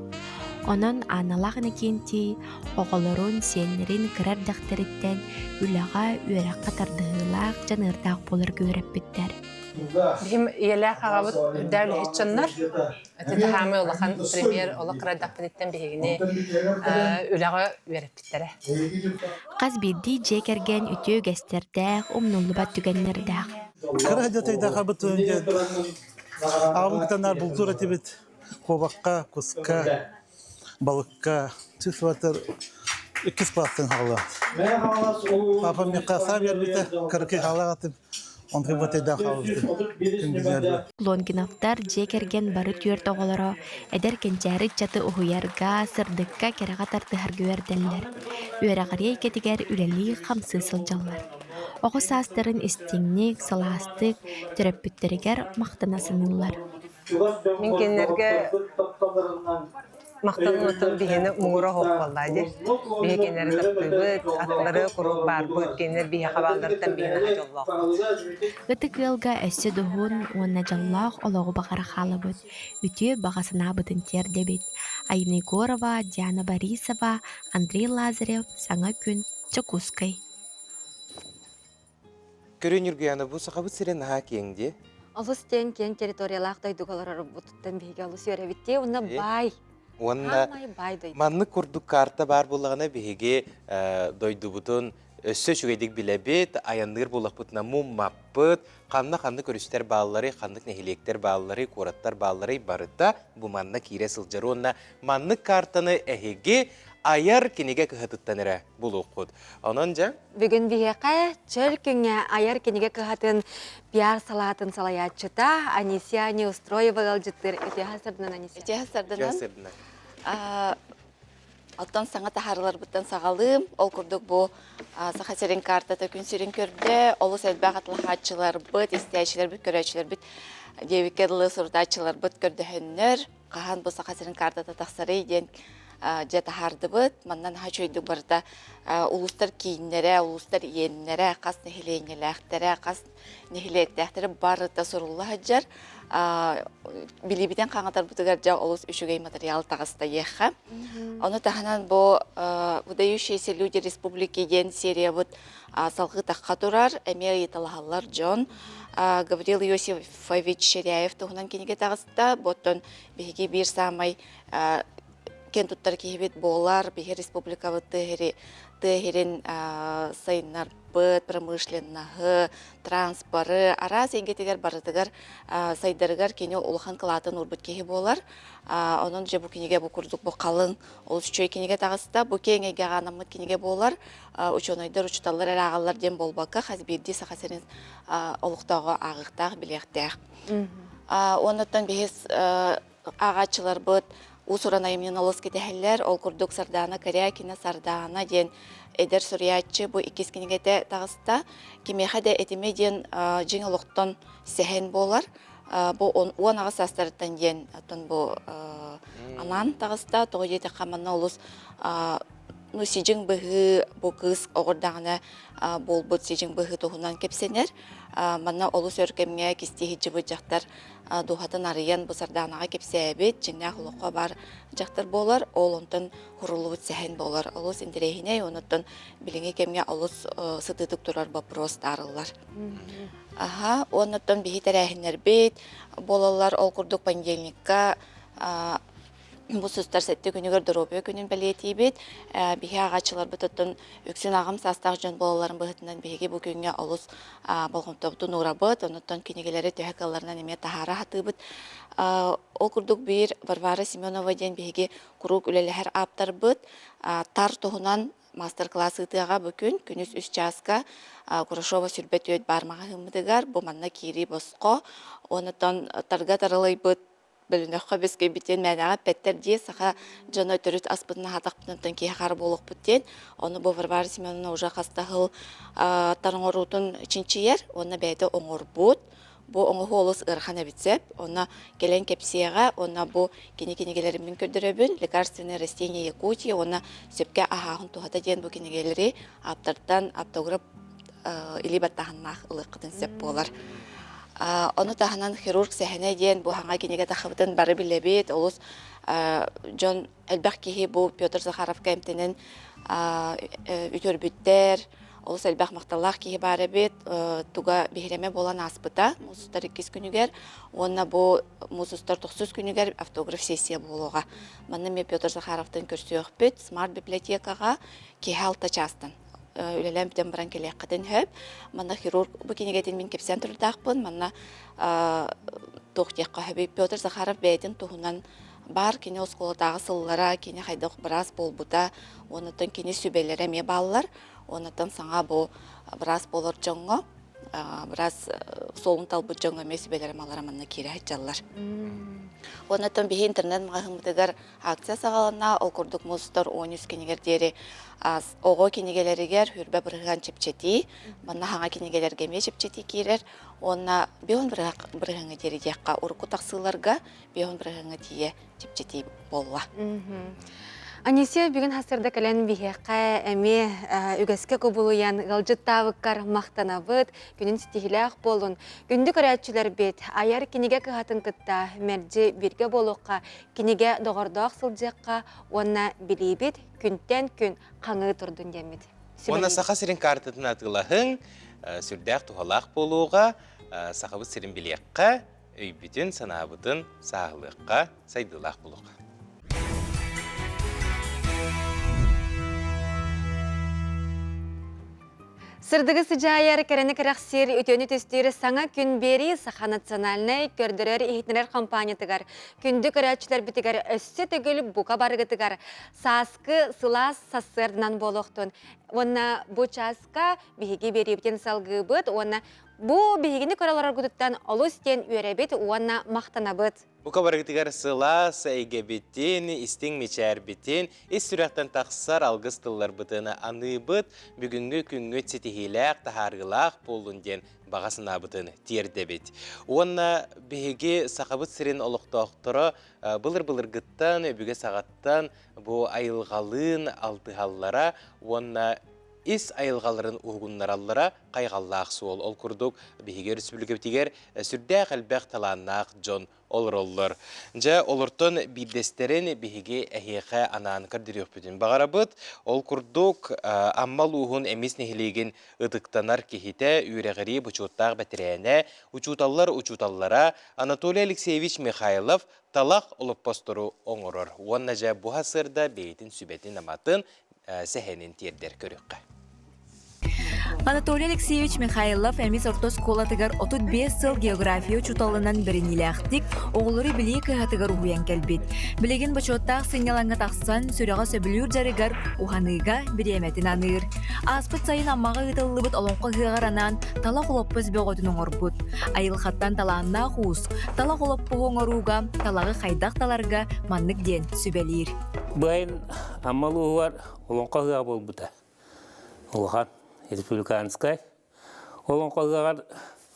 Онон Аналаах Иннокентий оҕолорун, сиэннэрин кыра эрдэхтэриттэн үлэҕэ, үөрэххэ тардыһыылаах, дьаныардаах буоларга үөрэппиттэр. Биһим ийэлээх аҕабыт үрдээх үлэһит дьоннор. Ити таһаамай улахан премьер олох кыра эрдэхпититтэн биһигини үлэҕэ үөрэппиттэрэ. Хас биирдии дьиэ кэргэн үтүө үгэстэрдээх, умнуллубат түгэннэрдээх. Кыра дьатайдаахабыт аҕабын кытанаар бултуур этибит куобахха, куска, балыкка чувствоватар иккис класстан хаалла. Папа миэхэ саа биэрбитэ, кыракый хаалаах этим. Лонгиновтар дьиэ кэргэн бары түөрт оҕолоро эдэр кэнчээри ыччаты уһуйарга, сырдыкка, кэрэҕэ тардыһарга үөрдэллэр. Үөрэҕирии эйгэтигэр үлэлии-хамсыы сылдьаллар. Оҕо саастарын истиҥник, сылаастык, төрөппүттэригэр махтана саныыллар. Мин кинилэргэ махтанан оттон биһиэни муҥура оһох буоллаа дии. Биһи кинилэри таптыыбыт, аттылары куруук баарбыт, кинилэр биһиэхэ баалларыттан биһи наһаа дьоллоохпут. Ытык ыалга өссө дуһун уонна дьоллоох олоҕу баҕара хаалабыт, үтүө баҕа санаабытын тиэрдэбит. Айна Егорова, Диана Борисова, Андрей Лазарев, Саҥа күн, Дьокуускай. Көрүн Ньургуйаана, бу Сахабыт сирэ наһаа киэҥ дии. Олус диэн киэҥ территориялаах дойдуга олорорбутуттан биһиги олус үөрэбит дии. Уонна баай. Уонна Саамай баай дойду. маннык курдук карта баар буоллаҕына биһиги дойдубутун өссө үчүгэйдик билэбит, айанныыр буоллахпытына муммаппыт, ханна-ханнык өрүстэр баалларый, ханнык нэһилиэктэр баалларый, куораттар баалларый барыта бу манна киирэ сылдьар уонна маннык картаны эһиги айар кинигэ кыһатыттан эрэ булуоххут. Онон дьэ Бүгүн биһиэхэ чөл күҥҥэ айар кинигэ кыһатын пиар салаатын салайааччыта Анисия Неустроева ыалдьыттыыр. Үтүө сарданан Анисия. Үтүө сарданан. Оттон саҥа таһаарыларбыттан саҕалыым. Ол курдук бу Саха сирин картата күн сирин көрдө. Олус элбэх атылаһааччыларбыт, истээччилэрбит, көрөөччүлэрбит диэбиккэ дылы сурутааччыларбыт көрдөһөннөр хаһан бу Саха сирин картата тахсарый диэн дьэ таһаардыбыт. Манна наһаа үчүгэйдик барыта улуустар кииннэрэ, улуустар иэннэрэ, хас нэһилиэнньэлээхтэрэ, хас нэһилиэктээхтэрэ барыта сурулла сылдьар. Билиибитин хаҥатарбытыгар дьэ олус үчүгэй материал таҕыста диэххэ. Ону таһынан бу «Выдающиеся люди республики» диэн сериябыт салгыы тахха турар, эмиэ ыйыталаһаллар дьон. Гаврил Иосифович Ширяев туһунан кинигэ таҕыста. Бу оттон биһиги биир саамай киэн туттар киһибит буолар. Биһи республикабыт тыа сирин сайыннарбыт, промышленноһы, транспоры, араас эйгэтигэр барытыгар сайдарыгар кини улахан кылаатын уурбут киһи буолар. Онон дьэ бу кинигэ бу курдук бу халыҥ, олус үчүгэй кинигэ таҕыста. Бу киэҥ эйгэҕэ анаммыт кинигэ буолар. Учуонайдар, учууталлар эрэ ааҕаллар диэн буолбакка, хас биирдии Саха сирин олохтооҕо ааҕыахтаах, билиэхтээх. Уоннаттан биһис ааҕааччыларбыт уус-уран айымньыны олус кэтэһэллэр. Ол курдук Сардаана Корякина Сардаана диэн эдэр суруйааччы бу иккис кинигэтэ таҕыста. Кимиэхэ да этимэ диэн дьиҥ олохтон сэһэн буолар. Бу 18 саастарыттан диэн оттон бу анаан таҕыста. Тоҕо диэтэххэ манна олус ну сидьиҥ быһыы бу кыыс оҕордаҕына буолбут сидьиҥ быһыы туһунан кэпсэнэр. Манна олус өр кэмҥэ кистии сылдьыбыт дьахтар дууһатын арыйан бу Сардаанаҕа кэпсээбит, дьиҥнээх олоххо баар дьахтар буолар, ол онтон хуруллубут сэһэн буолар. Олус интэриэһинэй, онуттан билиҥҥи кэмҥэ олус сытыытык турар боппуруос таарыллар. Аха, уоннаттан биһи тэрээһиннэрбит буолаллар, ол курдук понедельникка. Бу сустар сэттэ күнүгэр доруобуйа күнүн бэлиэтиибит. Биһи ааҕааччыларбыт оттон үксүн аҕам саастаах дьон буолалларын быһыытынан биһиги бу күҥҥэ олус болҕомтобутун уурабыт, онуттан кинигэлэри төһө кыалларынан эмиэ таһаара сатыыбыт. Ол курдук биир Варвара Семенова диэн биһиги куруук үлэлэһэр ааптарбыт тар туһунан мастер-класс ыытыаҕа бу күн күнүс үс чааска Курашова сүрбэ түөт баар маҕаһыыммытыгар бу манна киирии босхо онутан тарга таралыйбыт бөлүнөххө бискэйбитин мээнэҕэ эппэттэр дии саха дьоно төрүт аспытын аһаатахпытын киһи хара буолуохпут диэн ону бу Варвара Семеновна уже хас да сыл тар оҥоруутун чинчийэр уонна бэйэтэ оҥорбут бу оҥоһуу олус ыарахан эбит сөп онно кэлэн кэпсиэҕэ уонна бу кини кинигэлэрин мин көрдөрөбүн лекарственные растения Якутии уонна сөпкө аһааһын туһата диэн бу кинигэлэри ааптартан автограф илии баттааһыннаах ылыаххытын сөп буолар. Ону таһынан хирург сэһэнэ диэн бу хаҥа кинигэ тахыбытын бары билэбит. Олус дьон элбэх киһи бу Петр Захаровка эмтэнэн үтүөрбүттэр. Олус элбэх махталлаах киһи баар эбит. Туга биһирэмэ буолан ааспыта муус устар иккис күнүгэр. Уонна бу муус устар тохсус күнүгэр автограф сессия буолуоҕа. Манна эмиэ Петр Захаровтан көрсүөхпүт. Смарт библиотекаҕа киһи алта чаастан үлэлээн бүтэн баран кэлиэххитин сөп. Манна хирург бу кинигэтин мин кэпсээн турдаахпын. Манна туох диэххэ сөбүй Петр Захаров бэйэтин туһунан баар кини оскуолатааҕы сыллара, кини хайдах быраас буолбута, уоннаттан кини сүбэлэрэ эмиэ бааллар. Уоннаттан саҥа бу быраас буолар дьоҥҥо быраас суолун талбыт дьоҥҥо эмиэ сүбэлэрэ малара манна киирэ сылдьаллар. Уоннаттан биһи интернет маҕаһыыммытыгар Акция саҕаланна, ол курдук мустар 13 кинигэр диэри оҕо кинигэлэригэр хүрбэ бырыһыан чэпчэтии, манна хаҥа кинигэлэргэ эмиэ чэпчэтии киирэр уонна бион бырыһыаҥҥа диэри диэххэ урукку тахсыыларга бион бырыһыаҥҥа тиийэ чэпчэтии буолла. Анисия бүгүн хасырда кэлэн биһиэхэ эмиэ үгэскэ кубулуйан ыалдьыттаабыккар махтанабыт, күнүн ситиһилээх буолун. Күндү көрөөччүлэрбит, айар кинигэ кыһатын кытта мэлдьи бииргэ буолуохха, Кинигэ доҕордоох сылдьыахха уонна билиибит күнтэн күн хаҥыы турдун диэммит. Уонна Саха сирин картатын атыылаһыҥ, сүрдээх туһалаах буолуоҕа, Сахабыт сирин билиэххэ, өйбүтүн, санаабытын сааһылыахха, сайдыылаах буолуохха. Сырдыгы сыдьаайар, кэрэни кэрэхсиир, үтүөнү түстүүр саҥа күн биэрии Саха национальнай көрдөрөр-иһитиннэрэр компаниятыгар, күндү көрөөччүлэрбитигэр өссө төгүл бука барыгытыгар сааскы сылаас сарсыарданан буолуохтун. Уонна бу чааска биһиги биэриибитин салгыыбыт уонна бу биһигини көрө олороргутуттан олус диэн үөрэбит уонна махтанабыт. Бука барыгытыгар сылаас эйгэбитин, истиҥ мичээрбитин, ис сүрэхтэн тахсар алгыс тылларбытын аныыбыт, бүгүҥҥү күҥҥүт ситиһиилээх, таһаарыылаах буоллун диэн баҕа санаабытын тиэрдэбит. Уонна биһиги Сахабыт сирин олохтоохторо былыр-былыргыттан, өбүгэ саҕаттан бу айылҕалыын алтыһаллара уонна ис айылҕаларын уһугуннараллара хайҕаллаах суол. Ол курдук, биһиги өрөспүүбүлүкэбитигэр сүрдээх элбэх талааннаах дьон олороллор. Дьэ, олортон биирдэстэрин биһиги эһиэхэ анаан көрдөрүөхпүтүн баҕарабыт. Ол курдук, Амма улууһун Эмис нэһилиэгин ытыктанар киһитэ, үөрэҕирии бочуоттаах бэтэрээнэ, учууталлар учууталлара Анатолий Алексеевич Михайлов талах олоппостору оҥорор. Уонна дьэ, бу сарсыарда бэйэтин сүбэтин-аматын сэһэнин тиэрдэр көрүөххэ. Анатолий Алексеевич Михайлов эмис орто оскуолатыгар 35 сыл география учууталынан бэриниилээхтик оҕолору билии кыһатыгар уһуйан кэлбит. Билигин бочуоттаах сынньалаҥҥа тахсан, сүрэҕэ сөбүлүүр дьарыгар уһаныыга бириэмэтин аныыр. Ааспыт сайын Аммаҕа ыытыллыбыт олоҥхо ыһыаҕар анаан талах олоппос бөҕөтүн оҥорбут. Айылҕаттан талааннаах уус талах олоппоһу оҥорууга талаҕы хайдах таларга маннык диэн сүбэлиир. Быайын Амма улууһугар олоҥхо ыһыаҕа буолбута. Улахан республиканскай. Олоҥхо ыһыаҕар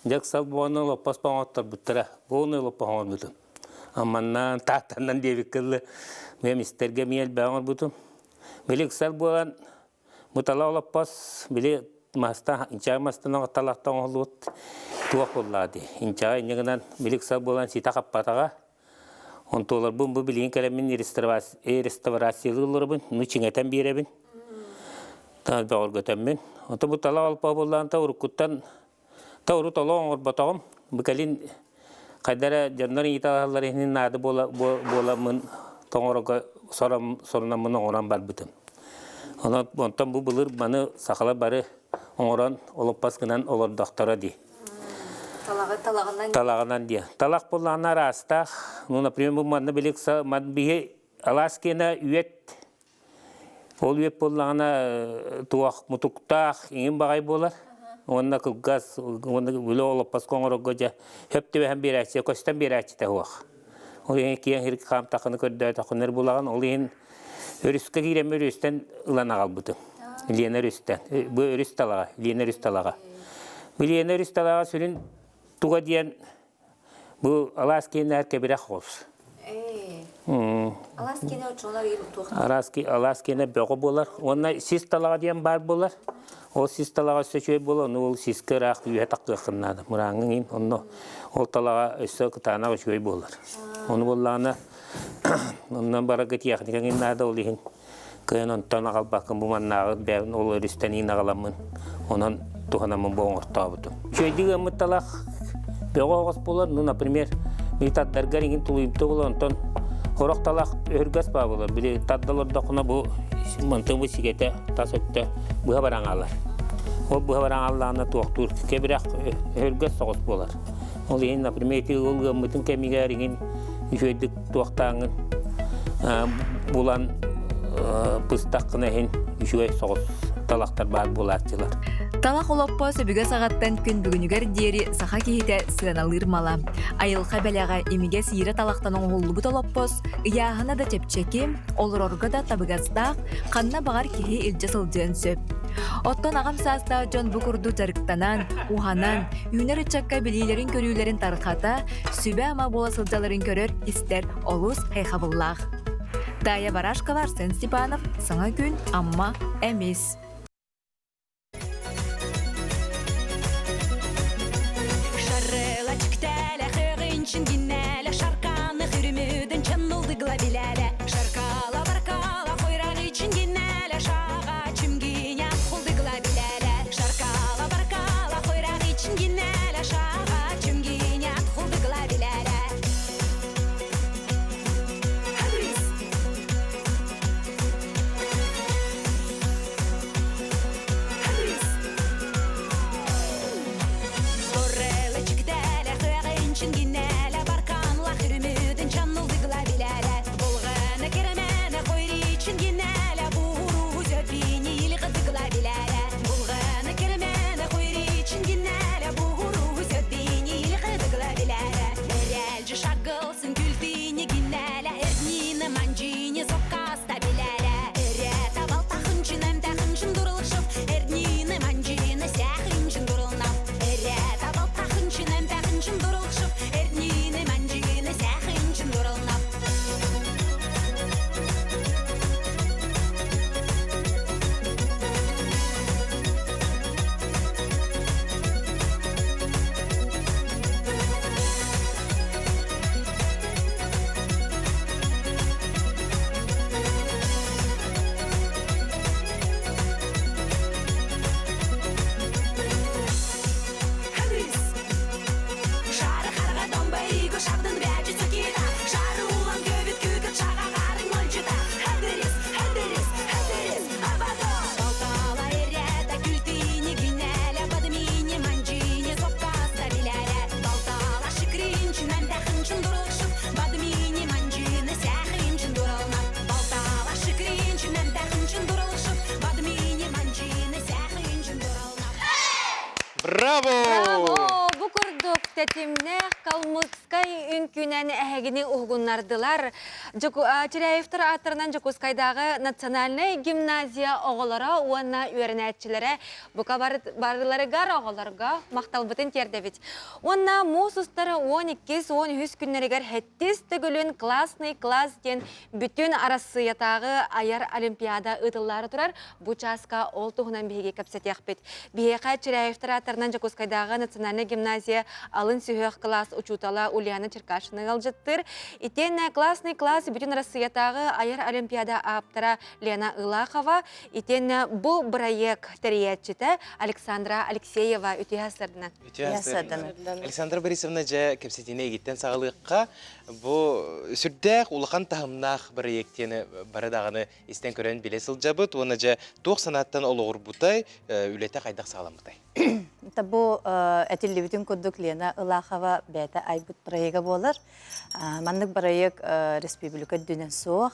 дьэк-сал буолан олоппос оҥотторбуттара. Буолуну олоппос оҥорбутум. Амманнаан, Тааттаннан диэбиккэ дылы бэйэм истэргэ эмиэ элбэҕи оҥорбутум. Били ыксал буолан бу тала олоппос били маста инчэҕэй мастан талахтан оҥоһуллубут туох буоллаҕа дии. Инчэҕэй инньэ гынан били ыксал буолан ситэ хаппатаҕа. Онтуоларбын бу билигин кэлэммин реставрациялыы олоробун, ну чиҥэтэн биэрэбин. Бөҕөргөтөммүн. Ото бу тала олпо буоллаан та уруккуттан та урут олох оҥорботоҕум. Бу кэлин хайда эрэ дьоннор ыйыталаһаллар иһин наада буола буоламмын. Тоҥорого сорунаммын оҥорон барбытым. Онон онтон бу былыр маны сахалар бары оҥорон олоппос гынан олордохторо дии. Талаҕы талаҕынан Талаҕынан диye. Талах буллаҕына араастаах. Ну, например, бу манна билик ман биһи алаас киэнэ үөт Ол үөт буоллаҕына туох мутуктаах иҥин баҕай буолар. Уонна кылгас уонна үлэ олоппоско оҥорорго дьэ хөп түбэһэн биэрээччи көстөн биэрээччитэ суох. Ол иһин киэҥ сир хаамтаххына көрдөөтөххүнэ булаҕын. Ол иһин өрүскэ киирэммин өрүстэн ылан аҕалбытым. Лена өрүстэн. Бу өрүс талаҕа, Лена өрүс талаҕа. Бу Лена өрүс талаҕа сүрүн туга диэн Бу алаас киэннээр кэбирэх оҕус. Алаас киэнэ оччолор туох Алаас алаас киэнэ бөҕө буолар. Уонна сис талаҕа диэн баар буолар. Ол сис талаҕа өссө үчүгэй буолар. Ону ол сискэ ыраах үөһэ тахтыаххын наада. Мырааҥҥын иин онно ол талаҕа өссө кытаанах үчүгэй буолар. Ону буоллаҕына онно барарга тиэхиньикэҥ наада ол иһин Кыайан онтон аҕалбаккын бу маннааҕы бэйэбин ол өрүстэн иин аҕаламмын онон туһанаммын бу оҥортообутум. Үчүгэйдик ыаммыт талах бөҕө оҕус буолар, ну, например, били тардаргар иҥин тулуйумтуо буолар, онтон сорох талах өһүргэс баа буолар. Били тарда олордоххуна бу мантан бу сигэтэ тас өттө быһа баран хаалар. Ол быһа баран хааллаҕына туохтуур кэбирэх өһүргэс соҕус буолар. Ол иһин, например, ити ол ыаммытын кэмигэр иҥин үчүгэйдик туохтааҥҥын булан быстаххына иһин үчүгэй соҕус талахтар баар буолааччылар. Талах олоппо сөбүгэ саҕаттан күн бүгүнүгэр диэри саха киһитэ сыаналыыр мала. Айылҕа бэлэҕэ имигэс иирэ талахтан оҥоһуллубут олоппос ыйааһына да чэпчэки, олорорго да табыгастаах, ханна баҕар киһи илдьэ сылдьыан сөп. Оттон аҕам саастаах дьон бу курдук дьарыктанан, уһанан, үүнэр ыччакка билиилэрин-көрүүлэрин тарҕата, сүбэ-ама буола сылдьалларын көрөр, истэр олус хайхабыллаах. Тая Барашкова, Арсен Степанов, Саҥа күн, Амма, Эмис. Браво! Браво! Бу курдук тэтимнээх калмыцкай үҥкүүнэн эһигини уһугуннардылар. Чиряевтар ааттарынан Дьокуускайдааҕы национальнай гимназия оҕолоро уонна үөрэнээччилэрэ бука барыларыгар оҕолорго махталбытын тиэрдэбит. Уонна муус устар 12-13 күннэригэр сэттис төгүлүн классный класс диэн бүтүн Арассыыйатааҕы айар олимпиада ыытыллаары турар. Бу чааска ол туһунан биһиги кэпсэтиэхпит. Биһиэхэ Чиряевтар ааттарынан Дьокуускайдааҕы национальнай гимназия алын алын сүһүөх кылаас учуутала Ульяна Черкашина ыалдьыттыыр. Итиэннэ классный класс бүтүн Россиятааҕы айар олимпиада ааптара Лена Ылахова, итиэннэ бу бырайыак тэрийээччитэ Александра Алексеева үтүө сарданан. Үтүө сарданан. Александра Борисовна дьэ кэпсэтиини эйигиттэн саҕалыахха. Бу сүрдээх улахан таһымнаах бырайыак диэни бары даҕаны истэн көрөн билэ сылдьабыт уонна дьэ туох санааттан олоҕурбутай, үлэтэ хайдах саҕаламмытай? Бу этиллибитин курдук Лена Ылахова бэйэтэ айбыт проега буолар. Маннык бырайыак республика үрдүнэн суох.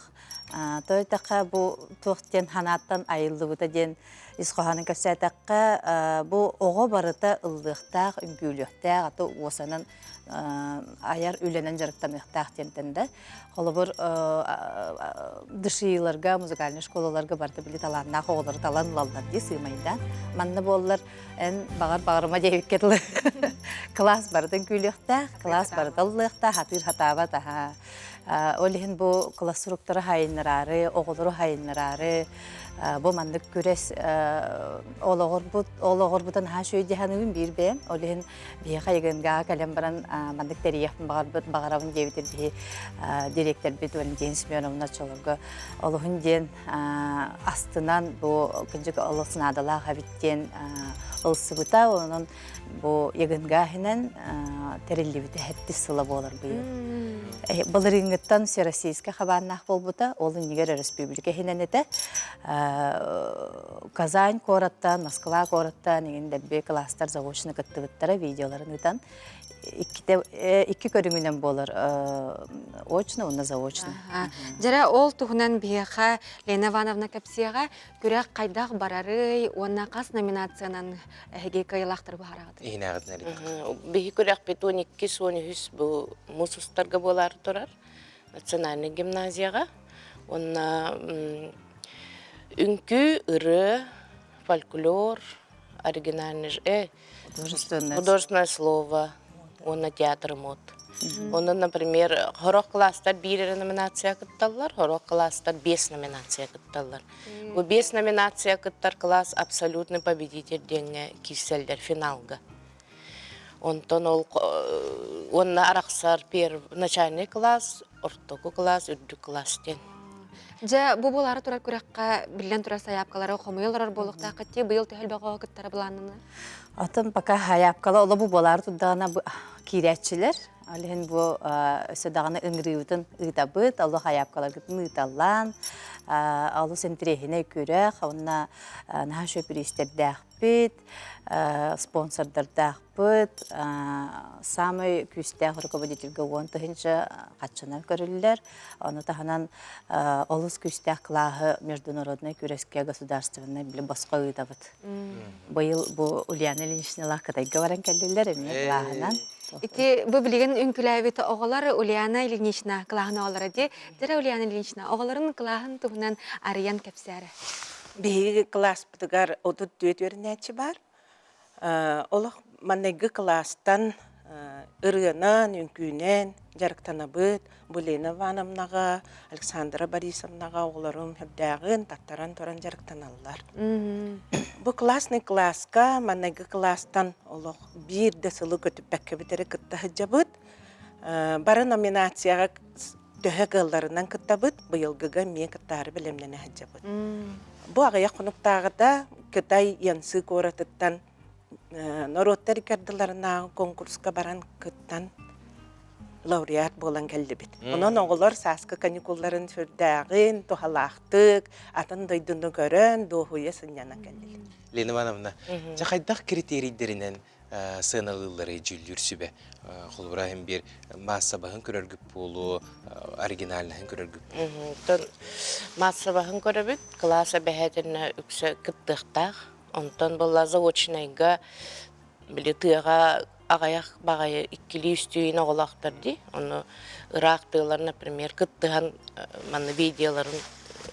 То эттэххэ бу туох диэн ханааттан айыллыбыта диэн ис хоһоонун кэпсээтэххэ, бу оҕо барыта ыллыахтаах, үҥкүүлүөхтээх, аты уосанан айар үлэнэн дьарыктаныахтаах диэнтэн да. Холобур, ДШИ-ларга, музыкальнай школаларга барыта били талааннаах оҕолору талан ылаллар дии сыымайдаан. Манна буоллар эн баҕар баҕарыма диэбиккэ дылы кылаас барытын күүлүөхтээх, кылаас барыта ыллыахтаах, хатыыр хатаабат аһаа. Ол иһин бу класс суруктары хайыннараары, оҕолору хайыннараары бу маннык күрэс олоҕорбут олоҕорбутун наһаа үчүгэй дии саныыбын биир бэйэм. Ол иһин биһиэхэ ЕГНГ-ҕа кэлэн баран маннык тэрийиэхпин баҕарбыт баҕарабын диэбитин биһи дириэктэрбит Валентина Семеновна оччолорго олуһун диэн астынан бу кырдьык олус наадалаах эбит диэн ылсыбыта. Онон бу ЕГНГ иһинэн тэриллибитэ сэттис сыла буолар быйыл. Былырыыҥҥыттан всероссийскай хабааннаах буолбута, ол иннигэр өрөспүүбүлүкэ иһинэн этэ. Казань куораттан, Москва куораттан иҥин дэлби кылаастар заочно кыттыбыттара видеоларын ыытан иккитэ икки көрүҥүнэн буолар очно уонна заочно. Дьэрэ ол туһунан биһиэхэ Лена Ивановна кэпсиэҕэ күрэх хайдах барарый уонна хас номинациянан эһиги кыайыылаахтары быһаараҕыт? Биһи күрэхпит 12-13 бу муус устарга буолаары турар национальнай гимназияҕа уонна үҥкүү, ырыа, фольклор, оригинальный художественное слово уонна театр мод. Онон, например, хорох класстар биир эрэ номинация кытталлар, хорох класстар биэс номинация кытталлар. Бу биэс номинация кыттар класс абсолютный победитель диэҥҥэ киирсэллэр финалга. Онтон ол уонна арахсар начальный класс, ортоку класс, үрдүк класс диэн. Дьэ, бу буолаары турар күрэххэ биллэн турар сайаапкалары хомуйа олорор буолуохтааххыт дии, быйыл төһө элбэх оҕо кыттара былааннана? Атын пока сайаапкала оло бу буолаары турдаҕына киирээччилэр. Ол иһин бу өссө даҕаны ыҥырыыбытын ыытабыт, олох сайаапкаларгытын ыыталлаан, олус интэриэһинэй күрэх, уонна наһаа үчүгэй бириистэрдээхпит, спонсордардаахпыт, саамай күүстээх руководительгэ 10 000 харчынан көрүллэр. Ону таһынан олус күүстээх кылааһы международнай күрэскэ государственнай били босхо ыытабыт. Быйыл бу Ульяна Ильиничналаах Кытайга баран кэллилэр эмиэ кылааһынан. Ити бу билигин үҥкүлээбит оҕолор Ульяна Ильинична кылааһын оҕолоро дии. Дьэрэ Ульяна Ильинична оҕолорун кылааһын туһунан арыйан кэпсээрэ. Биһиги кылааспытыгар 34 үөрэнээччи баар. Олох маҥнайгы кылаастан ырыанан, үҥкүүнэн дьарыктанабыт. Бу Лена Ивановнаҕа, Александра Борисовнаҕа оҕолорум үрдээҕин таттаран туран дьарыктаналлар. Бу классный кылааска маҥнайгы кылаастан олох биир да сылы көтүппэккэбит эрэ кытта сылдьабыт. Бары номинацияҕа төһө кыалларынан кыттабыт, быйылгыга эмиэ кыттаары бэлэмнэнэ сылдьабыт. Бу аҕыйах хонуктааҕыта Кытай Янцы куоратыттан норуоттар иккардыларынааҕы конкурска баран кыттан лауреат буолан кэллибит. Онон оҕолор сааскы каникулларын сүрдээҕин, туһалаахтык, атын дойдуну көрөн, дуоһуйа сынньанан кэллилэр. Лена Ивановна, дьэ хайдах критерийдэринэн сыаналыылларый дьүүллүүр сүбэ? Холобура, иһин биир маассабаһын көрөргүт буолуо, оригинальнаһын көрөргүт буолуо. Оттон маассабаһын көрөбүт, кылаас эбэһээтинэ үксэ кыттыахтаах. Онтон буолла заочнайга били тыаҕа аҕыйах баҕайы иккилии-үстүү оҕолоохтор дии. Ону ыраах тыалар, например, кыттыһан манна видеоларын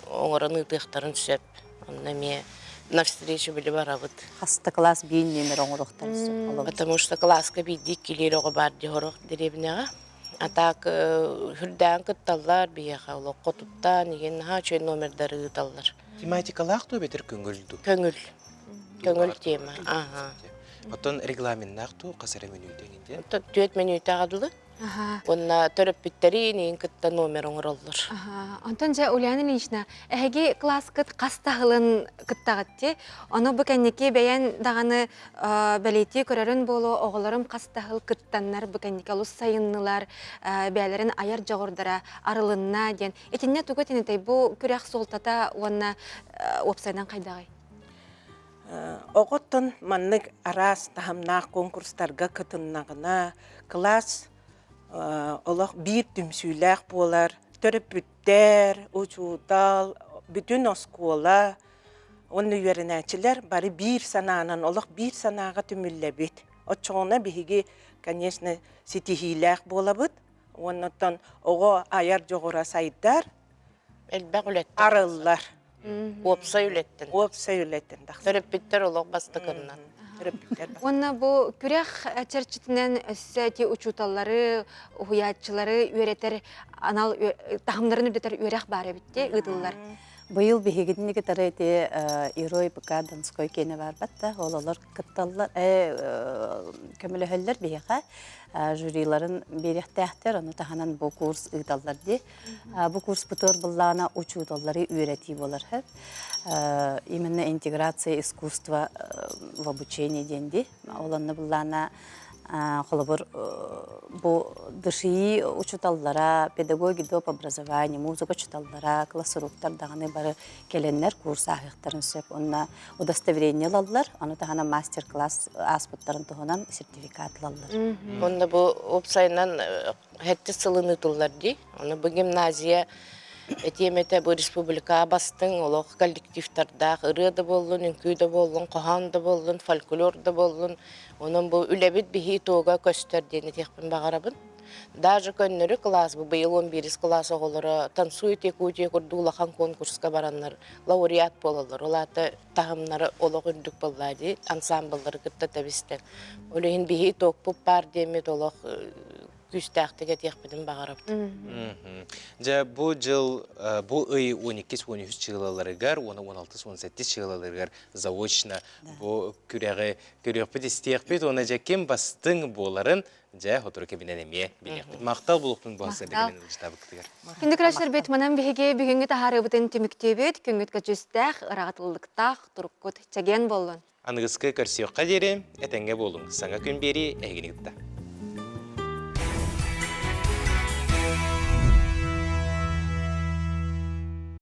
оҥорон ыытыахтарын сөп. Онно эмиэ навстречу били барабыт. Хаста класс биир нүөмэр оҥоруохтарын сөп. Потому что класска биирдии иккилиир оҕо баар дии сорох дэриэбинэҕэ. А так үрдээн кытталлар биһиэхэ олоххо туттаан иһин наһаа үчүгэй номердары ыыталлар. Тематикалаах дуо эбэтэр көҥүл дуу? Көҥүл. Көҥүл тема. Ага. Оттон регламеннаах туу хас эрэ мүнүүтэ иҥин Оттон түөрт мүнүүтэҕэ дылы. Уонна төрөппүттэри иниин кытта номер оҥороллор. Онтон дьэ Ульяна Ильинична, эһиги кылааскыт хас таһылын кыттаҕыт дии? Ону бу кэнники бэйэн даҕаны бэлиэтии көрөрүн буолуо, оҕолорум хас таһыл кыттаннар бу кэнники олус сайыннылар, бэйэлэрин айар дьоҕурдара арылынна диэн. Итиннэ тугу этинэтэй бу күрэх суолтата уонна уопсайынан хайдаҕый? Оҕоттон маннык араас таһымнаах конкурстарга кытыннаҕына, кылаас олох биир түмсүүлээх буолар, төрөппүттэр, учуутал, бүтүн оскуола уонна үөрэнээччилэр бары биир санаанан олох биир санааҕа түмүллэбит. Оччоҕуна биһиги, конечно, ситиһиилээх буолабыт уонна оттон оҕо айар дьоҕура сайдар, элбэх үлэттэн арыллар. Уопсай үлэттэн. Уопсай үлэттэн тахсар. Төрөппүттэр олох бастакыннан. Төрөппүттэр Уонна бу күрэх чэрчитинэн өссө эти учууталлары, уһуйааччылары үөрэтэр анал таһымнарын үрдэтэр үөрэх баар эбит дии ыытыллар. Быйыл биһигини кытары ити Ирой ПК Донской киэнэ барбат да, ол олор кытталлар, көмөлөһөллөр биһиэхэ жюриларын биэриэхтээхтэр, ону таһынан бу курс ыыталлар дии. Бу курспутугар быллаана учууталлары үөрэтии буолар. Именно интеграция искусства в обучении диэн дии. Ол онно быллаана холобур бу ДШИ учууталлара, педагоги доп образование, музыка учууталлара, классруктар даҕаны бары кэлэннэр курс ааһыахтарын сөп. Онно удостоверение ылаллар, ону таһынан мастер-класс ааспыттарын туһунан сертификат ылаллар. Онно бу уопсайынан Сэттис сылын ыытыллар дии. Ону бу гимназия этиэм этэ бу республикаҕа бастыҥ олох коллективтардаах ырыа да буоллун, үҥкүү да буоллун, хоһоон да буоллун, фольклор да буоллун. Онон бу үлэбит биһи итога көстөр диэн этиэхпин баҕарабын. Даже көннөрү кылаас бу быйыл 11 кылаас оҕолоро «Танцует Якутия» курдук улахан конкурска бараннар лауреат буолаллар. Ол аата таһымнара олох үрдүк буолла дии ансамбллары кытта тэбистэн. Ол иһин биһи итогпут баар диэммит олох күүстээхтик этиэхпитин баҕарабыт. Дьэ бу дьыл бу ый 12-13 чыылаларыгар уонна 16-17 чыылаларыгар заочно бу күрэҕи көрүөхпүт истиэхпит уонна дьэ ким бастыҥ буоларын Дьэ, сотору кэминэн эмиэ билиэхпит. Махтал булуохпун бу сырдыгынан ылдьытабыккытыгар. Күндү көрөөччүлэрбит, манан биһиги бүгүҥҥү таһаарыыбытын түмүктүүбүт. Күҥҥүт көдьүүстээх, ыраҕатыллыктаах, туруккут чэгиэн буоллун. Аныгыскы көрсүөххэ диэри этэҥҥэ буолуҥ. Саҥа күн биэрии эһигини кытта.